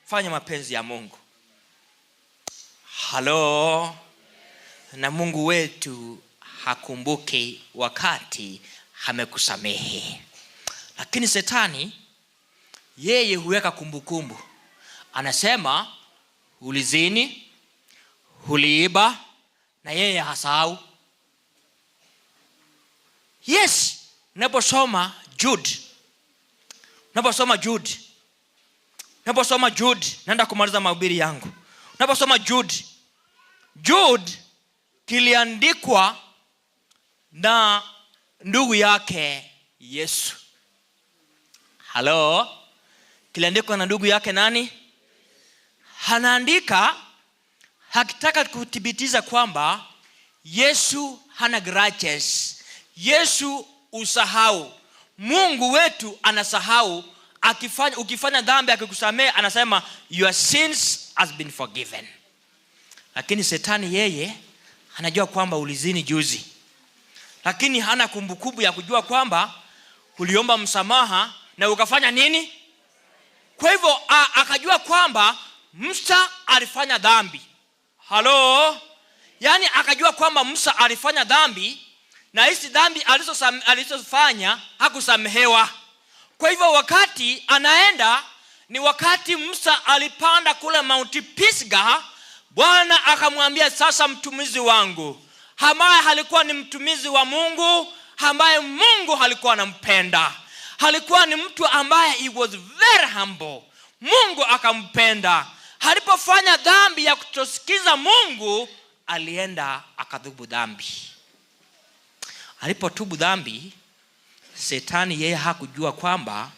Fanya mapenzi ya Mungu. Halo. Na Mungu wetu hakumbuki wakati amekusamehe. Lakini shetani Yeye huweka kumbukumbu, anasema ulizini, uliiba, na yeye hasahau. Yes, unaposoma Jude, unaposoma Jude, unaposoma Jude, naenda kumaliza mahubiri yangu. Unaposoma Jude, Jude kiliandikwa na ndugu yake Yesu. Halo, kiliandikwa na ndugu yake nani? Anaandika akitaka kuthibitisha kwamba Yesu hana grudges. Yesu usahau. Mungu wetu anasahau. Akifanya, ukifanya dhambi akikusamehe anasema your sins has been forgiven. Lakini shetani yeye anajua kwamba ulizini juzi, lakini hana kumbukumbu ya kujua kwamba uliomba msamaha na ukafanya nini. Kwa hivyo akajua kwamba Musa alifanya dhambi. Halo, yaani akajua kwamba Musa alifanya dhambi na hizi dhambi alizofanya hakusamehewa. Kwa hivyo wakati anaenda ni wakati Musa alipanda kule Mount Pisgah, Bwana akamwambia sasa, mtumizi wangu ambaye alikuwa ni mtumizi wa Mungu, ambaye Mungu alikuwa anampenda, alikuwa ni mtu ambaye he was very humble, Mungu akampenda. Alipofanya dhambi ya kutosikiza Mungu, alienda akatubu dhambi. Alipotubu dhambi, Shetani yeye hakujua kwamba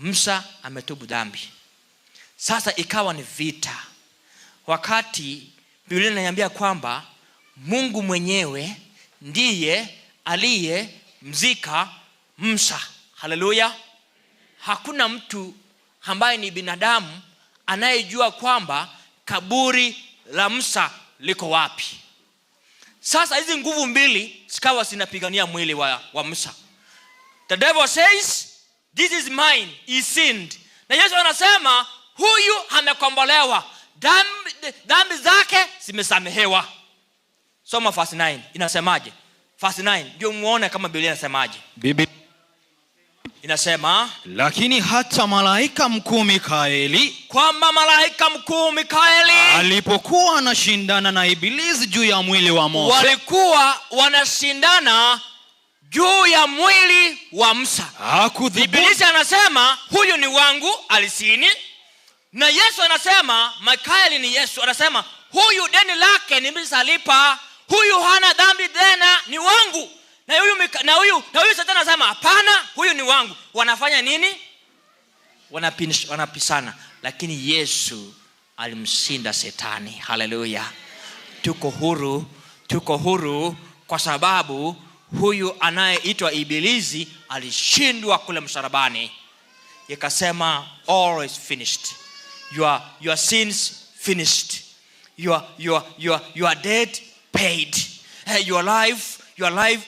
Musa ametubu dhambi. Sasa ikawa ni vita. Wakati Biblia inaniambia kwamba Mungu mwenyewe ndiye aliyemzika Musa. Haleluya! Hakuna mtu ambaye ni binadamu anayejua kwamba kaburi la Musa liko wapi. Sasa hizi nguvu mbili zikawa zinapigania mwili wa Musa. The devil says this is mine, he sinned. Na Yesu anasema huyu amekombolewa, dhambi zake zimesamehewa. Soma verse 9 inasemaje? Verse 9 ndio muone kama Biblia inasemaje. Biblia inasema, lakini hata malaika mkuu Mikaeli, kwamba malaika mkuu Mikaeli alipokuwa anashindana na Ibilisi juu ya mwili wa Mose, walikuwa wanashindana juu ya mwili wa Musa. Hakudhubutu. Ibilisi anasema huyu ni wangu, alisini. Na Yesu anasema, Mikaeli ni Yesu, anasema huyu deni lake nimeshalipa, huyu hana dhambi tena, ni wangu. Na huyu Shetani anasema hapana, huyu ni wangu. Wanafanya nini? Wanapisana. Lakini Yesu alimshinda Shetani. Haleluya. Tuko huru, tuko huru kwa sababu huyu anayeitwa Ibilisi alishindwa kule msalabani. Ikasema all is finished. Your sins finished. Your debt paid. Hey, your life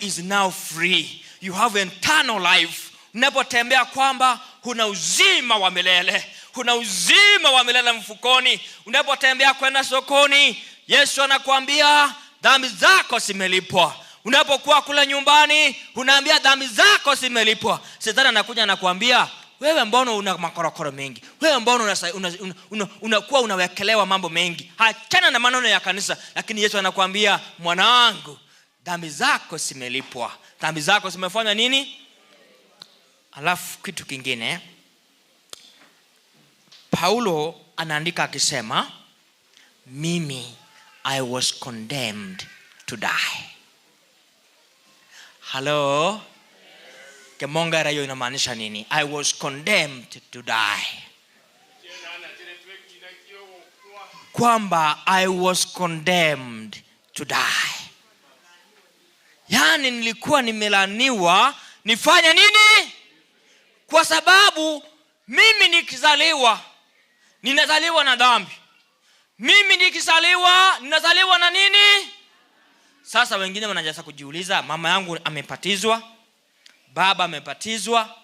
is now free. You have eternal life. Unapotembea kwamba huna uzima wa milele, huna uzima wa milele mfukoni. Unapotembea kwenda sokoni, Yesu anakuambia dhambi zako zimelipwa. Unapokuwa kule nyumbani, unaambia dhambi zako zimelipwa. Shetani anakuja anakuambia wewe mbona una makorokoro mengi? Wewe mbona unakuwa unawekelewa mambo mengi? Achana na maneno ya kanisa. Lakini Yesu anakuambia mwanangu, dhambi zako zimelipwa. Dhambi zako zimefanya nini? Alafu kitu kingine, Paulo anaandika akisema, mimi I was condemned to die. Hello? Kemonga hiyo inamaanisha nini? I was condemned to die. Kwamba I was condemned to die. Yaani nilikuwa nimelaniwa nifanye nini? Kwa sababu mimi nikizaliwa ninazaliwa na dhambi. Mimi nikizaliwa ninazaliwa na nini? Sasa wengine wanaanza kujiuliza, mama yangu amepatizwa, baba amepatizwa,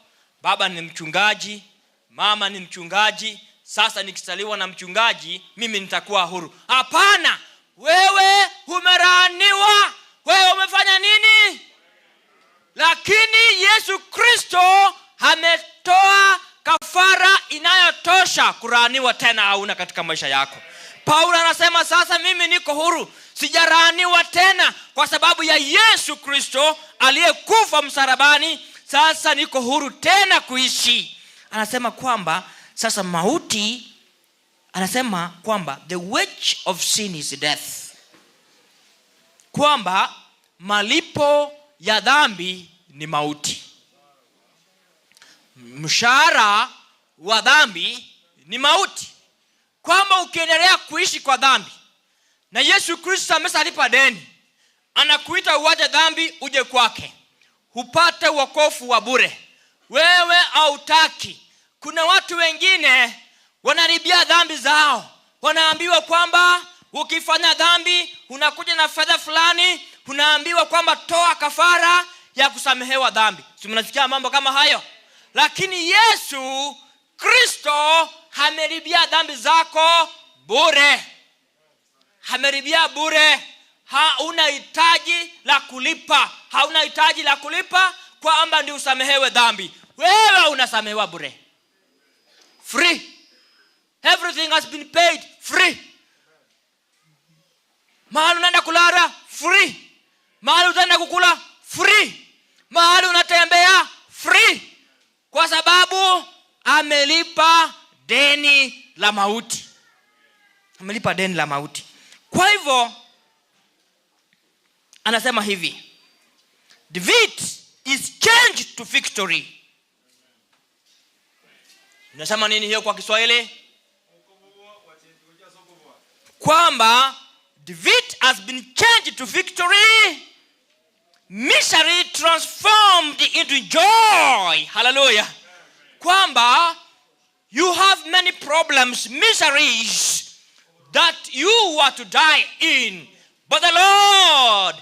baba ni mchungaji, mama ni mchungaji, sasa nikizaliwa na mchungaji mimi nitakuwa huru. Hapana, wewe umelaaniwa, wewe umefanya nini? Lakini Yesu Kristo ametoa kafara inayotosha kulaaniwa tena hauna katika maisha yako. Paulo anasema sasa mimi niko huru, sijalaaniwa tena kwa sababu ya Yesu Kristo aliyekufa msalabani. Sasa niko huru tena kuishi. Anasema kwamba sasa mauti, anasema kwamba the wage of sin is death, kwamba malipo ya dhambi ni mauti, mshahara wa dhambi ni mauti, kwamba ukiendelea kuishi kwa dhambi na Yesu Kristo ameshalipa deni, anakuita uache dhambi uje kwake upate wokovu wa bure. Wewe hautaki. Kuna watu wengine wanaribia dhambi zao, wanaambiwa kwamba ukifanya dhambi unakuja na fedha fulani, unaambiwa kwamba toa kafara ya kusamehewa dhambi. Si mnasikia mambo kama hayo? Lakini Yesu Kristo ameribia dhambi zako bure, ameribia bure. Hauna hitaji la kulipa, hauna hitaji la kulipa kwamba ndio usamehewe dhambi. Wewe unasamehewa bure, free. Everything has been paid free. Mahali unaenda kulala free, mahali utaenda kukula free, mahali unatembea free, kwa sababu amelipa deni la mauti, amelipa deni la mauti. Kwa hivyo anasema hivi, defeat is changed to victory. Inasema nini hiyo kwa Kiswahili? Kwamba defeat has been changed to victory, misery transformed into joy. Hallelujah. Kwamba you have many problems, miseries that you were to die in, but the Lord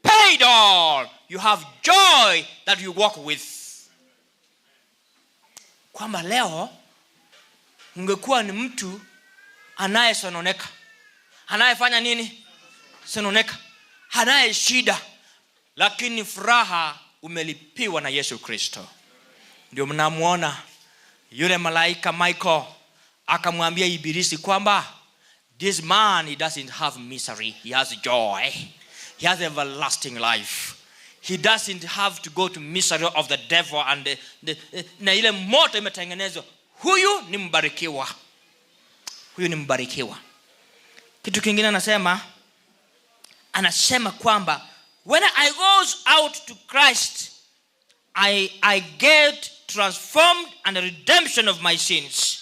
paid all. You have joy that you walk with. Kwamba leo ungekuwa ni mtu anayesononeka, anayefanya nini? Sononeka, anaye shida, lakini furaha umelipiwa na Yesu Kristo. Ndio mnamuona yule malaika Michael akamwambia Ibilisi kwamba this man, he doesn't have misery, he has joy, he has everlasting life. He doesn't have to go to misery of the devil and na ile moto imetengenezwa. Huyu ni mbarikiwa, huyu ni mbarikiwa. Kitu kingine anasema kwamba when I goes out to Christ, I get transformed and the redemption of my sins.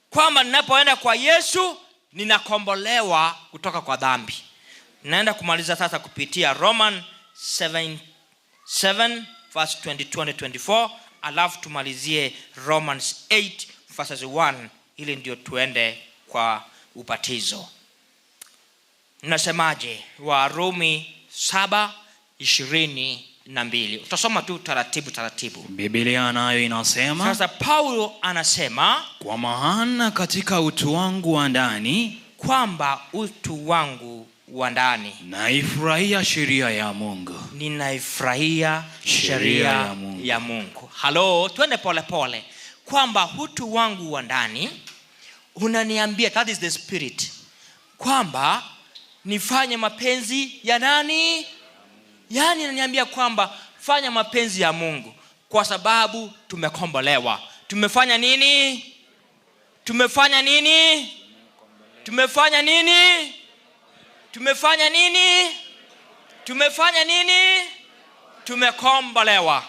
Kwamba ninapoenda kwa Yesu ninakombolewa kutoka kwa dhambi. Naenda kumaliza sasa kupitia Roman 7 verse 22 and 24, alafu tumalizie Romans 8 verses 1 ili ndio tuende kwa ubatizo. Nasemaje? Warumi 7:22. Utasoma tu taratibu taratibu. Biblia nayo inasema, Sasa Paulo anasema, kwa maana katika utu wangu wa ndani, kwamba utu wangu wa ndani naifurahia sheria ya Mungu. Ninaifurahia Sheria sheria ya Mungu. ya Mungu. Halo, twende pole pole. Kwamba utu wangu wa ndani unaniambia, that is the spirit, kwamba nifanye mapenzi ya nani? Yaani ananiambia kwamba fanya mapenzi ya Mungu kwa sababu tumekombolewa. Tumefanya nini? Tumefanya nini? Tumefanya nini? Tumefanya nini? Tumefanya nini? Tumekombolewa.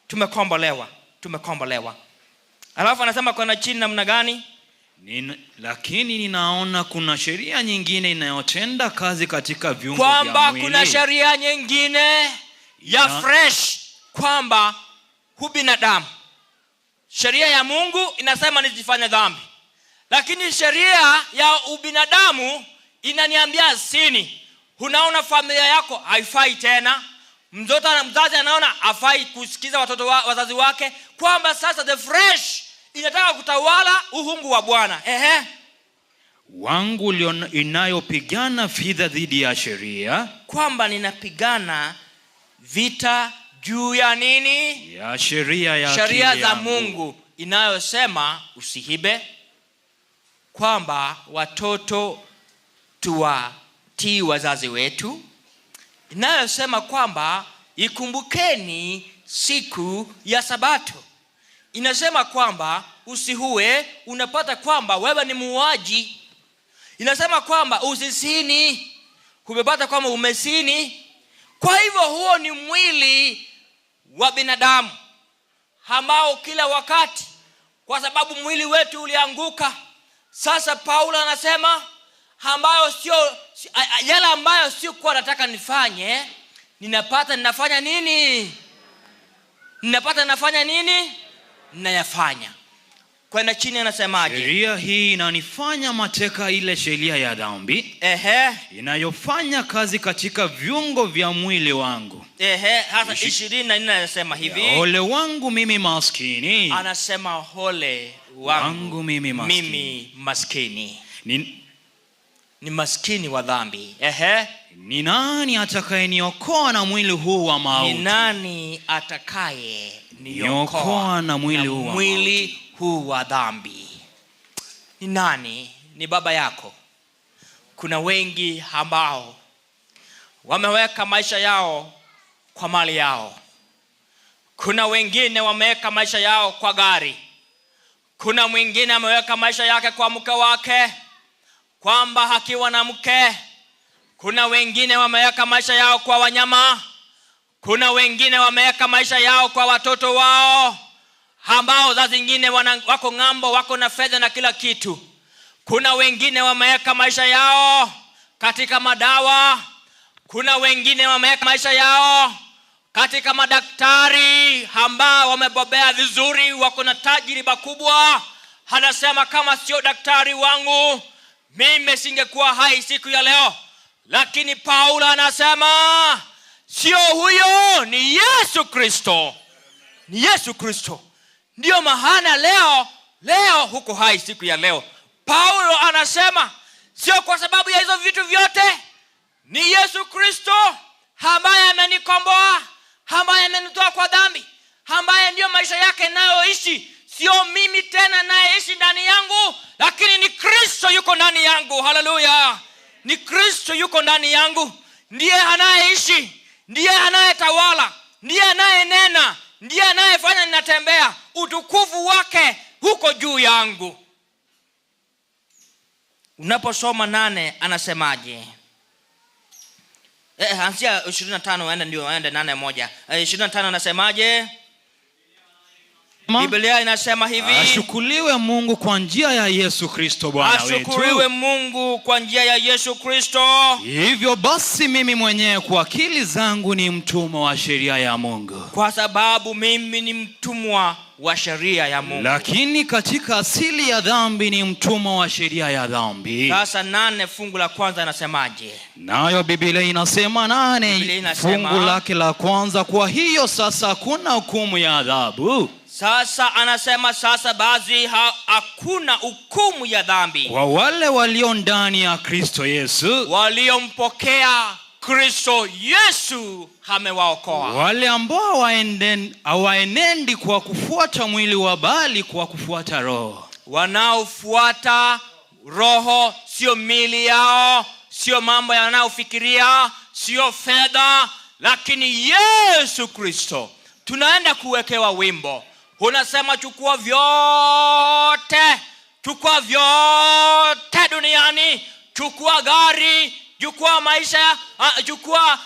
Tumekombolewa. Tumekombolewa. Alafu anasema kwenda chini namna gani? Lakini ninaona kuna sheria nyingine inayotenda kazi katika viungo vya Kwamba mwili. kuna sheria nyingine ya fresh, kwamba hu binadamu. Sheria ya Mungu inasema nisifanye dhambi, lakini sheria ya ubinadamu inaniambia sini. Unaona familia yako haifai tena, mtoto na mzazi anaona hafai kusikiza watoto wazazi wake, kwamba sasa the fresh inataka kutawala uhungu wa Bwana. Wangu inayopigana vita dhidi ya sheria, kwamba ninapigana vita juu ya nini? Ya sheria ya Sheria akili za yangu. Mungu. inayosema usiibe, kwamba watoto tuwatii wazazi wetu, inayosema kwamba ikumbukeni siku ya Sabato, inasema kwamba usihue, unapata kwamba wewe ni muuaji. Inasema kwamba usisini, umepata kwamba umesini. Kwa hivyo huo ni mwili wa binadamu ambao kila wakati, kwa sababu mwili wetu ulianguka. Sasa Paulo anasema ambayo sio si- a- a- yale ambayo sikuwa nataka nifanye, ninapata ninafanya nini? Ninapata ninafanya nini? Ninayafanya. Kwenda chini anasemaje? Sheria hii inanifanya mateka ile sheria ya dhambi Ehe, inayofanya kazi katika viungo vya mwili wangu. ehe, hasa 24 anasema hivi, Ole wangu mimi maskini, anasema hole wangu, wangu mimi maskini. mimi maskini. Ni, ni maskini wa dhambi. Ehe, ni nani atakayeniokoa na mwili huu wa ni mauti? nani atakaye Niokoa niokoa na mwili huu wa mwili huu wa dhambi? Ni nani? Ni baba yako. Kuna wengi ambao wameweka maisha yao kwa mali yao. Kuna wengine wameweka maisha yao kwa gari. Kuna mwingine ameweka maisha yake kwa mke wake, kwamba hakiwa na mke. Kuna wengine wameweka maisha yao kwa wanyama. Kuna wengine wameweka maisha yao kwa watoto wao ambao za zingine wana, wako ng'ambo, wako na fedha na kila kitu. Kuna wengine wameweka maisha yao katika madawa. Kuna wengine wameweka maisha yao katika madaktari ambao wamebobea vizuri, wako na tajriba kubwa. Anasema kama sio daktari wangu mimi singekuwa hai siku ya leo. Lakini Paulo anasema sio huyo, ni Yesu Kristo, ni Yesu Kristo. Ndiyo maana leo leo huko hai siku ya leo. Paulo anasema sio kwa sababu ya hizo vitu vyote, ni Yesu Kristo ambaye amenikomboa, ambaye amenitoa kwa dhambi, ambaye ndiyo maisha yake nayoishi. Sio mimi tena nayeishi ndani yangu, lakini ni Kristo yuko ndani yangu. Haleluya! Ni Kristo yuko ndani yangu, ndiye anayeishi, ndiye anayetawala, ndiye anayenena, ndiye anayefanya ninatembea. Utukufu wake huko juu yangu. Unaposoma 8 anasemaje? Anzia 25 ende ndio ende 8:1. 25 anasemaje? Biblia inasema hivi, Ashukuriwe Mungu kwa njia ya Yesu Kristo Bwana ashukuriwe wetu. Mungu kwa njia ya Yesu Kristo. Hivyo basi mimi mwenyewe kwa akili zangu ni mtumwa wa sheria ya Mungu, kwa sababu mimi ni mtumwa wa sheria ya Mungu. lakini katika asili ya dhambi ni mtumwa wa sheria ya dhambi. Sasa 8 fungu la kwanza anasemaje? Nayo Biblia inasema Biblia 8 inasema- fungu lake la kwanza, kwa hiyo sasa hakuna hukumu ya adhabu Sasa anasema sasa basi hakuna hukumu ya dhambi kwa wale walio ndani ya Kristo Yesu, waliompokea Kristo Yesu amewaokoa. wale ambao hawaenendi kwa kufuata mwili wa bali kwa kufuata Roho. Wanaofuata Roho, sio mili yao, sio mambo yanayofikiria, sio fedha, lakini Yesu Kristo. Tunaenda kuwekewa wimbo unasema, chukua vyote, chukua vyote duniani, chukua gari, chukua maisha, chukua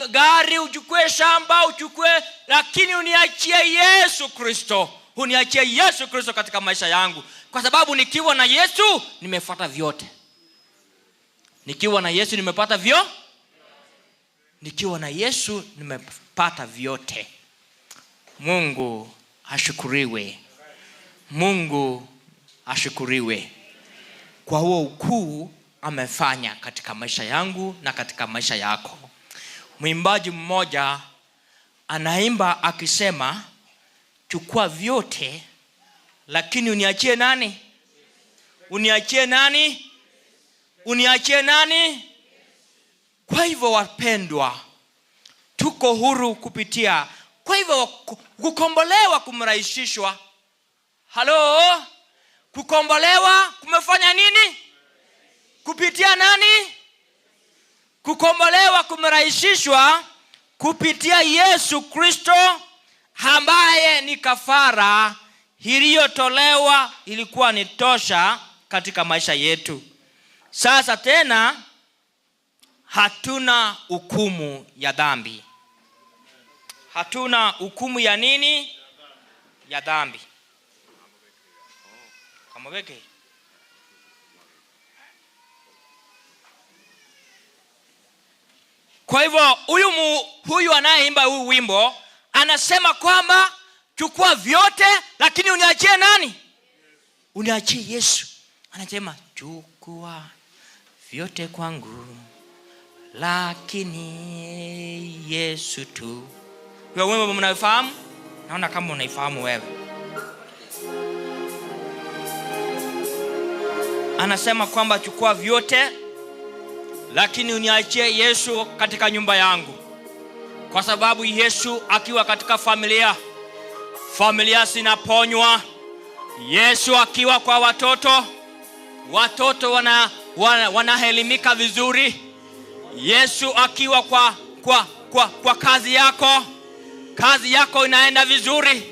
gari, uchukue shamba, uchukue, lakini uniachie Yesu Kristo, uniachie Yesu Kristo katika maisha yangu, kwa sababu nikiwa na Yesu nimefuata vyote. Nikiwa na Yesu nimepata vyo, nikiwa na Yesu nimepata vyote. Mungu ashukuriwe, Mungu ashukuriwe kwa huo ukuu amefanya katika maisha yangu na katika maisha yako. Mwimbaji mmoja anaimba akisema, chukua vyote lakini uniachie nani? Uniachie nani? Uniachie nani? Kwa hivyo wapendwa, tuko huru kupitia. Kwa hivyo kukombolewa, kumrahisishwa. Halo, kukombolewa kumefanya nini? Kupitia nani? Kukombolewa kumerahisishwa kupitia Yesu Kristo ambaye ni kafara iliyotolewa, ilikuwa ni tosha katika maisha yetu. Sasa tena hatuna hukumu ya dhambi. Hatuna hukumu ya nini? Ya dhambi. Kamweke. Kwa hivyo huyu mu, huyu anayeimba huu wimbo anasema kwamba chukua vyote, lakini uniachie nani? Uniachie Yesu. Anasema chukua vyote kwangu, lakini Yesu tu. Huyo wimbo mnaifahamu? Naona kama unaifahamu wewe. Anasema kwamba chukua vyote, lakini uniachie Yesu katika nyumba yangu, kwa sababu Yesu akiwa katika familia, familia zinaponywa. Yesu akiwa kwa watoto, watoto wana, wana, wanaelimika vizuri. Yesu akiwa kwa, kwa, kwa, kwa kazi yako, kazi yako inaenda vizuri,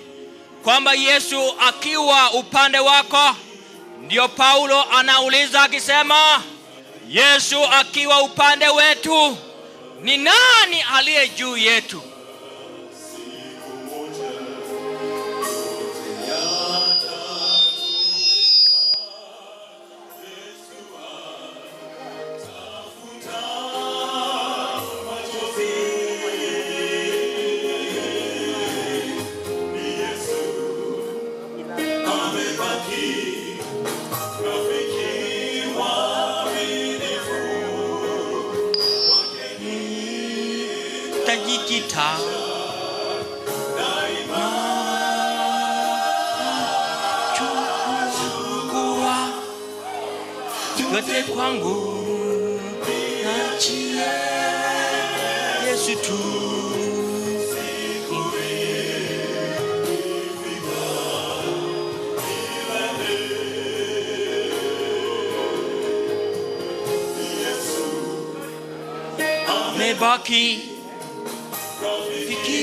kwamba Yesu akiwa upande wako. Ndio Paulo anauliza akisema, Yesu akiwa upande wetu, ni nani aliye juu yetu? Tajikita chukua yote kwangu, nachie Yesu tu. Mebaki rafiki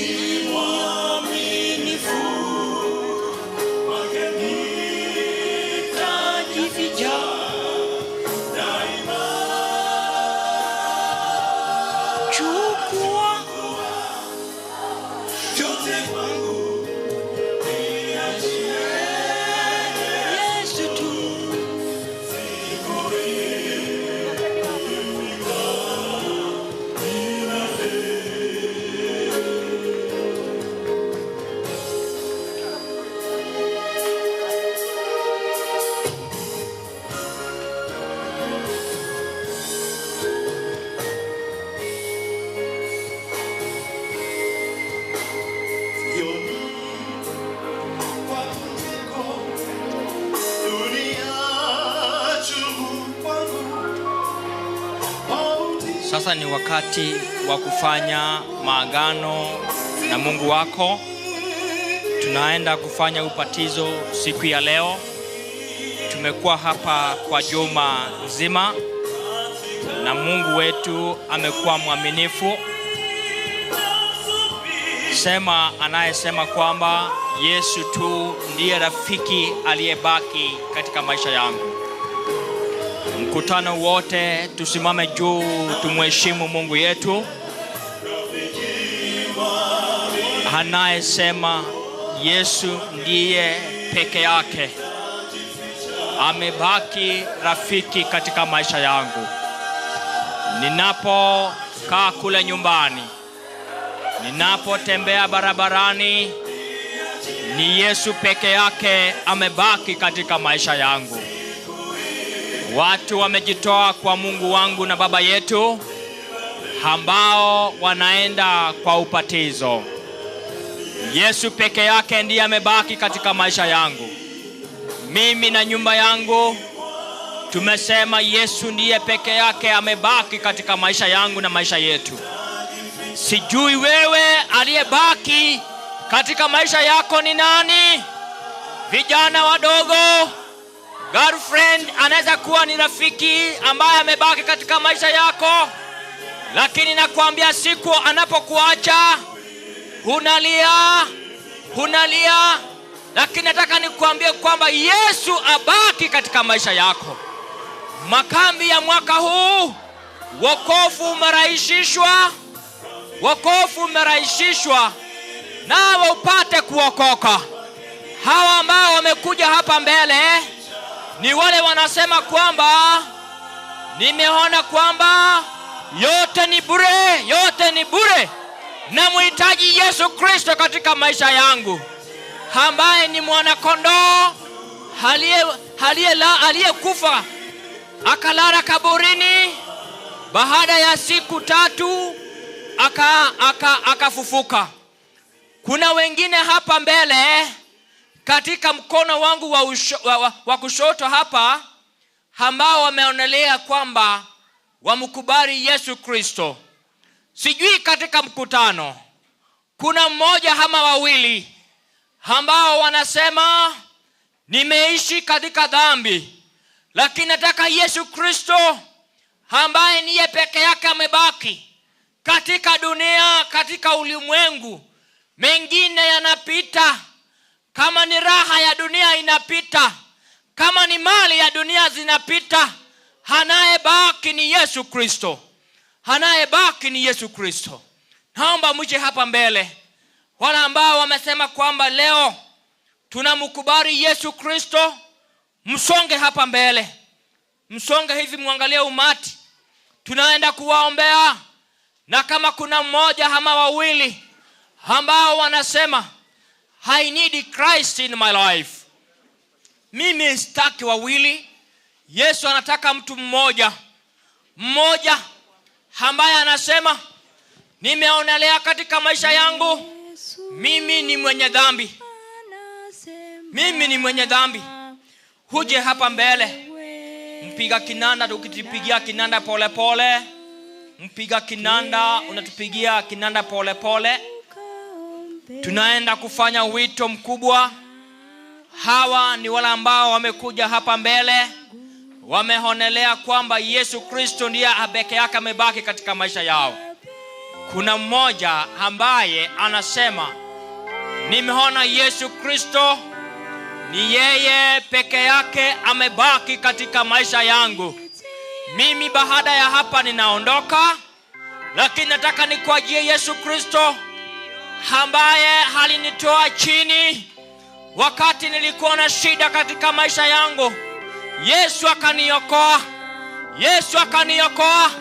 mwaminifu, nitajificha daima. Chukua vyote kwangu, niachie Yesu tu. Sasa ni wakati wa kufanya maagano na Mungu wako. Tunaenda kufanya ubatizo siku ya leo. Tumekuwa hapa kwa juma nzima na Mungu wetu amekuwa mwaminifu. Sema anayesema kwamba Yesu tu ndiye rafiki aliyebaki katika maisha yangu. Mkutano wote tusimame juu, tumheshimu Mungu yetu anayesema Yesu ndiye peke yake amebaki rafiki katika maisha yangu. Ninapokaa kule nyumbani, ninapotembea barabarani, ni Yesu peke yake amebaki katika maisha yangu. Watu wamejitoa kwa Mungu wangu na Baba yetu, ambao wanaenda kwa ubatizo. Yesu peke yake ndiye amebaki katika maisha yangu. Mimi na nyumba yangu tumesema Yesu ndiye peke yake amebaki katika maisha yangu na maisha yetu. Sijui wewe aliyebaki katika maisha yako ni nani? Vijana wadogo, girlfriend anaweza kuwa ni rafiki ambaye amebaki katika maisha yako, lakini nakwambia siku anapokuacha unalia, unalia, lakini nataka nikuambie kwamba Yesu abaki katika maisha yako. Makambi ya mwaka huu, wokovu umerahisishwa, wokovu umerahisishwa, nawe upate kuokoka. Hawa ambao wamekuja hapa mbele ni wale wanasema kwamba nimeona kwamba yote ni bure, yote ni bure, namhitaji Yesu Kristo katika maisha yangu, ambaye ni mwanakondoo aliyekufa akalala kaburini, baada ya siku tatu akafufuka aka, aka. Kuna wengine hapa mbele katika mkono wangu wa, usho, wa, wa, wa kushoto hapa ambao wameonelea kwamba wamkubali Yesu Kristo. Sijui katika mkutano kuna mmoja ama wawili ambao wanasema nimeishi katika dhambi, lakini nataka Yesu Kristo ambaye niye peke yake amebaki katika dunia, katika ulimwengu. Mengine yanapita, kama ni raha ya dunia inapita, kama ni mali ya dunia zinapita, anayebaki ni Yesu Kristo, anayebaki ni Yesu Kristo. Naomba mje hapa mbele, wale ambao wamesema kwamba leo tunamkubali Yesu Kristo, msonge hapa mbele, msonge hivi, mwangalie umati, tunaenda kuwaombea. Na kama kuna mmoja ama wawili ambao wanasema I need Christ in my life, mimi sitaki wawili, Yesu anataka mtu mmoja, mmoja ambaye anasema nimeonelea katika maisha yangu mimi ni mwenye dhambi, mimi ni mwenye dhambi. Huje hapa mbele, mpiga kinanda, tukitupigia kinanda polepole pole. Mpiga kinanda unatupigia kinanda polepole pole. Tunaenda kufanya wito mkubwa. Hawa ni wale ambao wamekuja hapa mbele, wameonelea kwamba Yesu Kristo ndiye peke yake amebaki katika maisha yao. Kuna mmoja ambaye anasema nimeona Yesu Kristo ni yeye peke yake amebaki katika maisha yangu. Mimi baada ya hapa ninaondoka, lakini nataka nikuajie Yesu Kristo ambaye alinitoa chini wakati nilikuwa na shida katika maisha yangu. Yesu akaniokoa, Yesu akaniokoa.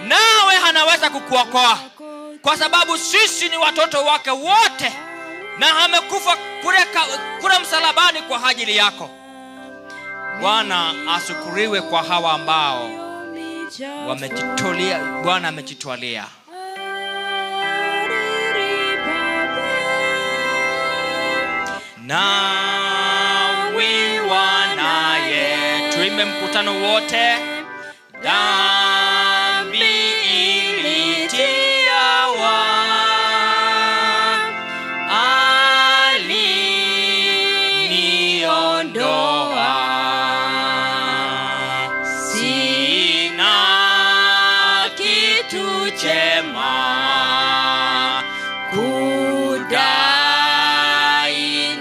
Nawe anaweza kukuokoa kwa sababu sisi ni watoto wake wote, na amekufa kule, kule msalabani kwa ajili yako. Bwana ashukuriwe kwa hawa ambao wamejitolea. Bwana amejitwalia. Nawe wanaye, tuimbe mkutano wote. Dhambi ilitiawa, aliniondoa, sina kitu chema kudai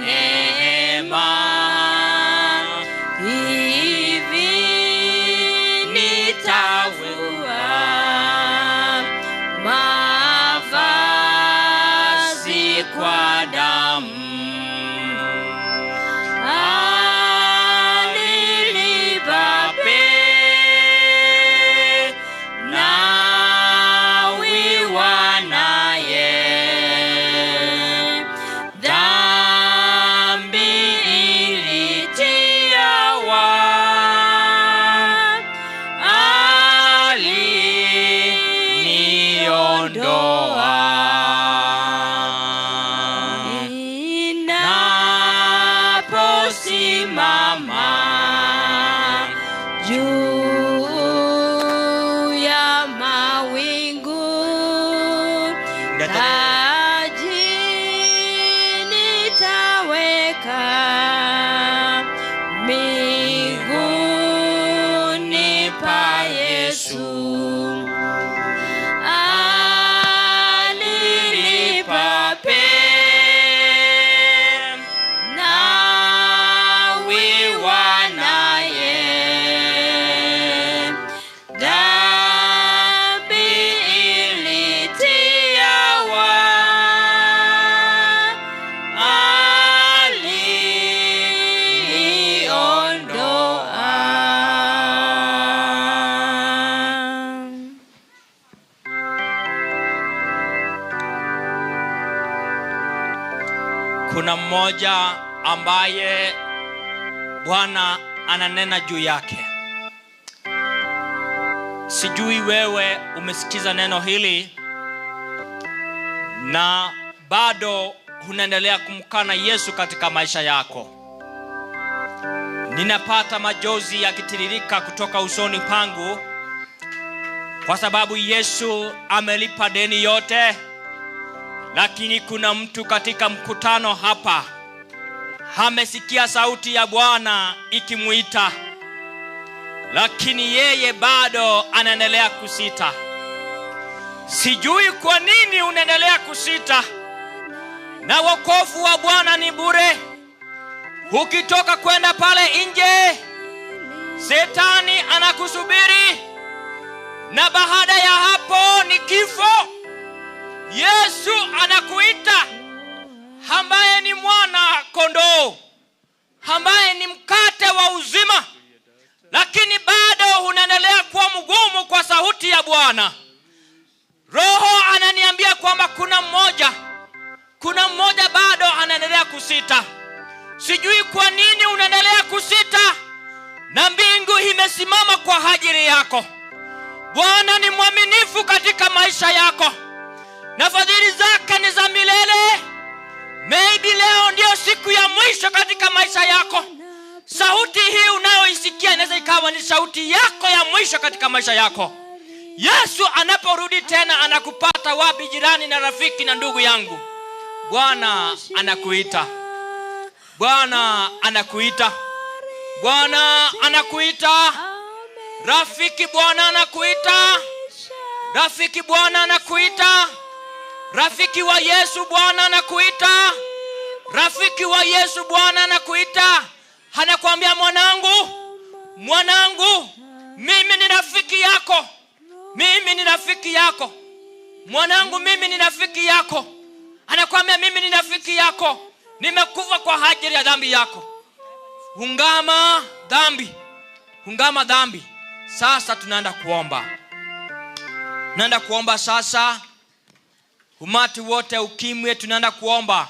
neema, hivi nita Kuna mmoja ambaye Bwana ananena juu yake. Sijui wewe umesikiza neno hili na bado unaendelea kumkana Yesu katika maisha yako. Ninapata majozi yakitiririka kutoka usoni pangu kwa sababu Yesu amelipa deni yote, lakini kuna mtu katika mkutano hapa amesikia sauti ya Bwana ikimuita, lakini yeye bado anaendelea kusita. Sijui kwa nini unaendelea kusita, na wokovu wa Bwana ni bure. Ukitoka kwenda pale nje, Shetani anakusubiri, na baada ya hapo ni kifo. Yesu anakuita, ambaye ni mwana kondoo, ambaye ni mkate wa uzima, lakini bado unaendelea kuwa mgumu kwa sauti ya Bwana. Roho ananiambia kwamba kuna mmoja, kuna mmoja bado anaendelea kusita. Sijui kwa nini unaendelea kusita, na mbingu imesimama kwa ajili yako. Bwana ni mwaminifu katika maisha yako, na fadhili zake ni za milele. Maybe leo ndiyo siku ya mwisho katika maisha yako. Sauti hii unayoisikia inaweza ikawa ni sauti yako ya mwisho katika maisha yako. Yesu anaporudi tena anakupata wapi, jirani na rafiki na ndugu yangu? Bwana anakuita, Bwana anakuita, Bwana anakuita rafiki, Bwana anakuita rafiki, Bwana anakuita rafiki wa Yesu, Bwana anakuita rafiki wa Yesu, Bwana anakuita, anakuambia mwanangu, mwanangu, mimi ni rafiki yako, mimi ni rafiki yako, mwanangu, mimi ni rafiki yako. Anakuambia mimi ni rafiki yako, nimekufa kwa ajili ya dhambi yako. Ungama dhambi, ungama dhambi. Sasa tunaenda kuomba, tunaenda kuomba sasa. Umati wote ukimwe, tunaenda kuomba.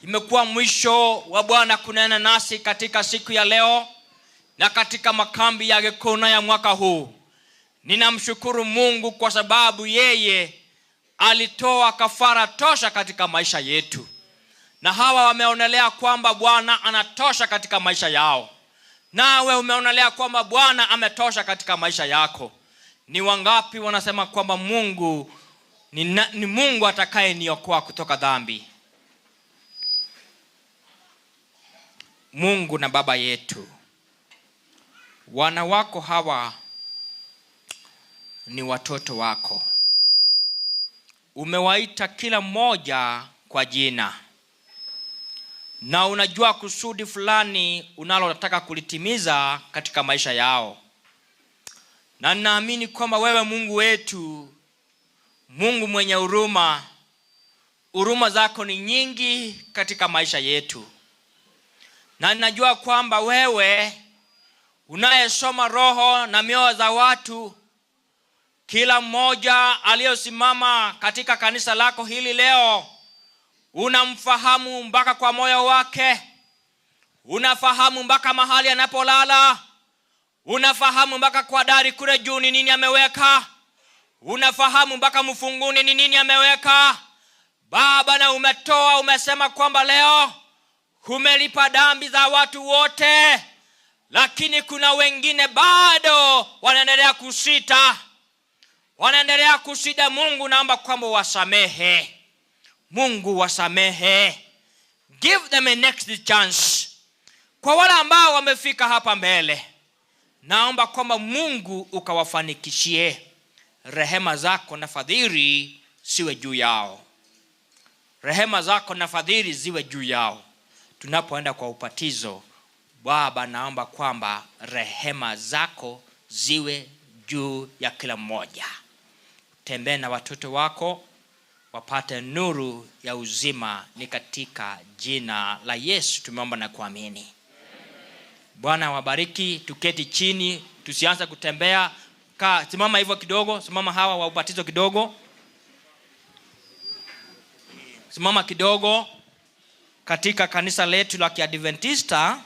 Imekuwa mwisho wa Bwana kunena nasi katika siku ya leo na katika makambi ya Gikuna ya mwaka huu. Ninamshukuru Mungu kwa sababu yeye alitoa kafara tosha katika maisha yetu, na hawa wameonelea kwamba Bwana anatosha katika maisha yao, nawe umeonelea kwamba Bwana ametosha katika maisha yako. Ni wangapi wanasema kwamba Mungu ni, na, ni Mungu atakayeniokoa kutoka dhambi? Mungu na Baba yetu, wana wako hawa ni watoto wako, umewaita kila mmoja kwa jina, na unajua kusudi fulani unalotaka kulitimiza katika maisha yao, na ninaamini kwamba wewe Mungu wetu, Mungu mwenye huruma, huruma zako ni nyingi katika maisha yetu, na ninajua kwamba wewe unayesoma roho na mioyo za watu, kila mmoja aliyosimama katika kanisa lako hili leo unamfahamu mpaka kwa moyo wake, unafahamu mpaka mahali anapolala, unafahamu mpaka kwa dari kule juu ni nini ameweka, unafahamu mpaka mfunguni ni nini ameweka. Baba, na umetoa umesema kwamba leo umelipa dhambi za watu wote, lakini kuna wengine bado wanaendelea kusita, wanaendelea kusita. Mungu, naomba kwamba wasamehe. Mungu wasamehe, give them a next chance. Kwa wale ambao wamefika hapa mbele, naomba kwamba Mungu ukawafanikishie rehema zako na fadhili siwe juu yao, rehema zako na fadhili ziwe juu yao. Tunapoenda kwa upatizo, Baba, naomba kwamba rehema zako ziwe juu ya kila mmoja. Tembee na watoto wako wapate nuru ya uzima, ni katika jina la Yesu tumeomba na kuamini. Bwana wabariki. Tuketi chini, tusianze kutembea. Kaa, simama hivyo kidogo, simama hawa wa ubatizo kidogo, simama kidogo. Katika kanisa letu la Kiadventista,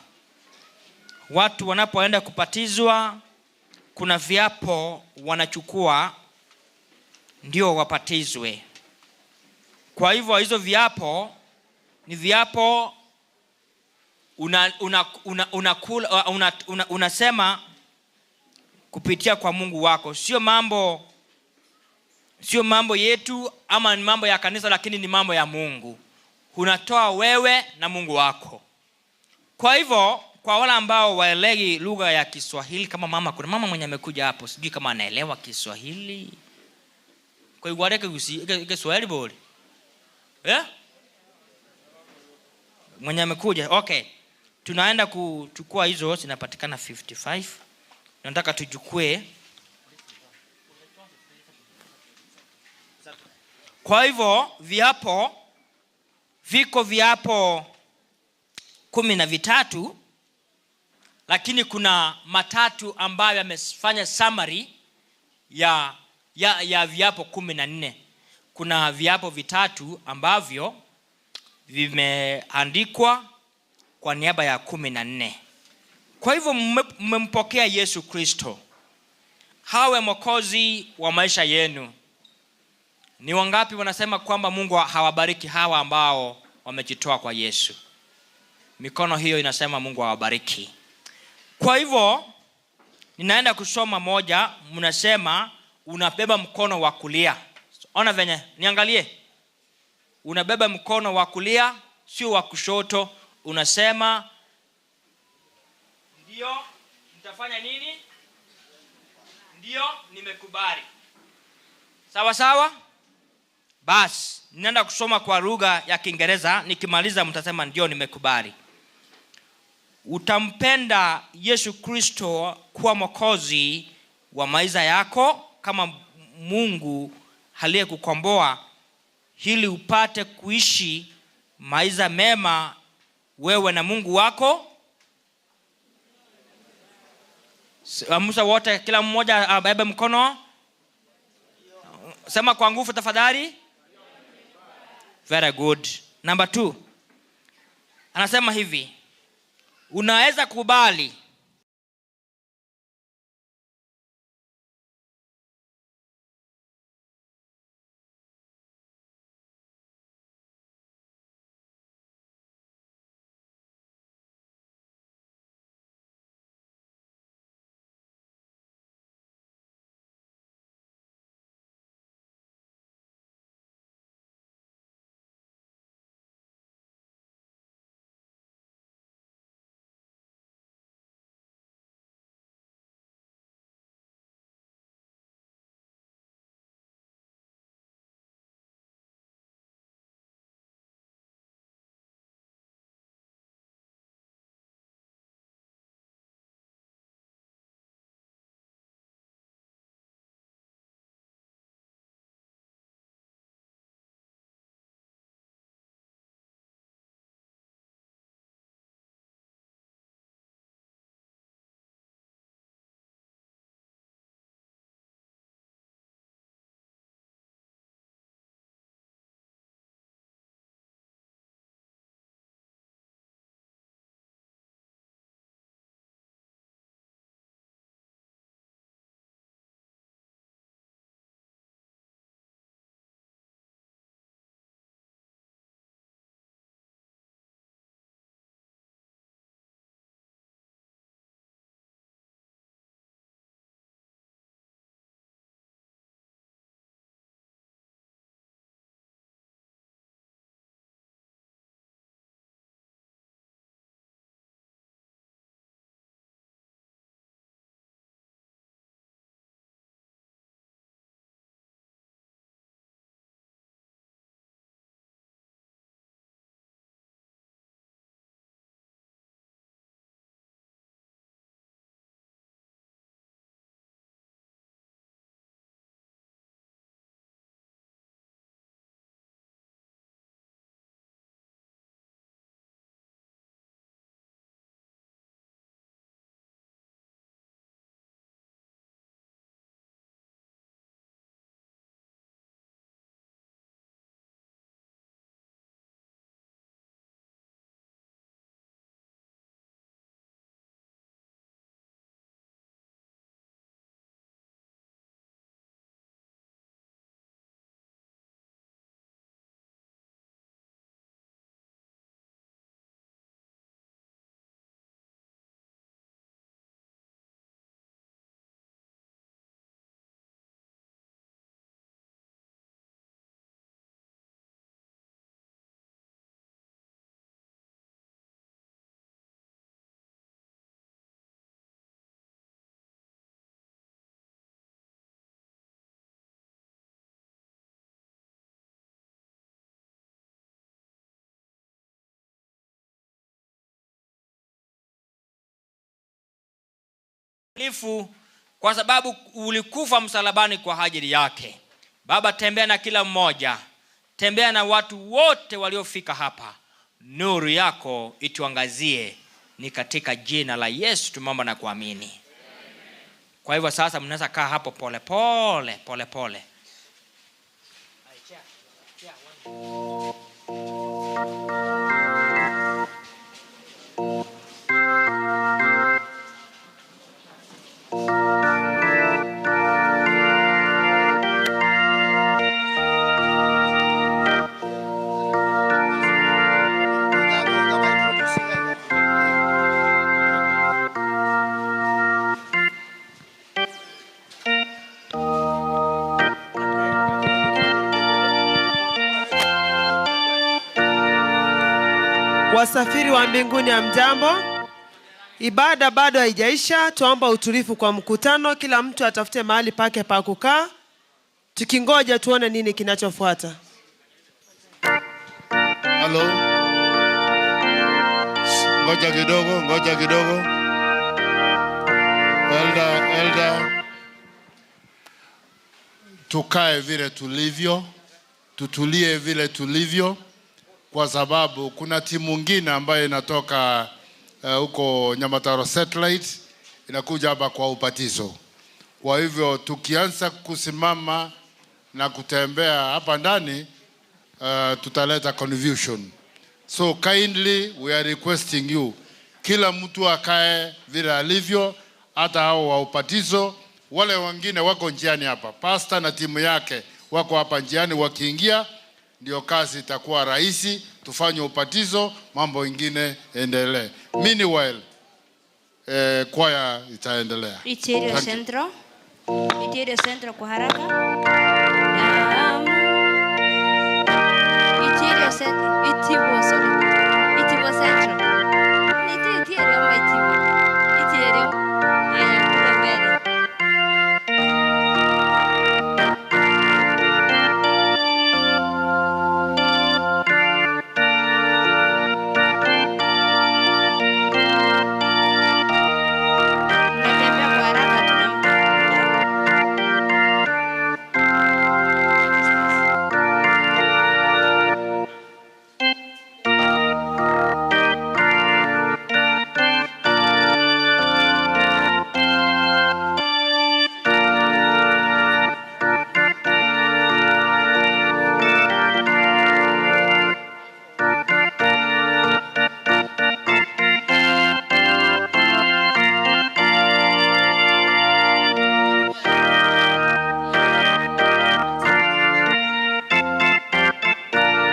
watu wanapoenda kupatizwa, kuna viapo wanachukua ndio wapatizwe. Kwa hivyo hizo viapo ni viapo una, una, una, unakula, una, una, unasema kupitia kwa Mungu wako, sio mambo sio mambo yetu ama ni mambo ya kanisa, lakini ni mambo ya Mungu. Unatoa wewe na Mungu wako. Kwa hivyo kwa wale ambao waelewi lugha ya Kiswahili, kama mama, kuna mama mwenye amekuja hapo, sijui kama anaelewa Kiswahili. Kwa hivyo Kiswahili bori eh? Mwenye amekuja okay, tunaenda kuchukua hizo, zinapatikana 55 nataka tuchukue. Kwa hivyo viapo viko viapo 13, lakini kuna matatu ambayo yamefanya summary ya viapo 14. Kuna viapo vitatu ambavyo vimeandikwa kwa niaba ya 14. Kwa hivyo mmempokea Yesu Kristo hawe mwokozi wa maisha yenu. Ni wangapi wanasema kwamba Mungu hawabariki hawa ambao wamejitoa kwa Yesu? Mikono hiyo inasema Mungu hawabariki. Kwa hivyo ninaenda kusoma moja, mnasema unabeba mkono wa kulia. Ona venye, niangalie. Unabeba mkono wa kulia, sio wa kushoto. Unasema ndio, nitafanya nini? Ndio, nimekubali. Sawa sawa? Basi, ninaenda kusoma kwa lugha ya Kiingereza, nikimaliza mtasema ndio nimekubali. Utampenda Yesu Kristo kuwa mwokozi wa maisha yako kama Mungu aliyekukomboa ili upate kuishi maisha mema wewe na Mungu wako. Amsha wote, kila mmoja abebe mkono. Sema kwa nguvu tafadhali. Very good. Number 2. Anasema hivi, unaweza kubali Lifu, kwa sababu ulikufa msalabani kwa ajili yake. Baba, tembea na kila mmoja, tembea na watu wote waliofika hapa, nuru yako ituangazie. Ni katika jina la Yesu tumeomba na kuamini. Kwa hivyo sasa mnaweza kaa hapo pole pole pole pole. Wasafiri wa mbinguni, hamjambo? Ibada bado haijaisha, tuomba utulivu kwa mkutano, kila mtu atafute mahali pake pa kukaa, tukingoja tuone nini kinachofuata. Halo, ngoja kidogo, ngoja kidogo. Elda, elda, tukae vile tulivyo, tutulie vile tulivyo, kwa sababu kuna timu ngine ambayo inatoka huko Nyamataro Satellite inakuja hapa kwa ubatizo. Kwa hivyo tukianza kusimama na kutembea hapa ndani tutaleta confusion. So kindly we are requesting you, kila mtu akae vile alivyo, hata hao wa ubatizo. Wale wengine wako njiani hapa, pastor na timu yake wako hapa njiani, wakiingia ndio kazi itakuwa rahisi, tufanye ubatizo, mambo ingine endelee. Meanwhile, kwaya itaendelea. Itirio Thank you. Centro. Itirio Centro kwa haraka. Itirio Centro. Itibo, sorry. Itibo Centro. Ni Itirio ama Itibo? Itirio. Haya, kuna mbele. Mnatembea kwa haraka, tuna muda.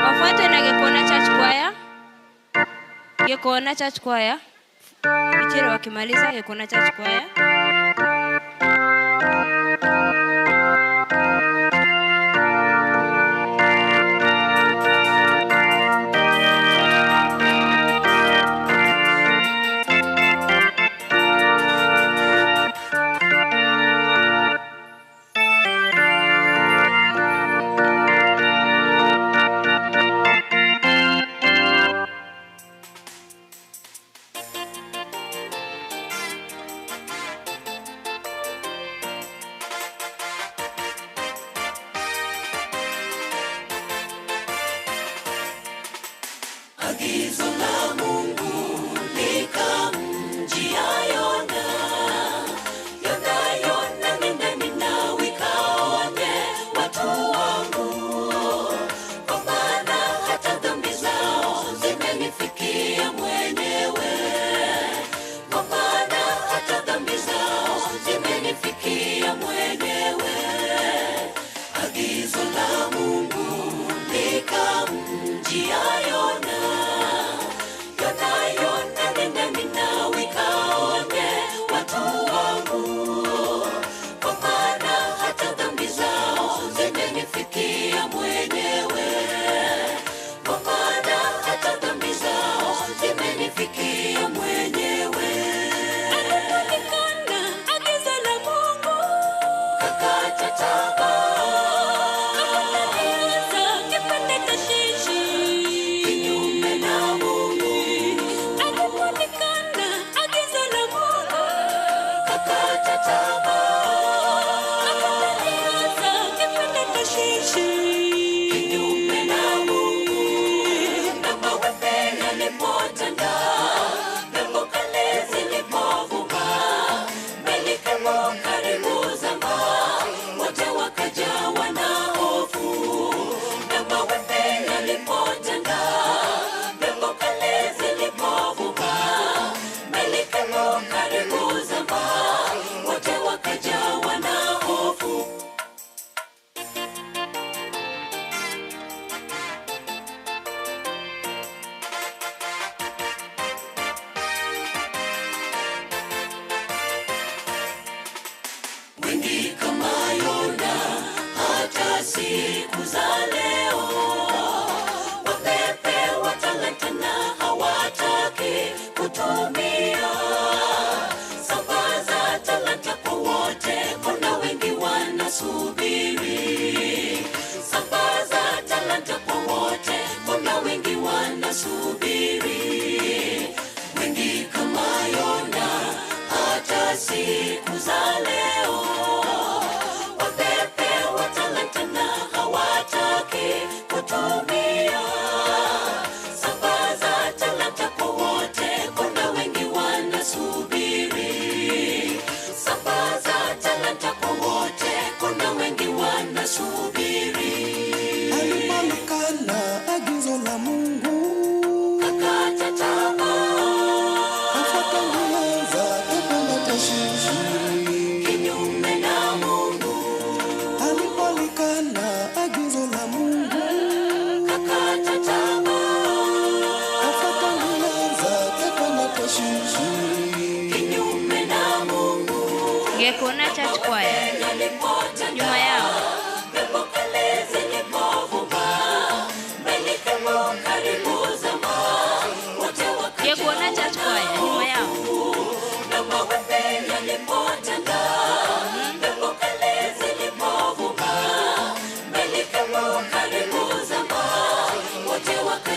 Wafuatwe na Gekona Church Choir. Gekona Church Choir. Ichero wakimaliza Gekona Church Choir. Agizo la Mungu likamjia Yona, Yona, Yona, nenda Ninawi kaone watu wangu, kwa maana hata dhambi zao zimenifikia mwenyewe, kwa maana hata dhambi zao zimenifikia mwenyewe. Agizo la Mungu likamjia Yona,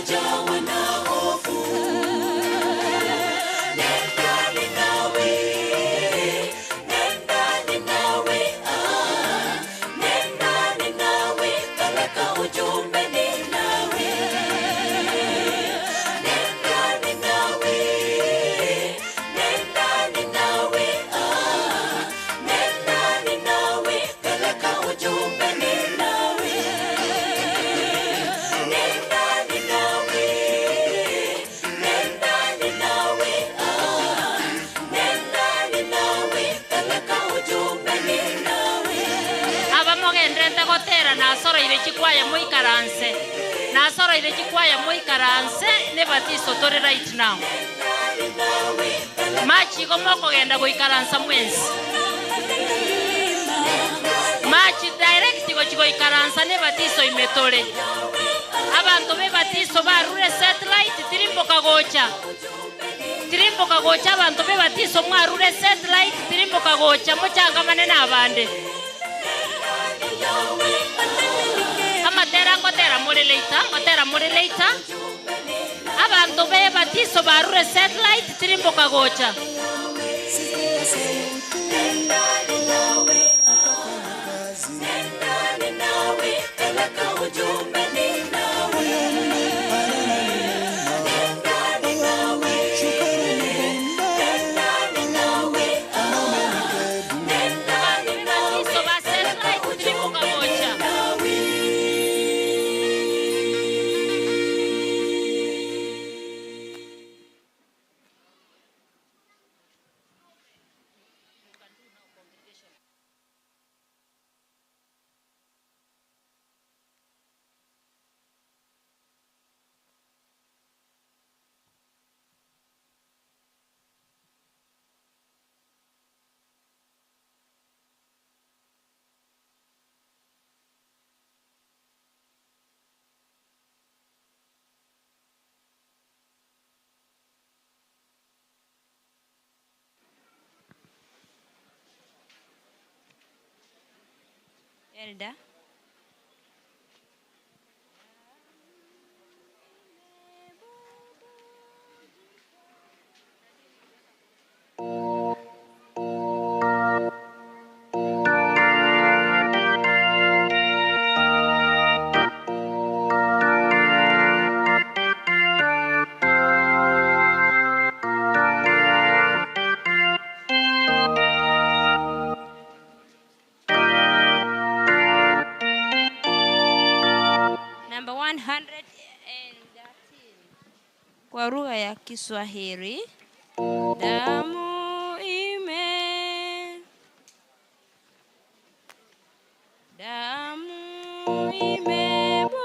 Nitajawa na hofu. Nenda Ninawi, nenda Ninawi, ah, nenda Ninawi, peleka ujumbe Ninawi. Nenda Ninawi, nenda Ninawi, ah, nenda Ninawi, peleka ujumbe Ninawi. Nenda Ninawi, nenda Ninawi, ah, nenda Ninawi, peleka ujumbe Ninawi. Abamogendete gotera nasoroire chikwaya moikaranse nasoroire chikwaya moikaranse nebatiso tore right now machigo mokogenda goikaransa mwensi machi direct gochigoikaransa nebatiso imetore abanto bebatiso barure satellite tirimboka gocha tirimboka gocha abanto bebatiso mwarure satellite tirimboka gocha mochangamane na abande amatera ngotera muri later ngotera muri later abanto bebatiso barure satellite tirimboka gocha Nenda Ninawi, peleka ujumbe Ninawi. Nenda Ninawi, nenda Ninawi, ah, nenda Ninawi, peleka ujumbe Ninawi. Elda. Number 113 kwa lugha ya Kiswahili. Damu ime damu imebubujika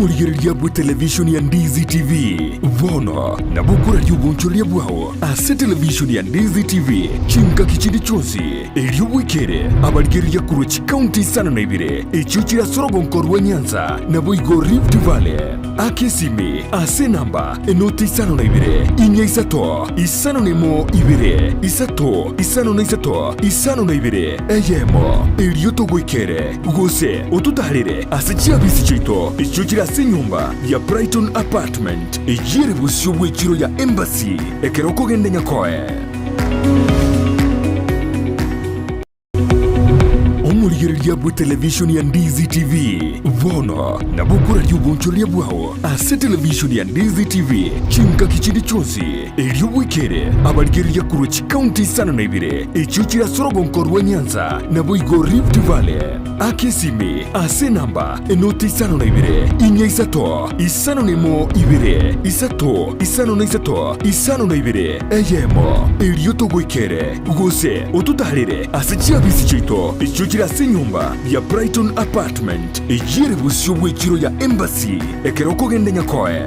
Omorigereria bwe televishoni ya Ndizi TV bono nabo okoraria obonchoreria bwao ase televishoni ya Ndizi TV chingaki chinde chionsi, erio bwekere abarigereria korwa chikaunti isano na ibere echio chire ase orogonko rwa Nyanza naboigo Rift Valley. Aka esimi ase enamba enoti 52 4 5 1 2 3 53 52 eyemo, erio togoikere gose ototaarere ase chiabisi chiaito echio chire ase enyomba ya Brighton Apartment eyio ere bosio bw'echiro ya Embassy ekero okogenda Nyakoe. Omorigereria bwe televishoni ya Ndizi TV bono nabo okoraria obonchoreria bwao ase televishoni ya Ndizi TV chingaki chinde chionsi, erio bwekere abarigereria korwa chikaunti 52 echio chire ase orogonko rwa Nyanza naboigo Rift Valley. Aka esimi ase enamba enoti 52 4 5 1 2 3 53 52 eyemo, erio togoikere gose ototaarere ase chiabisi chiaito echio chire ase enyomba ya Brighton Apartment eyio ere bosio bw'echiro ya Embassy ekero okogenda Nyakoe.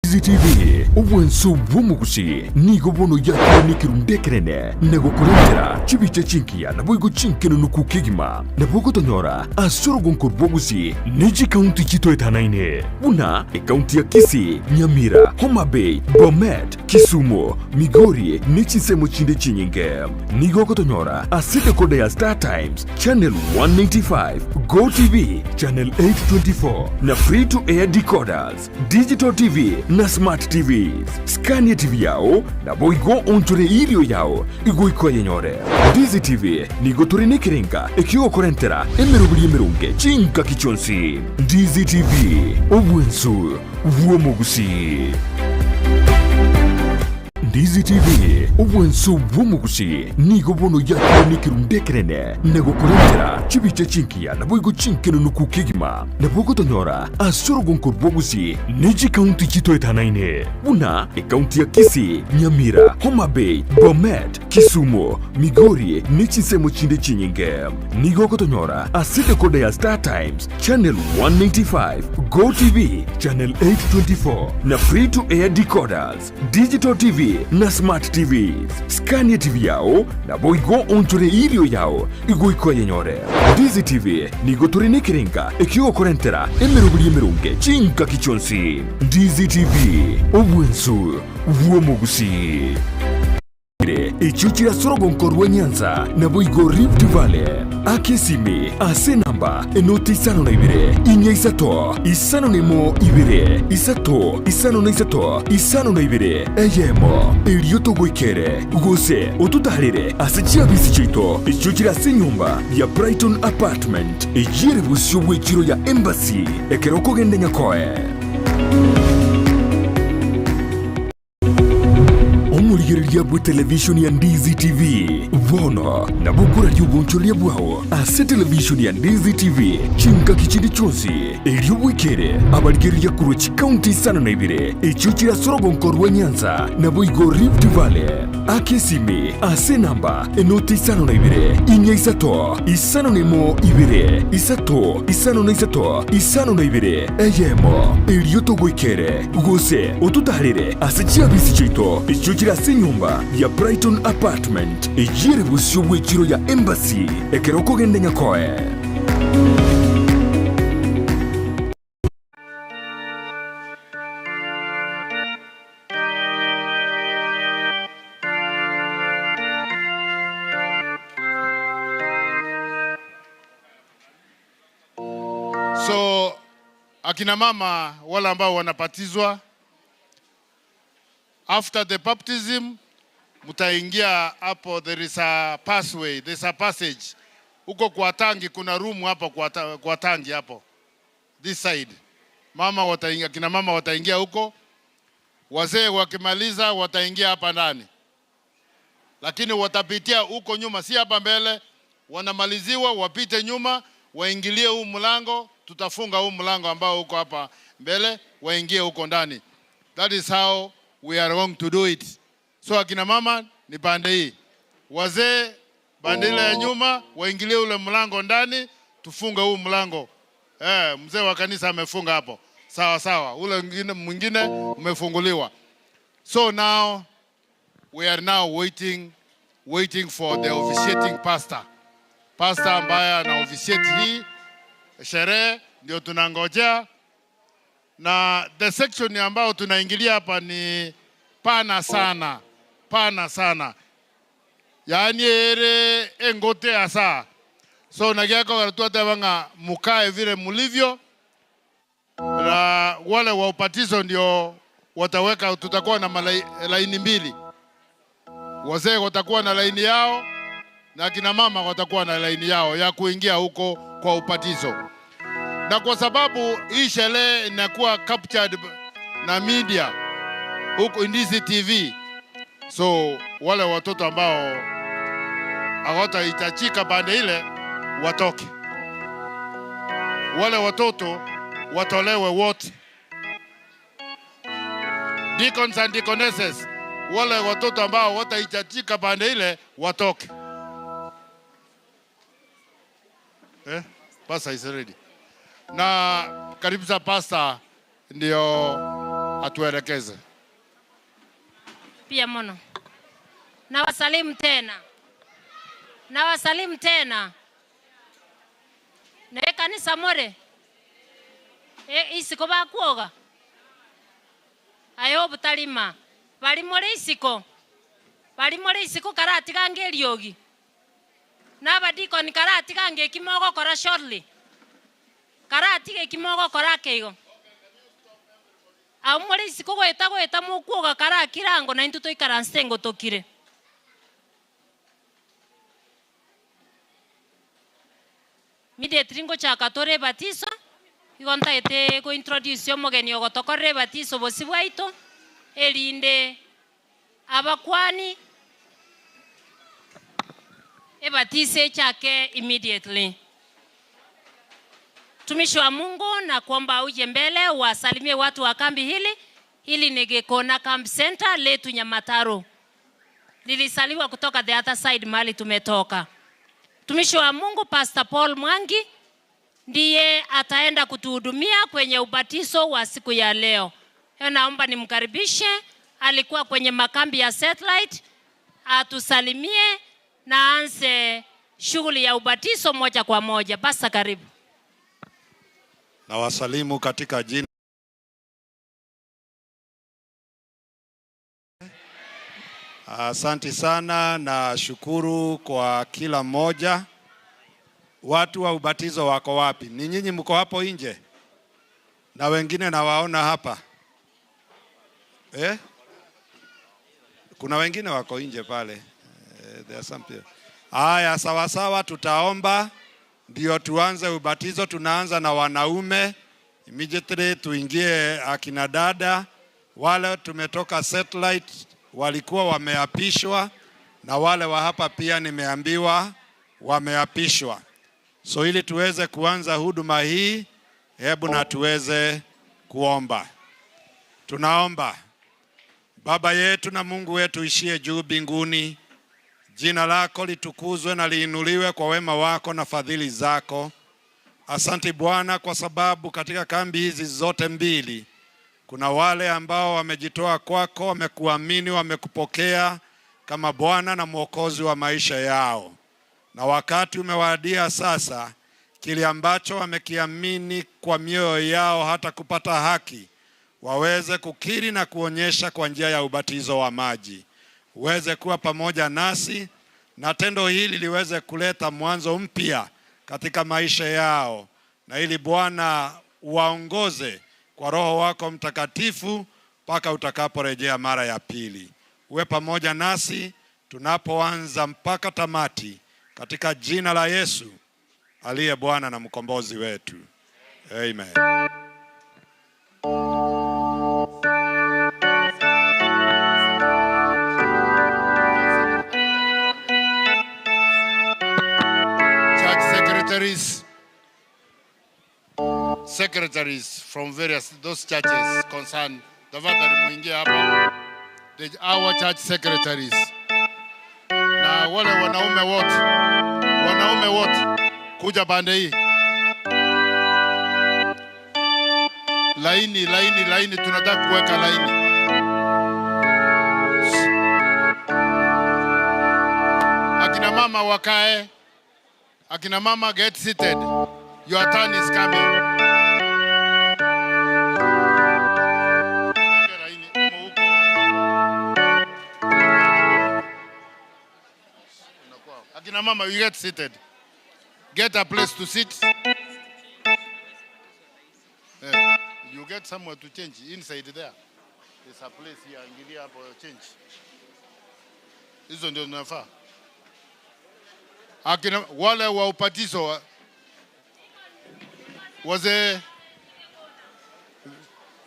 CCTV, obwanso bw'omogusi nigo bono yakire nekerundu ekenene na gokorentera chibicha chingiya naboigo chinkenunuku kegima. Nabo ogotonyora ase orogonko rw'obogusi ne chikaunti chitoetanaine buna ekaunti ya Kisii, Nyamira, Homa Bay, Bomet, Kisumu, Migori ne chinsemo chinde chinyinge. Nigo ogotonyora ase decoder ya Star Times, Channel 195, Go TV, Channel 824 na Free to Air decoders, Digital TV na Smart TVs. Scania TV yao naboigo onchore irio yao igoika oyenyore. Ndizi TV nigo tore nekerenga ekiogokorentera emeroberi emeronge chingaki chionsi. Ndizi TV, obwensu bw'omogusii. Ndizi TV, obwanso bw'omogusii, nigo bono yakire nekerundu ekenene na gokorentera chibicha chingiya naboigo chinkenunuku kegima. Nabo ogotonyora ase orogonko rw'ogusii ne chikaunti chitoetanaine buna ekaunti ya Kisii, Nyamira, Homa Bay, Bomet, Kisumu, Migori ne chinsemo chinde chinyinge. Nigo ogotonyora ase decoder ya Star Times, Channel 195, Go TV, Channel 824 na Free to Air decoders, Digital TV na Smart TVs. Scania TV yao naboigo onchore irio yao igoika oyenyore. Ndizi TV nigo tore nekerenga ekiogokorentera emeroberi emeronge chingaki chionsi. Ndizi TV, obwensu bw'omogusii. Echio chire ase orogonko rwa Nyanza, naboigo Rift Valley. Aka esimi ase enamba enoti 52 4 5 1 2 3 53 52 eyemo, erio togoikere gose ototaarere ase chiabisi chiaito echio chire ase enyomba ya Brighton Apartment eyio ere bosio bw'echiro ya Embassy ekero okogenda Nyakoe. Omorigereria bwe televishoni ya Ndizi TV bono nabo okoraria obonchoreria bwao ase televishoni ya Ndizi TV chingaki chinde chionsi, erio bwekere abarigereria korwa chikaunti 52 echio chire ase orogonko rwa Nyanza naboigo Rift Valley. Aka esimi ase enamba enoti 52 4 5 1 2 3 53 52 eyemo, erio togoikere gose ototaarere ase chiabisi chiaito echio chire ase enyomba ya Brighton Apartment eyio ere bosio bw'echiro ya Embassy ekero okogenda Nyakoe. So akina mama wale ambao wanapatizwa after the baptism mtaingia hapo, there is a pathway, there is a passage huko kwa tangi, kuna room hapo kwa, kwa tangi hapo this side. Mama wataingia, kina mama wataingia huko, wazee wakimaliza wataingia hapa ndani, lakini watapitia huko nyuma, si hapa mbele. Wanamaliziwa wapite nyuma, waingilie huu mlango, tutafunga huu mlango ambao uko hapa mbele, waingie huko ndani. That is how we are going to do it. So akina mama ni pande hii, wazee pande ile ya nyuma, waingilie ule mlango ndani, Tufunge huu mlango. Eh, mzee wa kanisa amefunga hapo. Sawa sawa, ule mwingine mwingine umefunguliwa. So now we are now waiting waiting for the officiating pastor. Pastor ambaye ana officiate hii sherehe ndio tunangojea, na the section ambayo tunaingilia hapa ni pana sana, pana sana, yaani ere engote asa so nagiako twatebanga mukae vile mulivyo, na wale wa ubatizo ndio wataweka, tutakuwa na malai, laini mbili, wazee watakuwa na laini yao na kina mama watakuwa na laini yao ya kuingia huko kwa ubatizo. Na kwa sababu hii sherehe inakuwa captured na media huko Indizi TV, so wale watoto ambao hawatahitajika pande ile watoke, wale watoto watolewe wote, deacons and deaconesses, wale watoto ambao watahitajika pande ile watoke. Eh? Pastor is ready. Na karibu sa pastor ndio atuelekeze. Pia mono. Nawasalimu tena, nawasalimu tena ne kanisa more e, isiko bakwoga ayo obutalima bali more isiko bali more isiko karatigange eriogi n'abadikoni karatigange ekimo ogokora shortly karatiga ekimo ogokora akeigo abu more isiko goeta goeta mokwoga karakirango naintwe toikaranse ngotokire. Immediately ngochaka tore ebatiso igo ntaete gointroduce omogeni ogotokorera ebatiso bosi bwaito erinde abakwani ebatiso echake immediately. Mtumishi wa Mungu na kuomba uje mbele uwasalimie watu wa kambi hili. Hili ni Gikona Camp Center letu Nyamataro, lilisaliwa kutoka the other side mahali tumetoka. Mtumishi wa Mungu Pastor Paul Mwangi ndiye ataenda kutuhudumia kwenye ubatizo wa siku ya leo. Hiyo naomba nimkaribishe, alikuwa kwenye makambi ya satellite, atusalimie na aanze shughuli ya ubatizo moja kwa moja. Basa, karibu. Na wasalimu katika jina Asante sana na shukuru kwa kila mmoja. Watu wa ubatizo wako wapi? Ni nyinyi mko hapo nje na wengine nawaona hapa eh? Kuna wengine wako nje pale eh, there are some people. Haya, sawa sawa, tutaomba ndio tuanze ubatizo. Tunaanza na wanaume immediately, tuingie akina dada wale tumetoka satellite walikuwa wameapishwa, na wale wa hapa pia nimeambiwa wameapishwa. So ili tuweze kuanza huduma hii, hebu na tuweze kuomba. Tunaomba. Baba yetu na Mungu wetu ishie juu mbinguni, jina lako litukuzwe na liinuliwe kwa wema wako na fadhili zako. Asante Bwana, kwa sababu katika kambi hizi zote mbili kuna wale ambao wamejitoa kwako, wamekuamini, wamekupokea kama Bwana na Mwokozi wa maisha yao, na wakati umewadia sasa, kile ambacho wamekiamini kwa mioyo yao hata kupata haki waweze kukiri na kuonyesha kwa njia ya ubatizo wa maji. Uweze kuwa pamoja nasi na tendo hili liweze kuleta mwanzo mpya katika maisha yao, na ili Bwana uwaongoze kwa Roho wako Mtakatifu mpaka utakaporejea mara ya pili. Uwe pamoja nasi tunapoanza mpaka tamati, katika jina la Yesu aliye Bwana na mkombozi wetu. Amen. Church secretaries, secretaries from various those churches concerned. Tafadhali muingie hapa. The, our church secretaries na wale wanaume wote, wanaume wote kuja pande hii. Laini, laini, laini, tunataka kuweka laini. Akina mama wakae. Akina mama get seated. Your turn is coming. Akina mama, you get seated. Get a place to sit. Eh, you get somewhere to change inside there. There's a place here, ingilia hapo change. Hizo ndio zinafaa. Akina wale wa upatizo wazee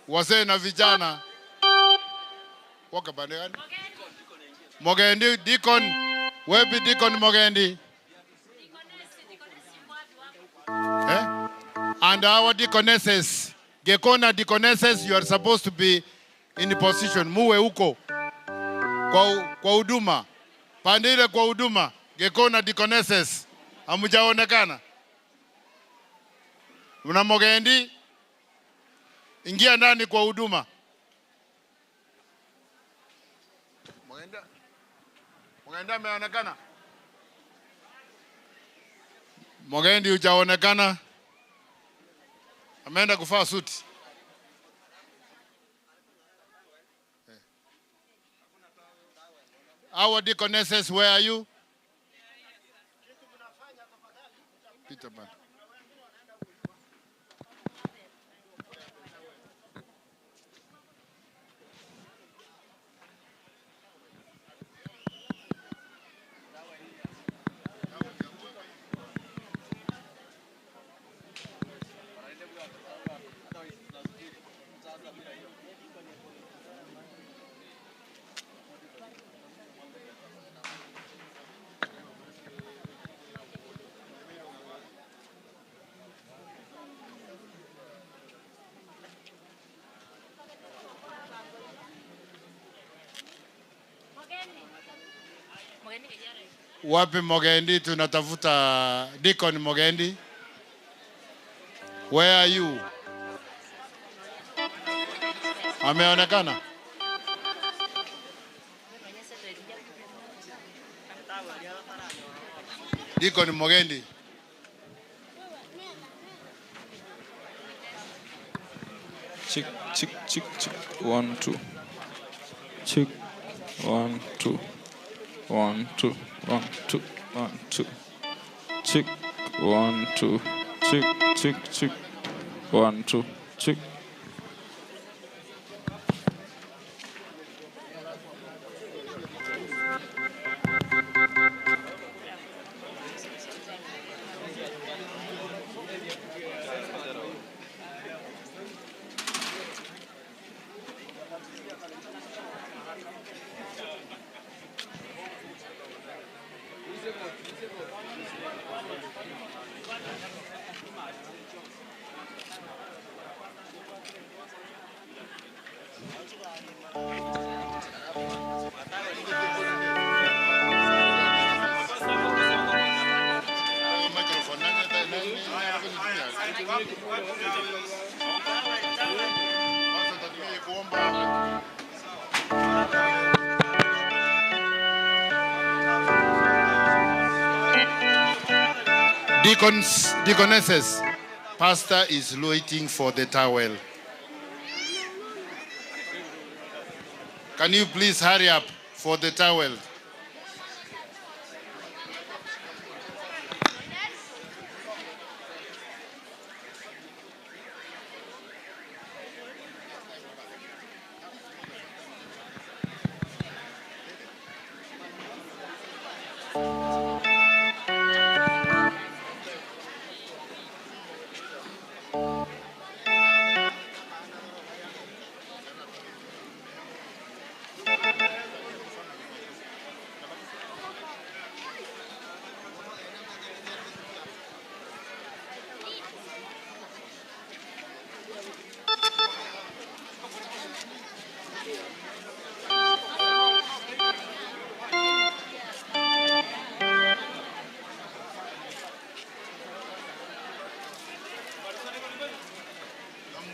wazee na vijana wako pande gani? Mogendi, Deacon, wepi Deacon Mogendi? Eh? And our deaconesses, Gekona deaconesses, you are supposed to be in position. Muwe huko kwa huduma, pande ile kwa huduma. Gekona deaconesses, hamujaonekana. Mna Mogendi, ingia ndani kwa huduma. Mogendi, Mogendi ameonekana. Mogendi hujaonekana, ameenda kuvaa suti. Our deaconesses, where are you? Peter man. Wapi Mogendi? Tunatafuta Deacon Mogendi. Where are you? Ameonekana? Deacon Mogendi. Check, check, check, check. 1, 2. Check. 1, 2. 1, 2. 1, 2. 1, 2. Check. 1, 2. Check, check, check. 1, 2. Check. Deacons, deaconesses, pastor is waiting for the towel. Can you please hurry up for the towel?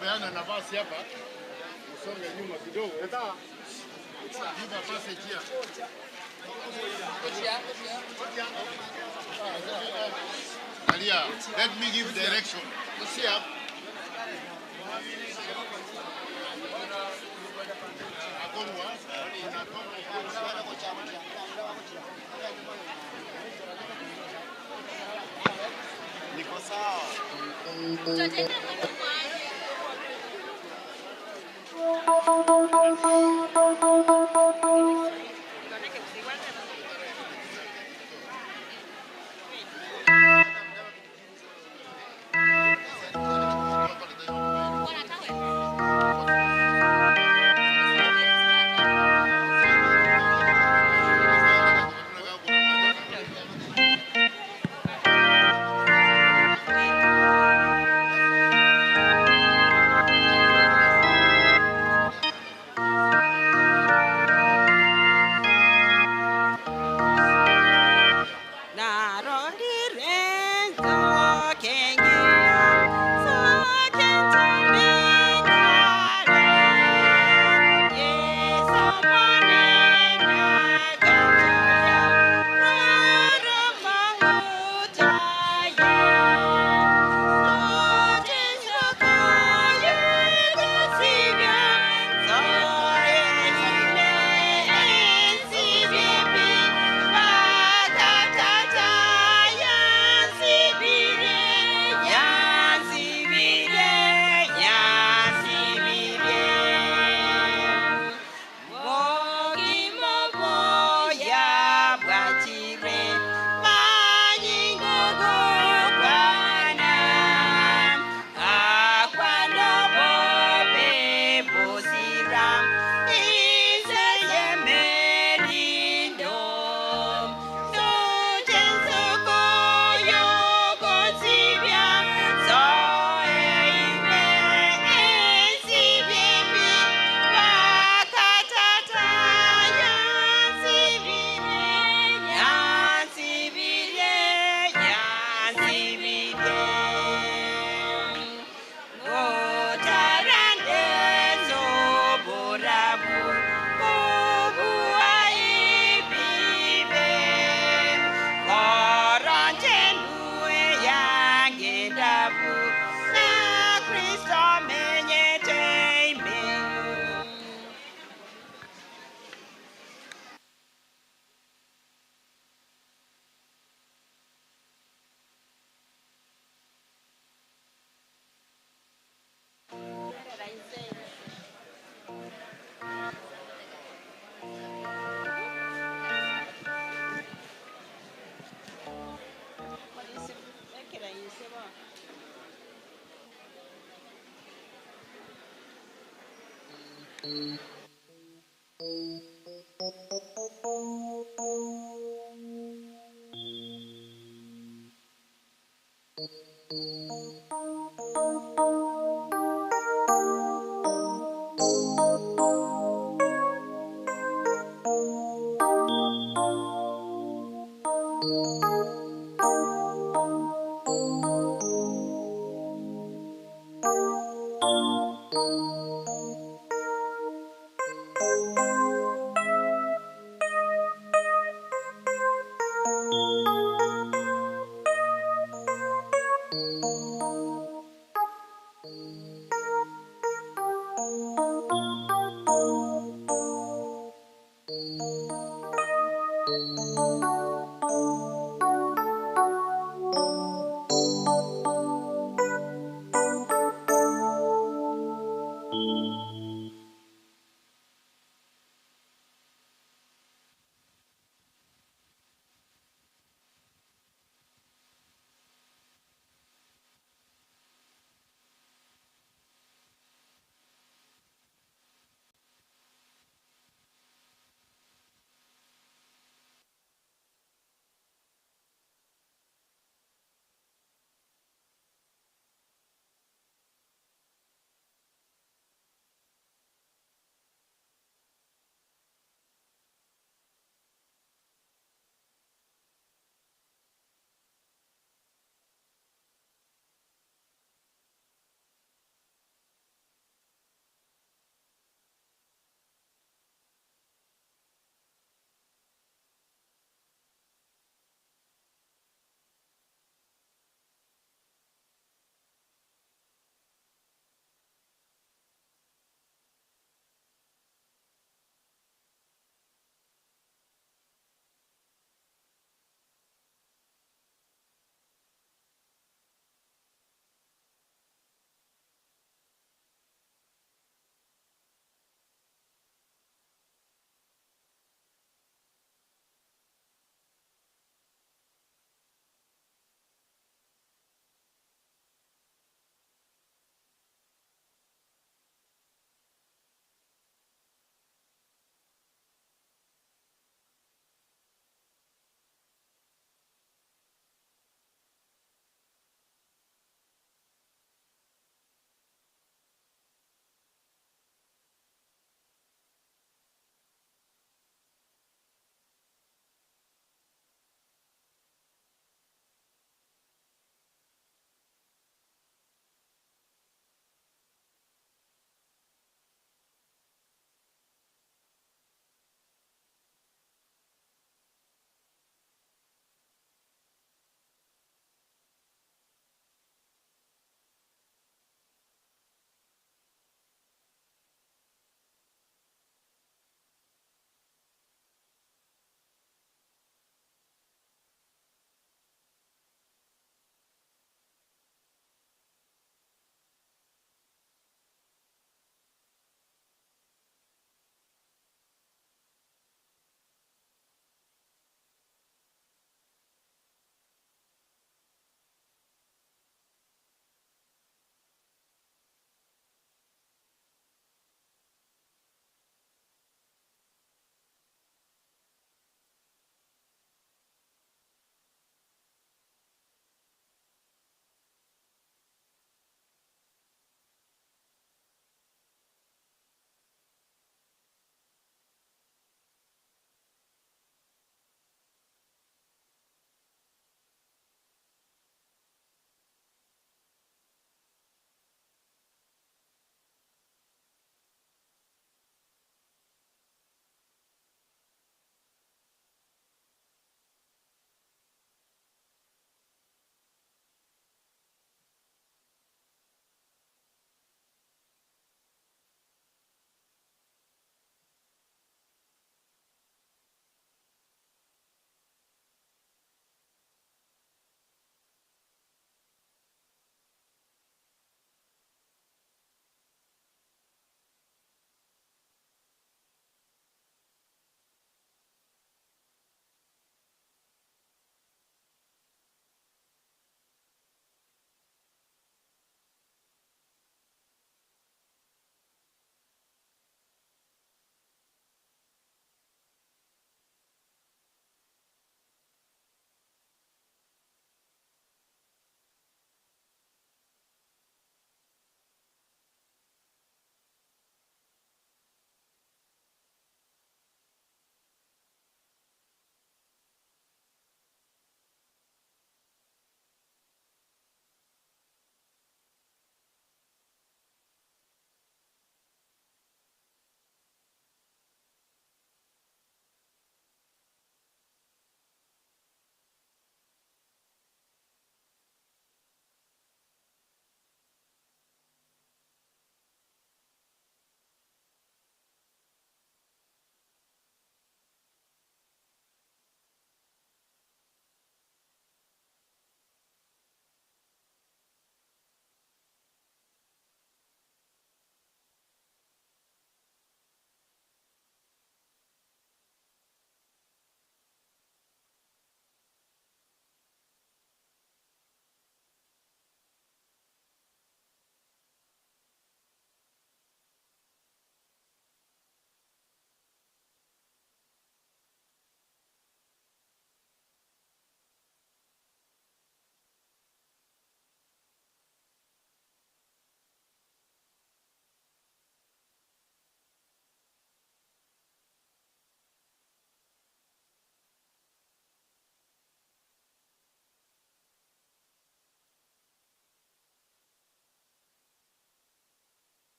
Peana nafasi hapa, usonge nyuma kidogo. Give a passage here. Alia, let me give direction. See up. Niko sawa.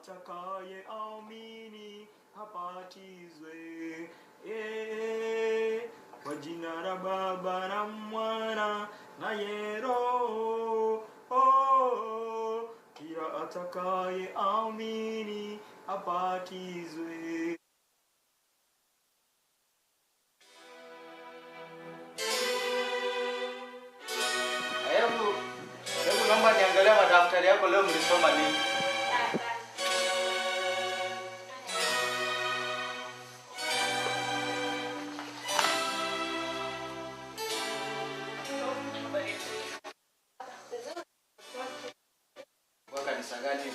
atakaye amini abatizwe eh, kwa jina la Baba na Mwana naye Roho. Oh, kila atakaye amini abatizwe. Hebu hebu naomba niangalia madaftari yako leo mlisoma nini? Kwa kanisa gani?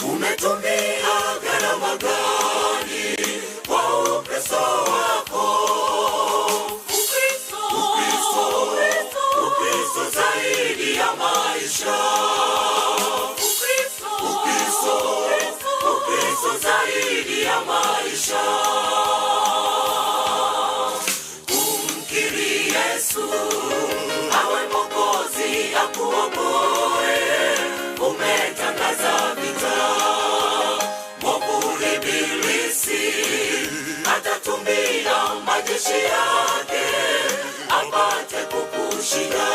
Umetumia gharama gani kwa Ukristo wako? Ukristo, Ukristo, Ukristo zaidi ya maisha. Ukristo, Ukristo, Ukristo zaidi ya maisha. Kumkiri Yesu awe Mwokozi akuokoe, umetangaza vita mwovu Ibilisi atatumia majeshi yake apate kukushinda.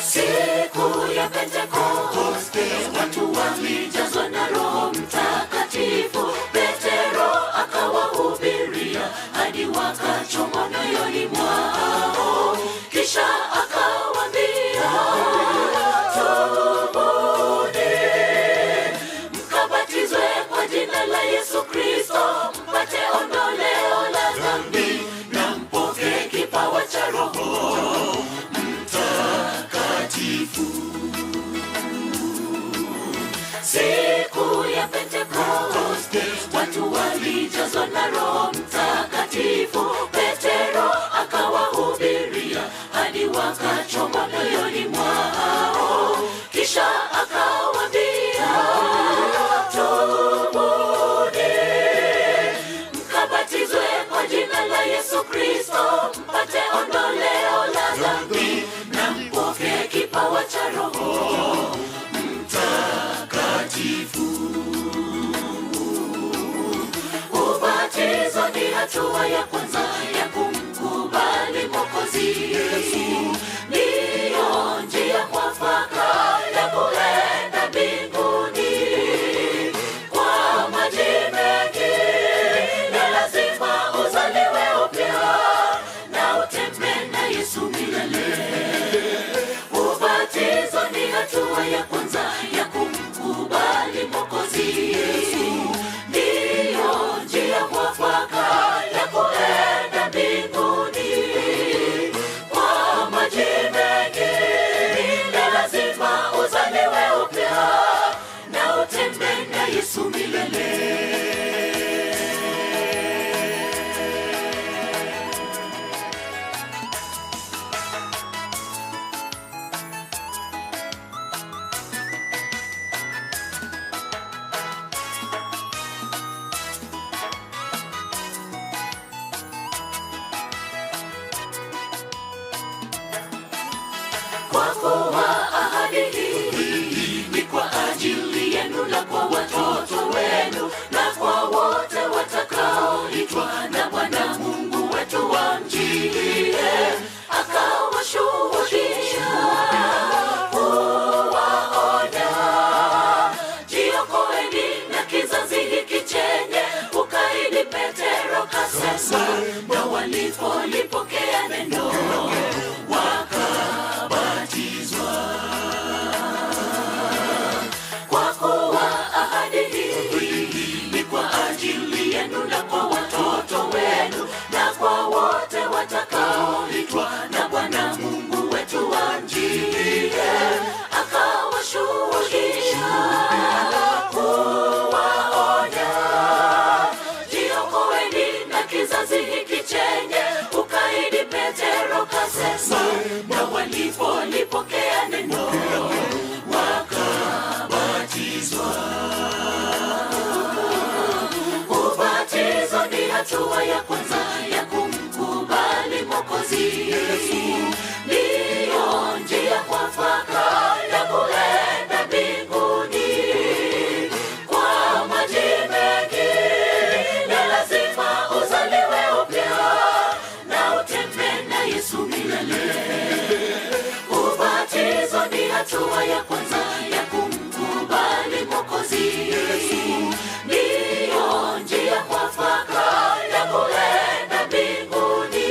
Siku ya Pentekoste watu walijazwa na Roho Mtakatifu. Petero akawahubiria hadi wakachomwa mioyoni mwao, kisha akawaambia, tubuni mkabatizwe kwa jina la Yesu Kristo mpate ondoleo la dhambi na mpokee kipawa cha Roho Mtakatifu. Siku ya Pentekoste watu walijazwa na Roho Mtakatifu. Petero akawahubiria hadi wakachomwa mioyoni mwao, kisha akawaambia, tubuni mkabatizwe kwa jina la Yesu Kristo mpate ondoleo la dhambi na mpokee kipawa cha Roho Mtakatifu. Ubatizo ni hatua ya kwanza ya kumkubali Mwokozi Yesu, ndiyo njia mwafaka ya kuenda mbinguni. Kwa maji mengi ni lazima uzaliwe upya na utembee na Yesu milele. Ubatizo ni hatua ya kwanza ya kumkubali Mwokozi Yesu, ndiyo njia mwafaka ya kuenda mbinguni. Kwa maji mengi ni lazima uzaliwe upya na utembee na Yesu milele. Kwa kuwa ahadi hii ni kwa ajili yenu na kwa watoto wenu na kwa wote watakaoitwa na Bwana Mungu wetu wamjie, akawashuhudia kuwaonya, jiokoeni na kizazi hiki chenye ukaidi. Petero kasema, na walipolipokea neno wakabatizwa. Kwa kuwa ahadi hatua ya kwanza ya kumkubali Mwokozi Yesu. Ndiyo njia mwafaka ya kuenda mbinguni. Kwa maji mengi ni lazima uzaliwe upya na utembee na Yesu milele. Ubatizo ni hatua ya kwanza ya kumkubali Mwokozi Yesu. Ndiyo njia mwafaka ya kuenda mbinguni.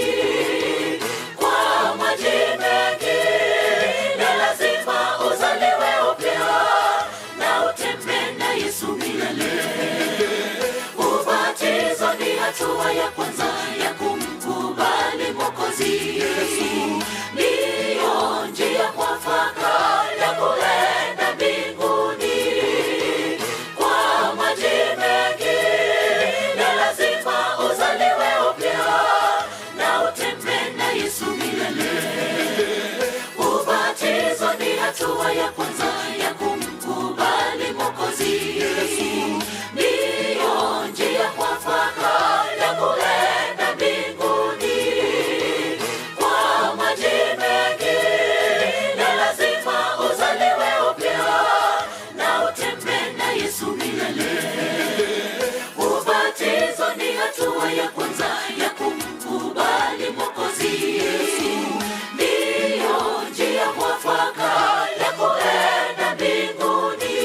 Kwa maji mengi ni lazima uzaliwe upya na utembee na Yesu milele. Ubatizo ni hatua ya kwanza ya kumkubali Mwokozi Yesu. Ndiyo njia mwafaka ya kuenda mbinguni. Kwa maji mengi ni lazima uzaliwe upya na utembee na Yesu milele. Ubatizo ni hatua ya kwanza ya kumkubali Mwokozi Yesu. Ndiyo njia mwafaka ya kuenda mbinguni. Kwa maji mengi ni lazima uzaliwe upya na utembee na Yesu milele. Ubatizo ni hatua ya kwanza ya kumkubali Mwokozi Yesu. Ndiyo njia mwafaka ya kuenda mbinguni.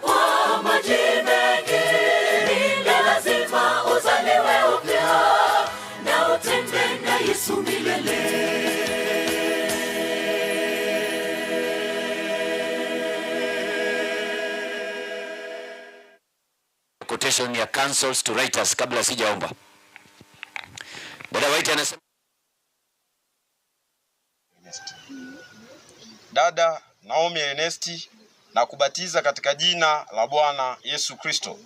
Kwa maji mengi ni lazima uzaliwe upya na utembee na Yesu milele. Quotation ya councils to writers kabla sijaomba. Dada White anasema Dada Naomi Ernesti na kubatiza katika jina la Bwana Yesu Kristo.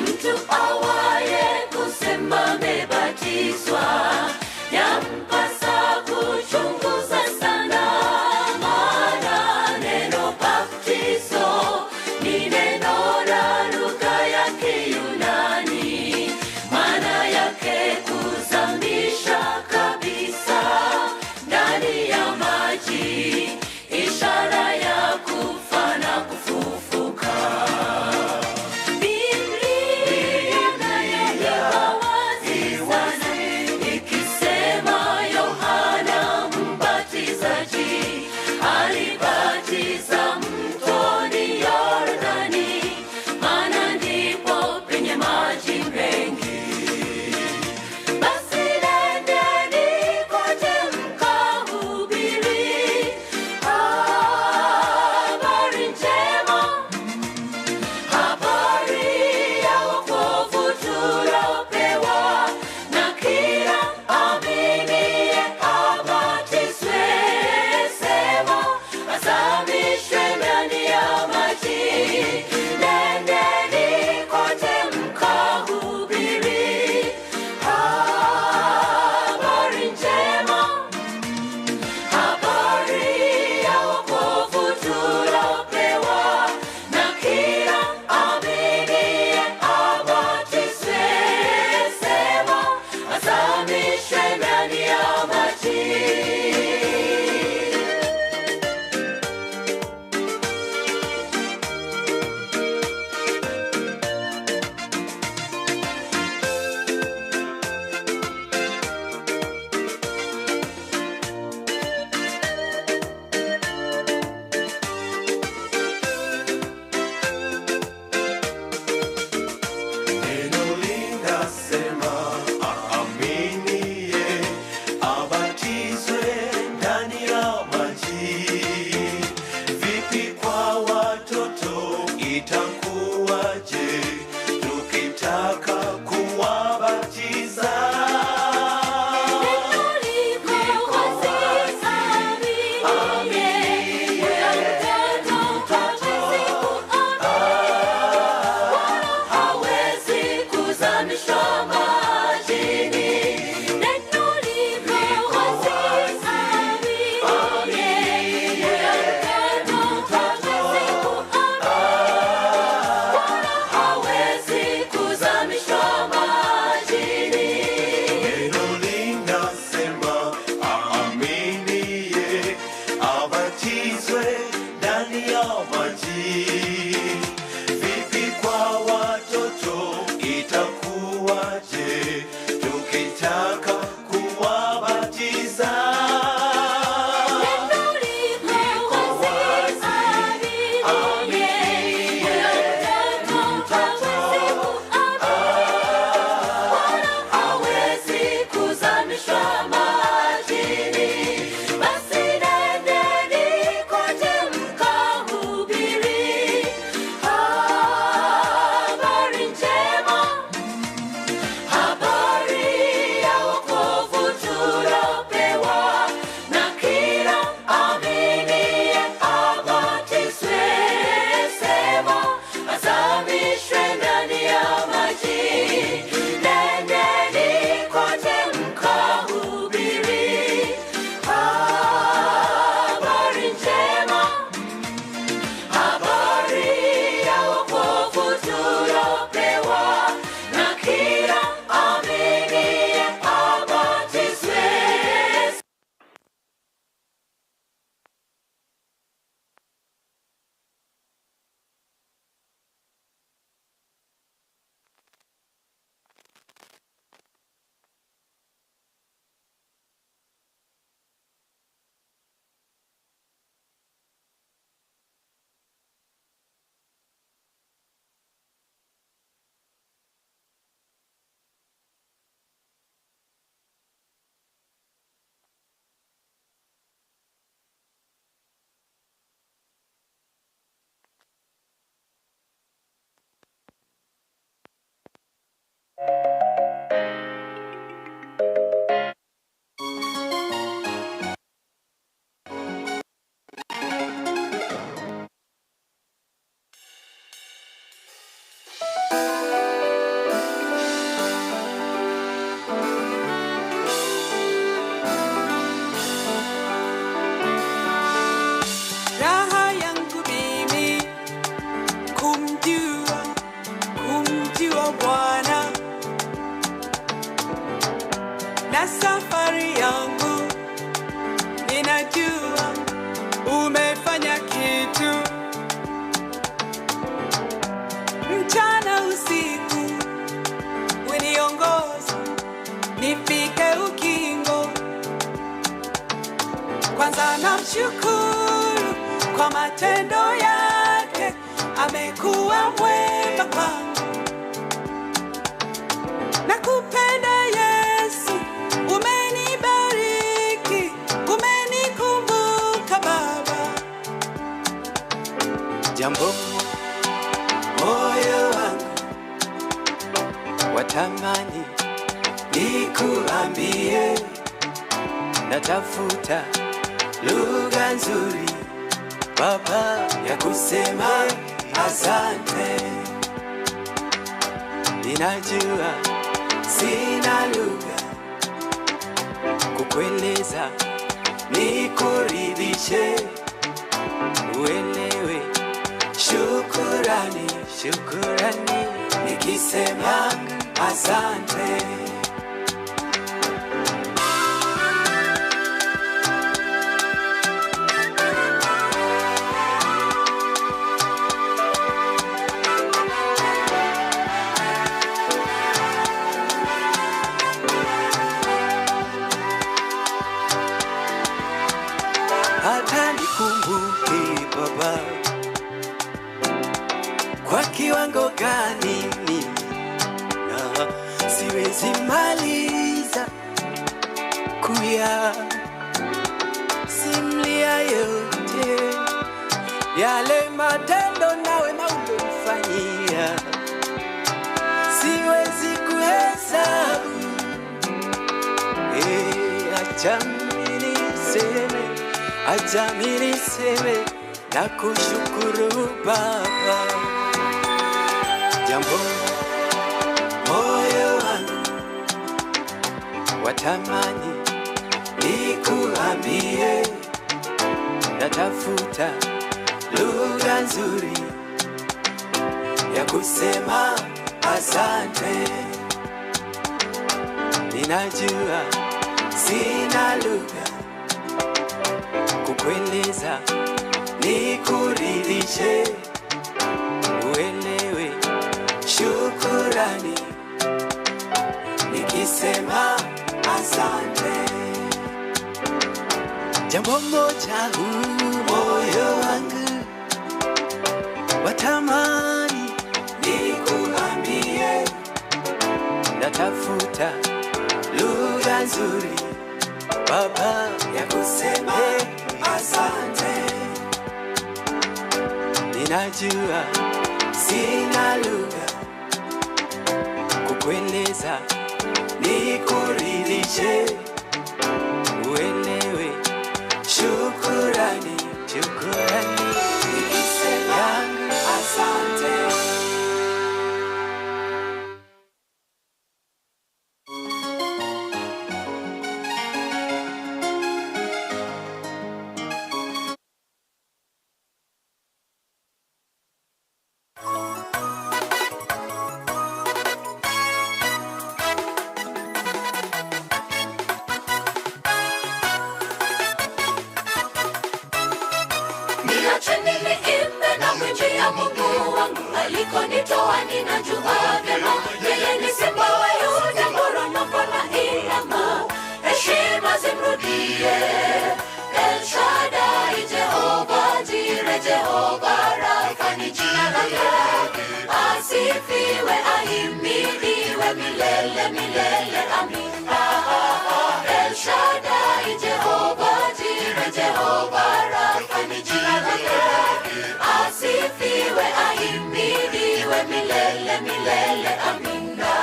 Mtu awaye kusema amebatizwa, yampasa kuchunguza sana, maana neno baptizo ni neno la lugha ya Kiyunani, maana yake kuzamisha kabisa ndani ya maji, ishara ya kufa na kufufuka. Biblia nayo iko wazi sana ikisema Yohana Mbatizaji alibatiza mtoni Yordani, maana ndipo penye maji mengi. Basi nendeni kote mkahubiri habari njema, habari ya wokovu tulopewa, na kila aminiye abatizwe, sema azamishwe ndani ya maji. Nendeni kote mkahubiri habari njema, habari ya wokovu tulopewa, na kila aminiye abatizwe, sema azamishwe ndani ya maji. Neno linasema aaminiye abatizwe ndani ya maji. Vipi kwa watoto itakuwaje tukitaka kuwa na safari yangu, ninajua umefanya kitu mchana usiku, uniongoza nifike ukingo. Kwanza namshukuru kwa matendo yake, amekuwa mwema kwangu. Nakupenda Yesu, umenibariki, umenikumbuka Baba. Jambo moyo wangu watamani nikuambie, natafuta lugha nzuri Baba ya kusema asante. Ninajua sina lugha kukueleza, nikuridhishe, uelewe Shukurani, shukurani, nikisema asante. Hata nikumbuke Baba, kwa kiwango gani mimi na siwezi maliza kuya simlia yote yale matendo nawe maulofanyia, siwezi kuhesabu. Eh, acha mimi niseme, acha mimi niseme na kushukuru Baba. Jambo moyo wangu watamani nikuambie, natafuta lugha nzuri ya kusema asante. Ninajua sina lugha kukueleza, nikuridhishe, uelewe shukurani nikisema asante. Jambo moja huu moyo wangu watamani nikuambie, natafuta lugha nzuri Baba ya kusema asante. Ninajua sina lugha kukueleza, nikuridhishe, uelewe shukurani, shukurani nikisema asante. Niacheni niimbe na mwimbia Mungu wangu alikonitoa, ninajua vyema yeye ni simba wa Yuda, mporomoko na inama, heshima zimrudie. El Shaddai, Jehova Jire, Jehova Rafa ni jina lake, asifiwe, ahimidiwe milele milele, amina. El Shaddai, Jehova Jire, Jehova Rafa ni jina lake, asifiwe, ahimidiwe milele milele, amina.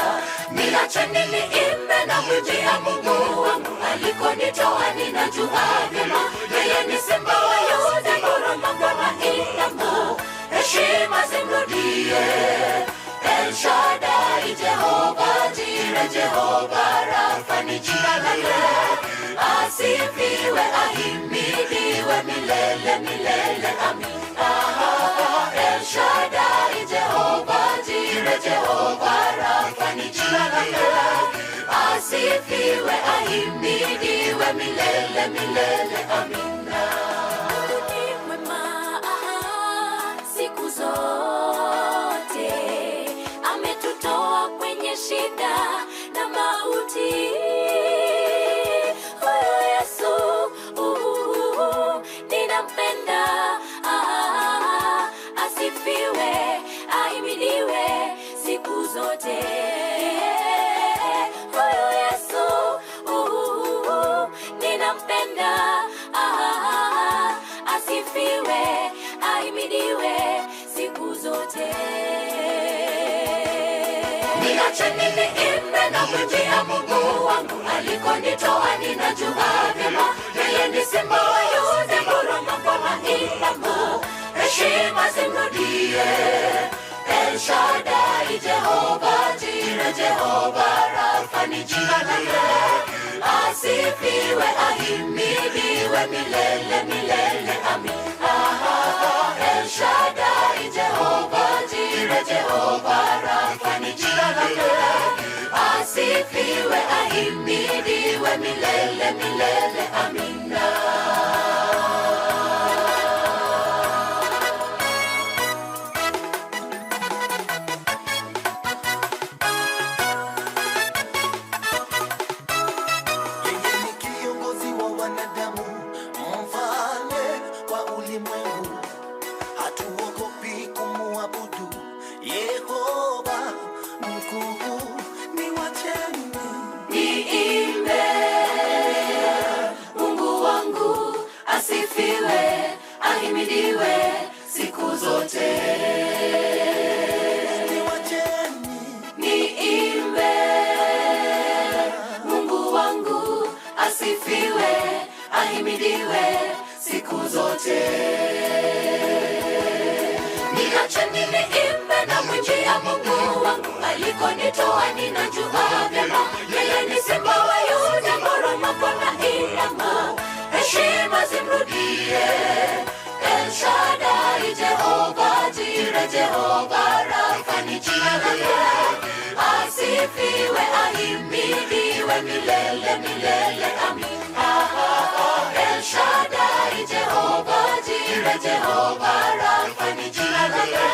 Niacheni niimbe na mwimbia Mungu wangu alikonitoa, ninajua vyema yeye ni simba wa Yuda, mporomoko na inama, heshima zimrudie. El Shaddai, Jehova Jire, Jehova Rafa ni jina lake, asifiwe, ahimidiwe milele milele, amina. El Shaddai, Jehova Jire, Jehova Rafa ni jina lake, asifiwe Asifiwe, ahimidiwe milele milele, amina. Mungu ni mwema, aha, siku zote ametutoa kwenye shida na mauti. Huyu Yesu uhuhu, ninampenda, ah, asifiwe, ahimidiwe siku zote. Huyu Yesu uhuhu, ninampenda, ah, asifiwe, ahimidiwe siku zote. Niacheni niimbe na mwimbia Mungu wangu alikonitoa, ninajua vyema yeye ni simba wa Yuda, nguruma kwa mainamu, heshima zimrudie. El Shaddai, Jehova Jire, Jehova Rafa ni jina lake, asifiwe, ahimidiwe milele milele, amin. Ah, El Shaddai, Jehova Jire, Jehova Rafa ni jina lake, asifiwe, ahimidiwe milele milele, amina. Yeye ni kiongozi wa wanadamu, mfalme wa ulimwengu. Hatuogopi kumuabudu Yehova mkuu. Ni wacheni Niimbe Mungu wangu asifiwe, ahimidiwe siku zote. Niimbe Mungu wangu asifiwe, ahimidiwe siku zote. Niacheni niimbe na mwimbia Mungu wangu alikonitoa, ninajua vyema yeye ni simba wa Yuda, nguruma kwa mainamu, heshima zimrudie. El Shaddai, Jehova Jire, Jehova Rafa ni jina lake, asifiwe, ahimidiwe milele milele, amin. Ah, El Shaddai, Jehova Jire, Jehova Rafa ni jina lake,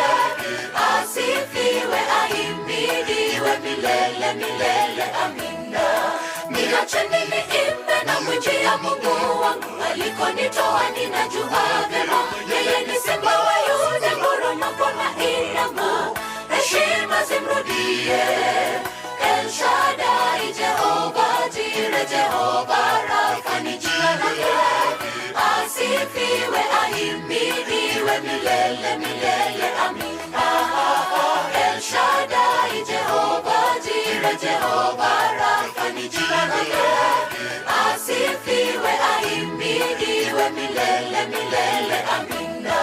asifiwe, ahimidiwe milele milele, amina. Niacheni niimbe na mwimbia Mungu wangu alikonitoa, ninajua vyema yeye ni simba wa Yuda, nguruma kwa mainamu, heshima zimrudie. El Shaddai, Jehova Jire, Jehova Rafa ni jina lake, asifiwe, ahimidiwe milele milele, amin. Ah, El Shaddai, Jehova Jire, Jehova Rafa ni jina lake, asifiwe, ahimidiwe milele milele, amina.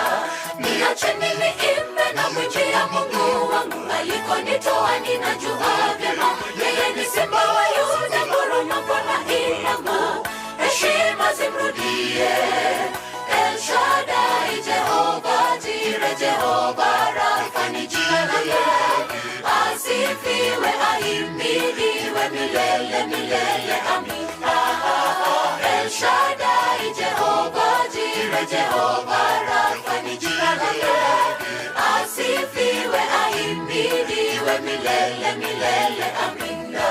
Niacheni niimbe na mwimbia Mungu wangu alikonitoa, ninajua vyema yeye ni simba wa Yuda, nguruma kwa mainamu, heshima zimrudie. El Shaddai, Jehova Jire, Jehova Rafa ni jina lake, asifiwe, ahimidiwe milele milele, amin. Ah, El Shaddai, Jehova Jire, Jehova Rafa ni jina lake, asifiwe, ahimidiwe milele milele, amina.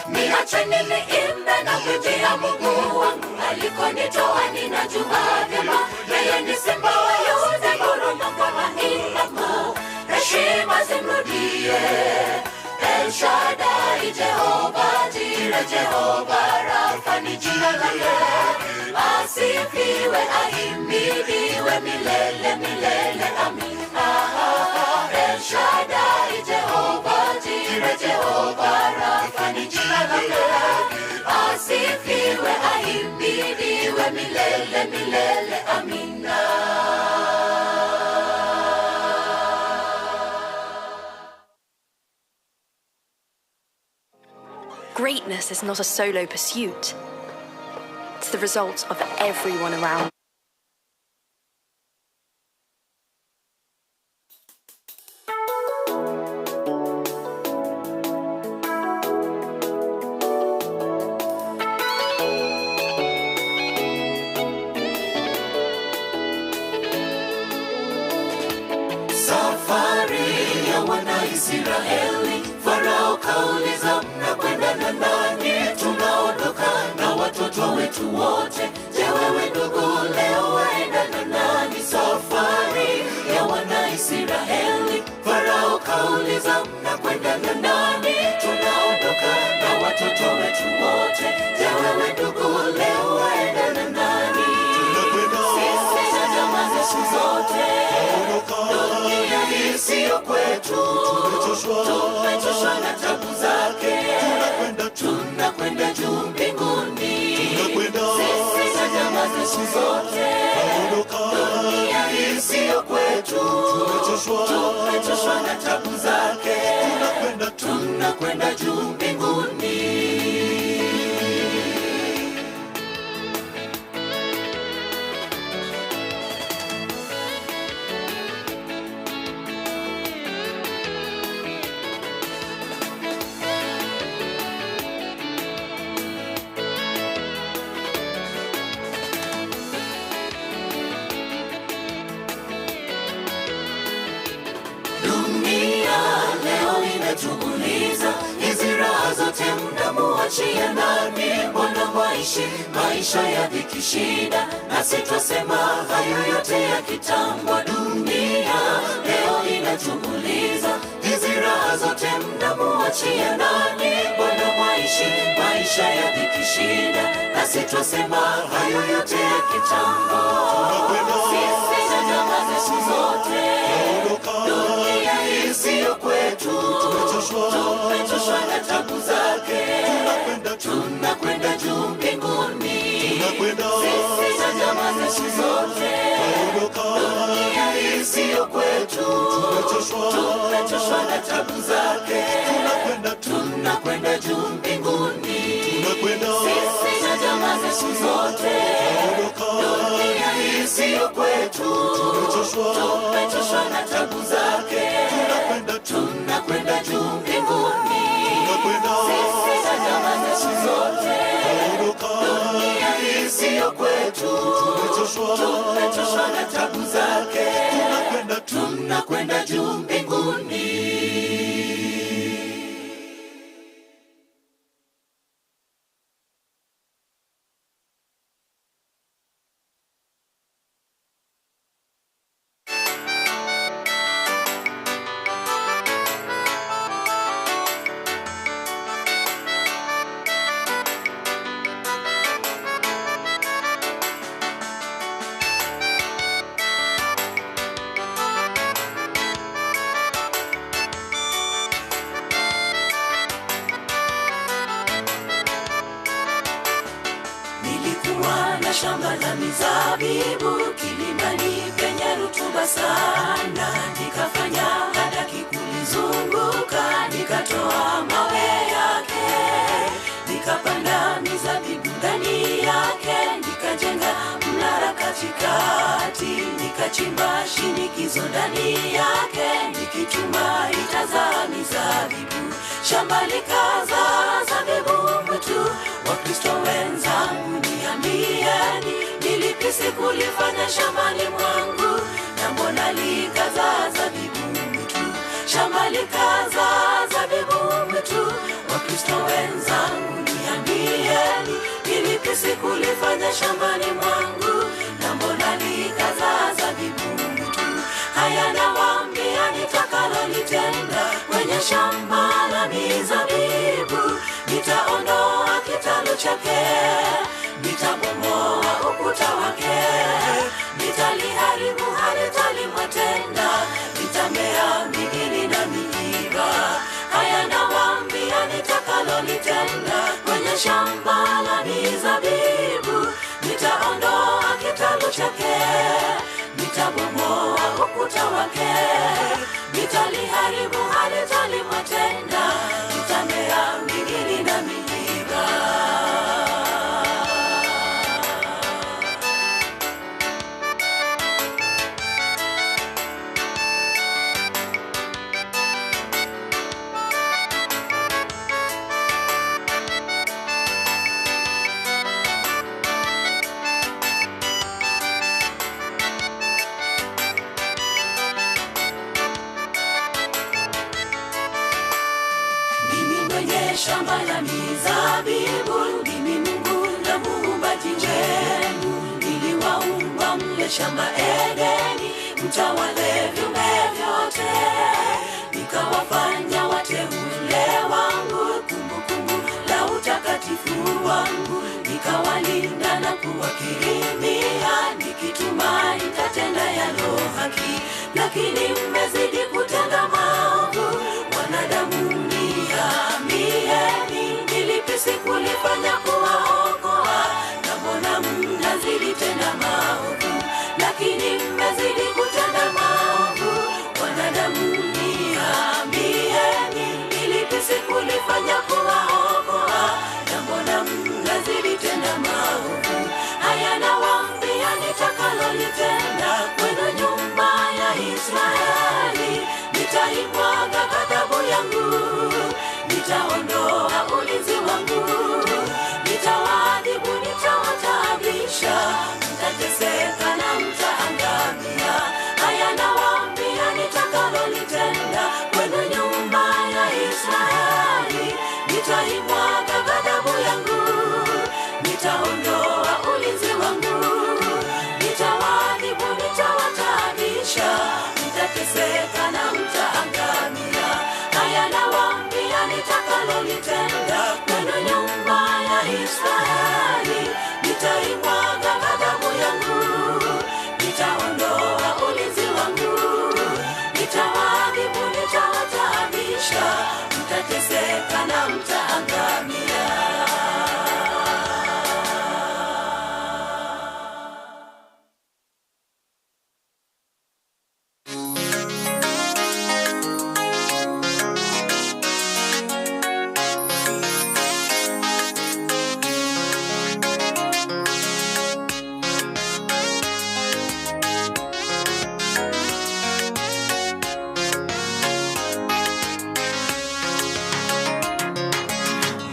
Niacheni niimbe na mwimbia Mungu wangu alikonitoa, ninajua vyema yeye ni simba wa Yuda, nguruma kwa mainamu, heshima zimrudie. El Shaddai, Jehova Jire, Jehova Rafa ni jina lake, asifiwe, ahimidiwe milele milele, amin. Ah, El Shaddai, Jehova Jire, Jehova Rafa ni jina lake, asifiwe, ahimidiwe milele milele, amina. Greatness is not a solo pursuit. It's the result of everyone around. kwetu, tumechoshwa na tabu zake, tunakwenda juu mbinguni, sisi na jamaa zetu zote. Dunia hii siyo kwetu, tumechoshwa na tabu zake, tunakwenda juu mbinguni. Dunia leo inatuuliza, hizi raha zote mnamuachia nani? Mbona mwaishi maisha ya dhiki shida? Nasi twasema hayo yote ya kitambo. Dunia leo inatuuliza, hizi raha zote mnamuachia nani? Mbona mwaishi maisha ya dhiki shida? Nasi twasema hayo yote ya kitambo. Sisi na jamaa zetu zote, dunia hii siyo kwetu, tumechoshwa na tabu zake, tunakwenda juu mbinguni, sisi na jamaa zetu zote. Dunia hii siyo kwetu, tumechoshwa na tabu zake, tunakwenda juu mbinguni, sisi na jamaa zetu zote. Dunia hii siyo kwetu, tumechoshwa na tabu zake, tunakwenda juu mbinguni, sisi na jamaa zetu zote. Dunia hii siyo kwetu, tumechoshwa na tabu zake, tunakwenda juu mbinguni. Nilikuwa na shamba la mizabibu kilimani penye rutuba sana, nikafanya handaki kulizunguka, nikatoa mawe yake, nikapanda mizabibu ndani yake, nikajenga mnara katikati, nikachimba shinikizo ndani yake, nikichuma itazaa mizabibu, shamba likazaa zabibu mwitu. Wakristo wenzangu, niambieni, ni lipi sikulifanya shambani mwangu, na mbona likazaa zabibu mwitu? Shamba likazaa zabibu mwitu. Wakristo wenzangu, niambieni, ni lipi sikulifanya shambani mwangu, na mbona likazaa zabibu mwitu? Haya nawaambia nitakalolitenda kwenye shamba la mizabibu, nitaondoa kitalu chake, nitabomoa ukuta wake, nitaliharibu halitalimwa tena, nitamea migini na miiba. Haya nawaambia nitakalolitenda kwenye shamba la mizabibu, nitaondoa kitalu chake, nitabomoa ukuta wake, nitaliharibu halitalimwa tena, nitamea migini na miiba. Mimi mwenye shamba la mizabibu, ndimi Mungu na muumbaji wenu. Niliwaumba mle shamba Edeni, mtawale viumbe vyote, nikawafanya wateule wangu, kumbukumbu la utakatifu wangu, nikawalinda na kuwakirimia, nikitumai nitatenda yalo haki, lakini mmezidi kutenda. kutenda maovu. Wanadamu niambieni, ni lipi sikulifanya kuwaokoa? Na mbona mnazidi tenda maovu? Haya nawaambia nitakalolitenda kwenu nyumba ya Israeli, nitaimwaga ghadhabu yangu, nitaondoa ulinzi wangu, nitawaadhibu, nitawataabisha, mtateseka na mtaangamia. Haya nawaambia nitakalolitenda kwenu nyumba ya Israeli, nitaimwaga ghadhabu yangu, nitaondoa ulinzi wangu, nitawaadhibu, nitawataabisha, mtateseka na mtaangamia. Haya nawaambia nitakalolitenda kwenu nyumba ya Israeli, nitaimwaga ghadhabu yangu, nitaondoa ulinzi wangu, nitawaadhibu, nitawataabisha, mtateseka na mtaangamia.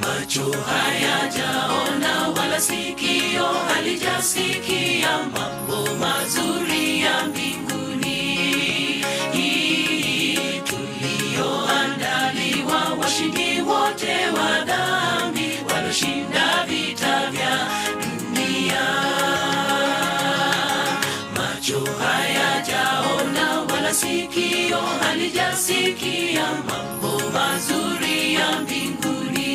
Macho hayajaona wala sikio halijasikia mambo mazuri ya mbinguni Hii tuliyoandaliwa washindi wote wa dhambi waloshinda vita vya dunia. Macho hayajaona wala sikio halijasikia mambo mazuri ya mbinguni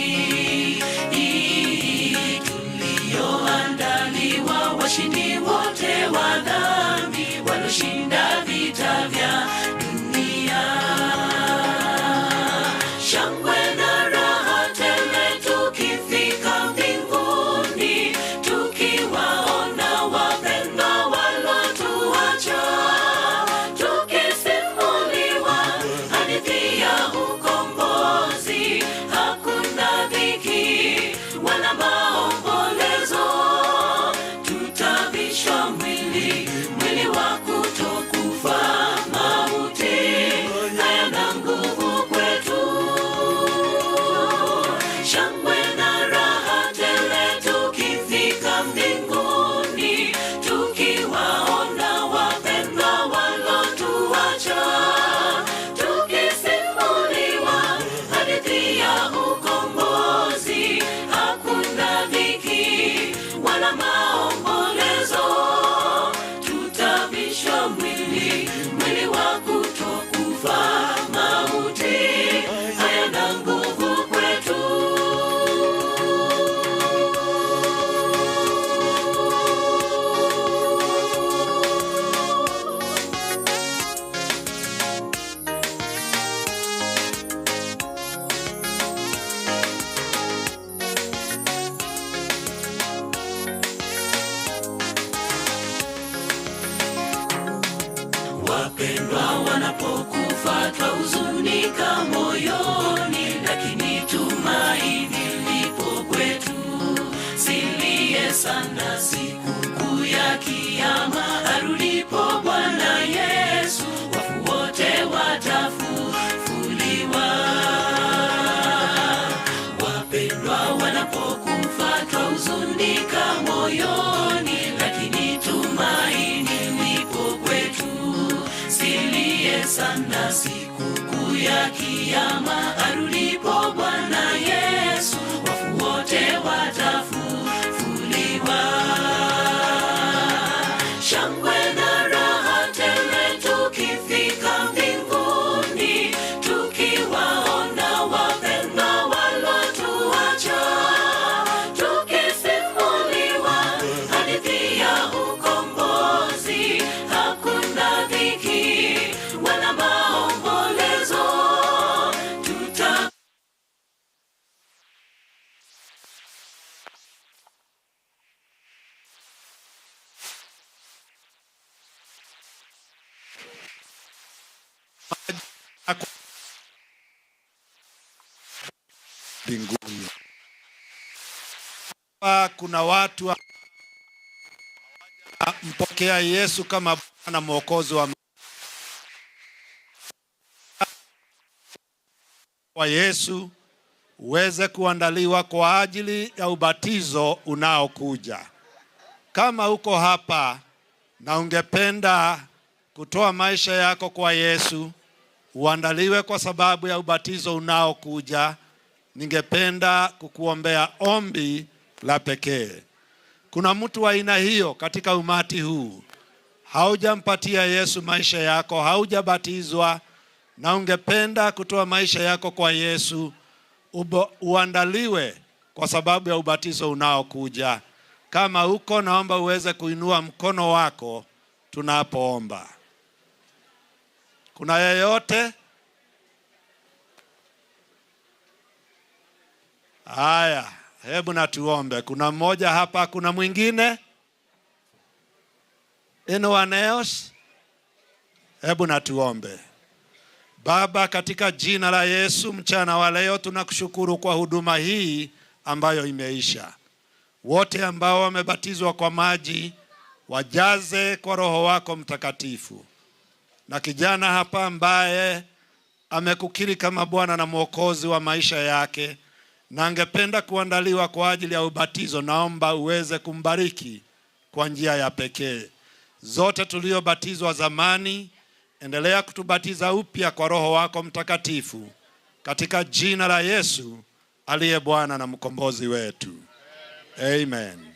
Hii tuliyoandaliwa washindi wote wa dhambi waloshinda vita vya dunia. Shangwe na raha tele tukifika mbinguni, tukiwaona wapendwa walotuacha, tukisimuliwa hadithi ya ukombozi, hakuna dhiki wala maombolezo, tutavishwa mwili, mwili wa kutokufa, mauti hayana nguvu kwetu. Shangwe na raha tele tukifika mbinguni, tukiwaona wapendwa walotuacha, tukisimuliwa hadithi ya ukombozi, hakuna dhiki wala maombolezo, tutavishwa mwili, mwili wa kutokufa, mauti hayana nguvu kwetu. Wapendwa wanapokufa twahuzunika moyoni, lakini tumaini lipo kwetu. Silie sana sikukuu ya Kiyama, arudipo Bwana Yesu, wafu wote watafufuliwa. Wapendwa wanapokufa twahuzunika moyoni, lakini tumaini lipo kwetu. Silie sana sikukuu ya Kiyama, arudipo Bwana Yesu, wafu wote watafufuliwa. Shangwe na raha tele tukifika mbinguni, tukiwaona wapendwa walotuacha, tukisimuliwa hadithi ya ukombozi, hakuna dhiki wala maombolezo, tuta mbinguni. Hapa kuna watu mpokea Yesu kama Bwana Mwokozi wa Yesu uweze kuandaliwa kwa ajili ya ubatizo unaokuja. Kama uko hapa na ungependa kutoa maisha yako kwa Yesu, uandaliwe kwa sababu ya ubatizo unaokuja, ningependa kukuombea ombi la pekee. Kuna mtu wa aina hiyo katika umati huu, haujampatia Yesu maisha yako, haujabatizwa na ungependa kutoa maisha yako kwa Yesu, uandaliwe kwa sababu ya ubatizo unaokuja. Kama uko, naomba uweze kuinua mkono wako tunapoomba. Kuna yeyote? Haya, hebu na tuombe. Kuna mmoja hapa, kuna mwingine? Anyone else? Hebu na tuombe. Baba, katika jina la Yesu, mchana wa leo tunakushukuru kwa huduma hii ambayo imeisha. Wote ambao wamebatizwa kwa maji wajaze kwa Roho wako Mtakatifu. Na kijana hapa ambaye amekukiri kama Bwana na Mwokozi wa maisha yake na angependa kuandaliwa kwa ajili ya ubatizo, naomba uweze kumbariki kwa njia ya pekee. Zote tuliobatizwa zamani, endelea kutubatiza upya kwa Roho wako Mtakatifu, katika jina la Yesu aliye Bwana na Mkombozi wetu. Amen.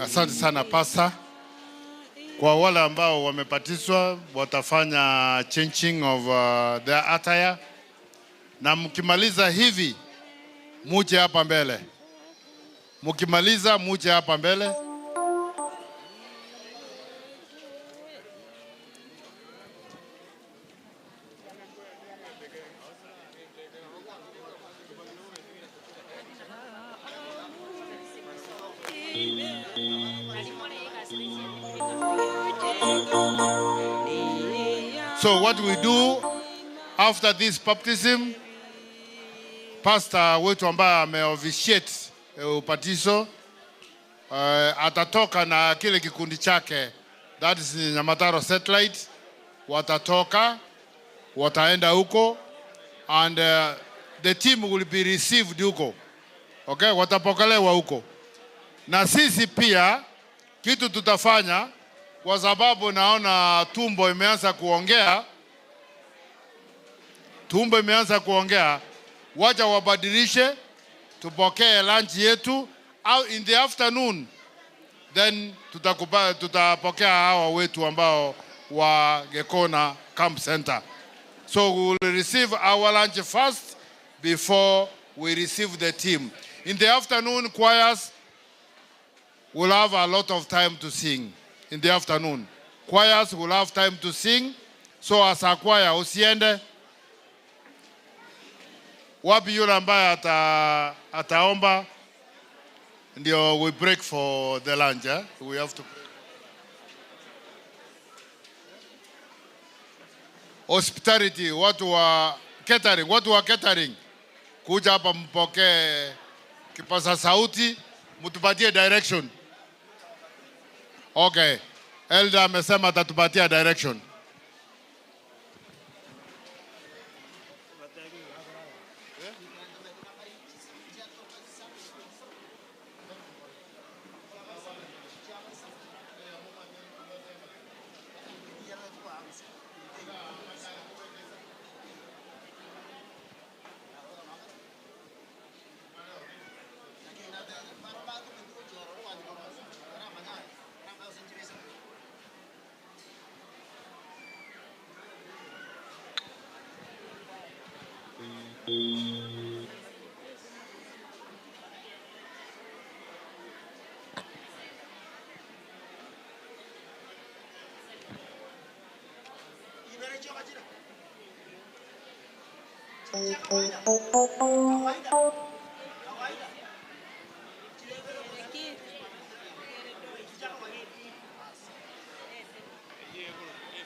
Asante sana pasa. Kwa wale ambao wamebatizwa watafanya changing of their attire, na mkimaliza hivi muje hapa mbele. Mkimaliza muje hapa mbele. So what we do after this baptism, pastor wetu ambaye ameofficiate ubatizo atatoka na kile kikundi chake, that is Nyamataro Satellite, watatoka wataenda huko and the team will be received huko. Okay, watapokelewa huko. Na sisi pia kitu tutafanya, kwa sababu naona tumbo imeanza kuongea, tumbo imeanza kuongea, wacha wabadilishe, tupokee lunch yetu au in the afternoon, then tutapokea hawa wetu ambao wa Gekona Camp Center. So we will receive our lunch first before we receive the team. In the afternoon, choirs will have a lot of time to sing. In the afternoon, choirs will have time to sing. So as a choir, usiende wapi yule ambaye ataomba, ndio we break for the lunch. Eh? We have to break. Hospitality, watu wa catering, watu wa catering kuja hapa mpokee kipaza sauti, mtupatie direction. Okay, Elder amesema atatupatia direction.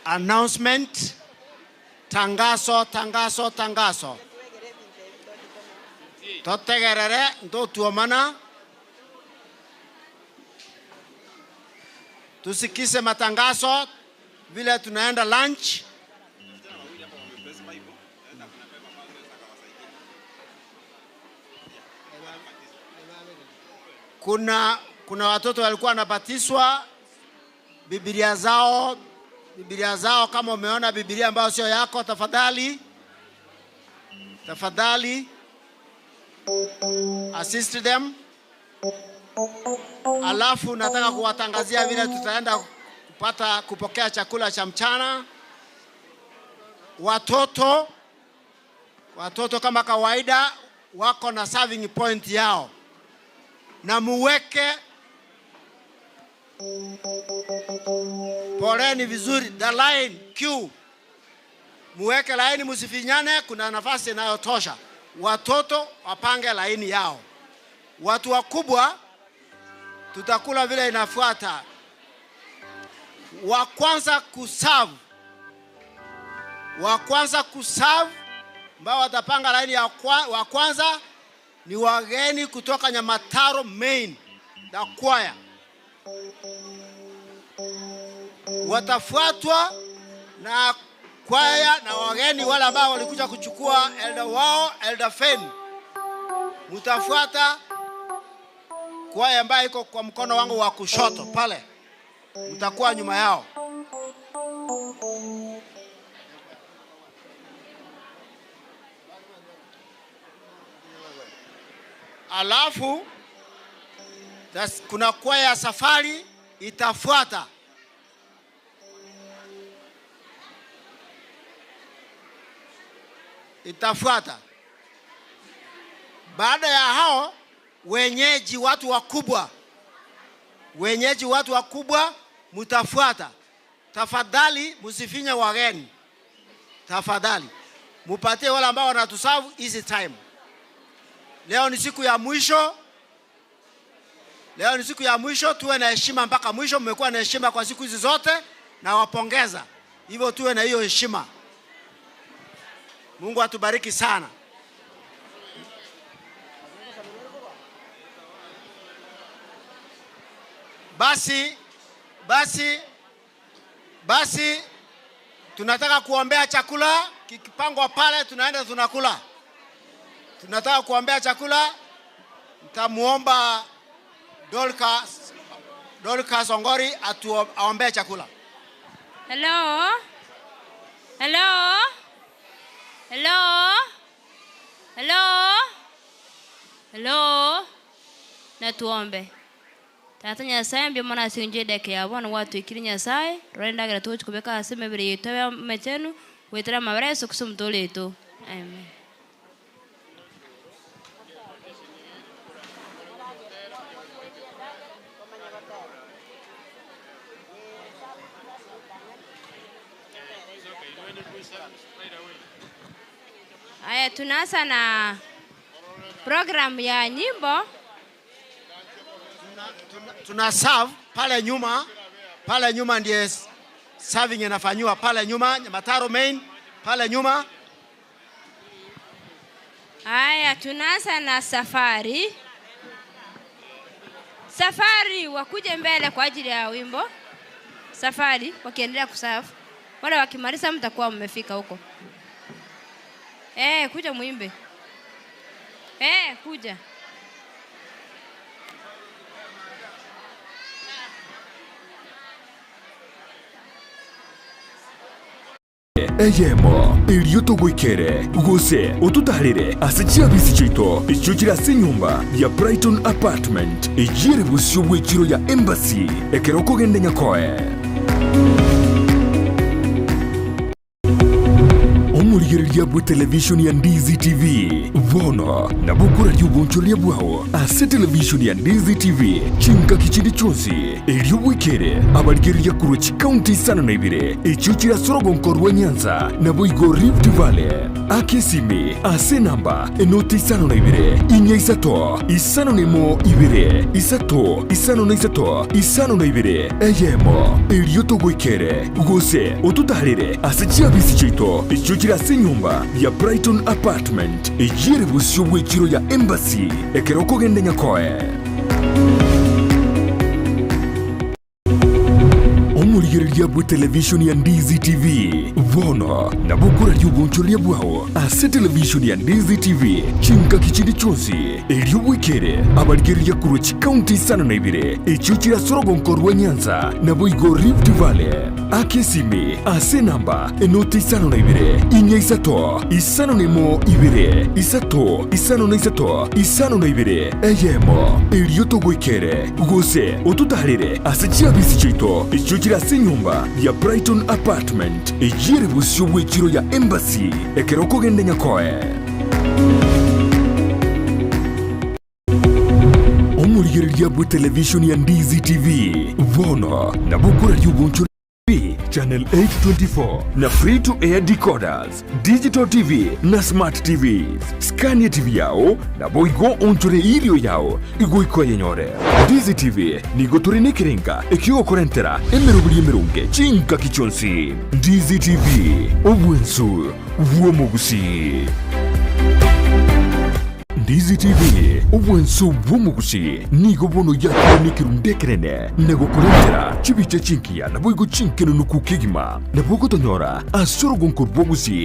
Announcement, Tangaso, tangaso, tangaso. Totegerere ntotuomana, tusikize matangazo vile tunaenda lunch. Kuna, kuna watoto walikuwa wanabatizwa Biblia zao, Biblia zao. Kama umeona Biblia ambayo sio yako, tafadhali tafadhali assist them. Alafu nataka kuwatangazia vile tutaenda kupata kupokea chakula cha mchana. Watoto watoto kama kawaida wako na serving point yao, na muweke poleni vizuri, the line queue, muweke laini, msifinyane, kuna nafasi inayotosha. Watoto wapange laini yao, watu wakubwa tutakula vile inafuata. Wa kwanza kuserve, wa kwanza kuserve ambao watapanga laini ya kwa, wa kwanza ni wageni kutoka Nyamataro Main, the choir. Watafuatwa na kwaya na wageni wale ambao walikuja kuchukua elder wao, Elder Fen. Mtafuata kwaya ambayo iko kwa mkono wangu wa kushoto pale, mtakuwa nyuma yao. Alafu tas, kuna kwaya ya safari itafuata. Itafuata. Baada ya hao wenyeji, watu wakubwa, wenyeji, watu wakubwa mtafuata. Tafadhali msifinye wageni, tafadhali mupatie wale ambao wanatuserve easy time. Leo ni siku ya mwisho, leo ni siku ya mwisho, tuwe na heshima mpaka mwisho. Mmekuwa na heshima kwa siku hizi zote, nawapongeza. Hivyo tuwe na hiyo heshima. Mungu atubariki sana. Basi basi basi, tunataka kuombea chakula kikipangwa pale, tunaenda tunakula. Tunataka kuombea chakula. Nitamuomba Dorcas, Dorcas Ongori atuombee chakula. Hello? Hello? Hello? Hello? Hello? Na tuombe. Tata Nyasaye mbio mwana asinje deke ya bwana watu ikiri Nyasaye rwenda gira tuchi kubeka aseme biri yitobe mechenu wetera mabara Yesu kusumtoleto. Amen. Aya, tunaanza na program ya nyimbo. Tuna serve pale nyuma, pale nyuma ndiye serving inafanywa pale nyuma, Nyamataro main pale nyuma. Aya, tunaanza na safari. Safari wakuje mbele kwa ajili ya wimbo. Safari wakiendelea kusafu, wale wakimaliza mtakuwa mmefika huko. Kuja muimbe. Kuja. Eyemo erio togoikere, gose ototarere ase chiabisi chiaito echio chire ase enyomba ya Brighton Apartment, eyio ere bosio bw'echiro ya Embassy ekero okogenda Nyakoe. Omorigereria. Omorigereria bwe television ya Ndizi TV bono nabo okoraria obonchoreria bwao ase television ya Ndizi TV chingaki chinde chionsi erio bwekere abarigereria korwa chikaunti isano na ibere echio chire ase orogonko rwa Nyanza naboigo Rift Valley. Aka esimi ase enamba enoti 52 4 5 1 2 3 5 3 52 eyemo, erio togoikere, gose ototaarere ase chiabisi chiaito echio chire ase enyomba ya Brighton Apartment, eyio ere bosio bw'echiro ya Embassy, ekero okogenda Nyakoe. Omorigereria bwe televishoni ya Ndizi TV bono nabo okoraria obonchoreria bwao ase televishoni ya Ndizi TV chingaki chinde chionsi, erio bwekere abarigereria korwa chikaunti 52 echio chire ase orogonko rwa Nyanza naboigo Rift Valley. Aka esimi ase enamba enoti 52 4 3 1 2 3 5 3 52 eyemo, erio togoikere gose ototaarere ase chiabisi chiaito echio chire ase enyomba ya Brighton Apartment, eyio ere bosio bw'echiro ya Embassy ekero okogenda Nyakoe. Omorigereria bwe televishoni ya Ndizi TV bono nabo okoraria obonchore Channel 824 na free to air decoders, digital TV na smart TVs. Scania TV yao naboigo onchore irio yao igoika oyenyore. Ndizi TV nigo tore nekerenga ekiogokorentera emeroberi emeronge chingaki chionsi. Ndizi TV, obwensu bw'omogusii. Ndizi TV, obwanso bw'omogusi, nigo bono yakire nekerundu ekenene na gokorentera chibicha chingiya naboigo chinkenunuku kegima. Nabo ogotonyora ase orogonko rw'ogusi.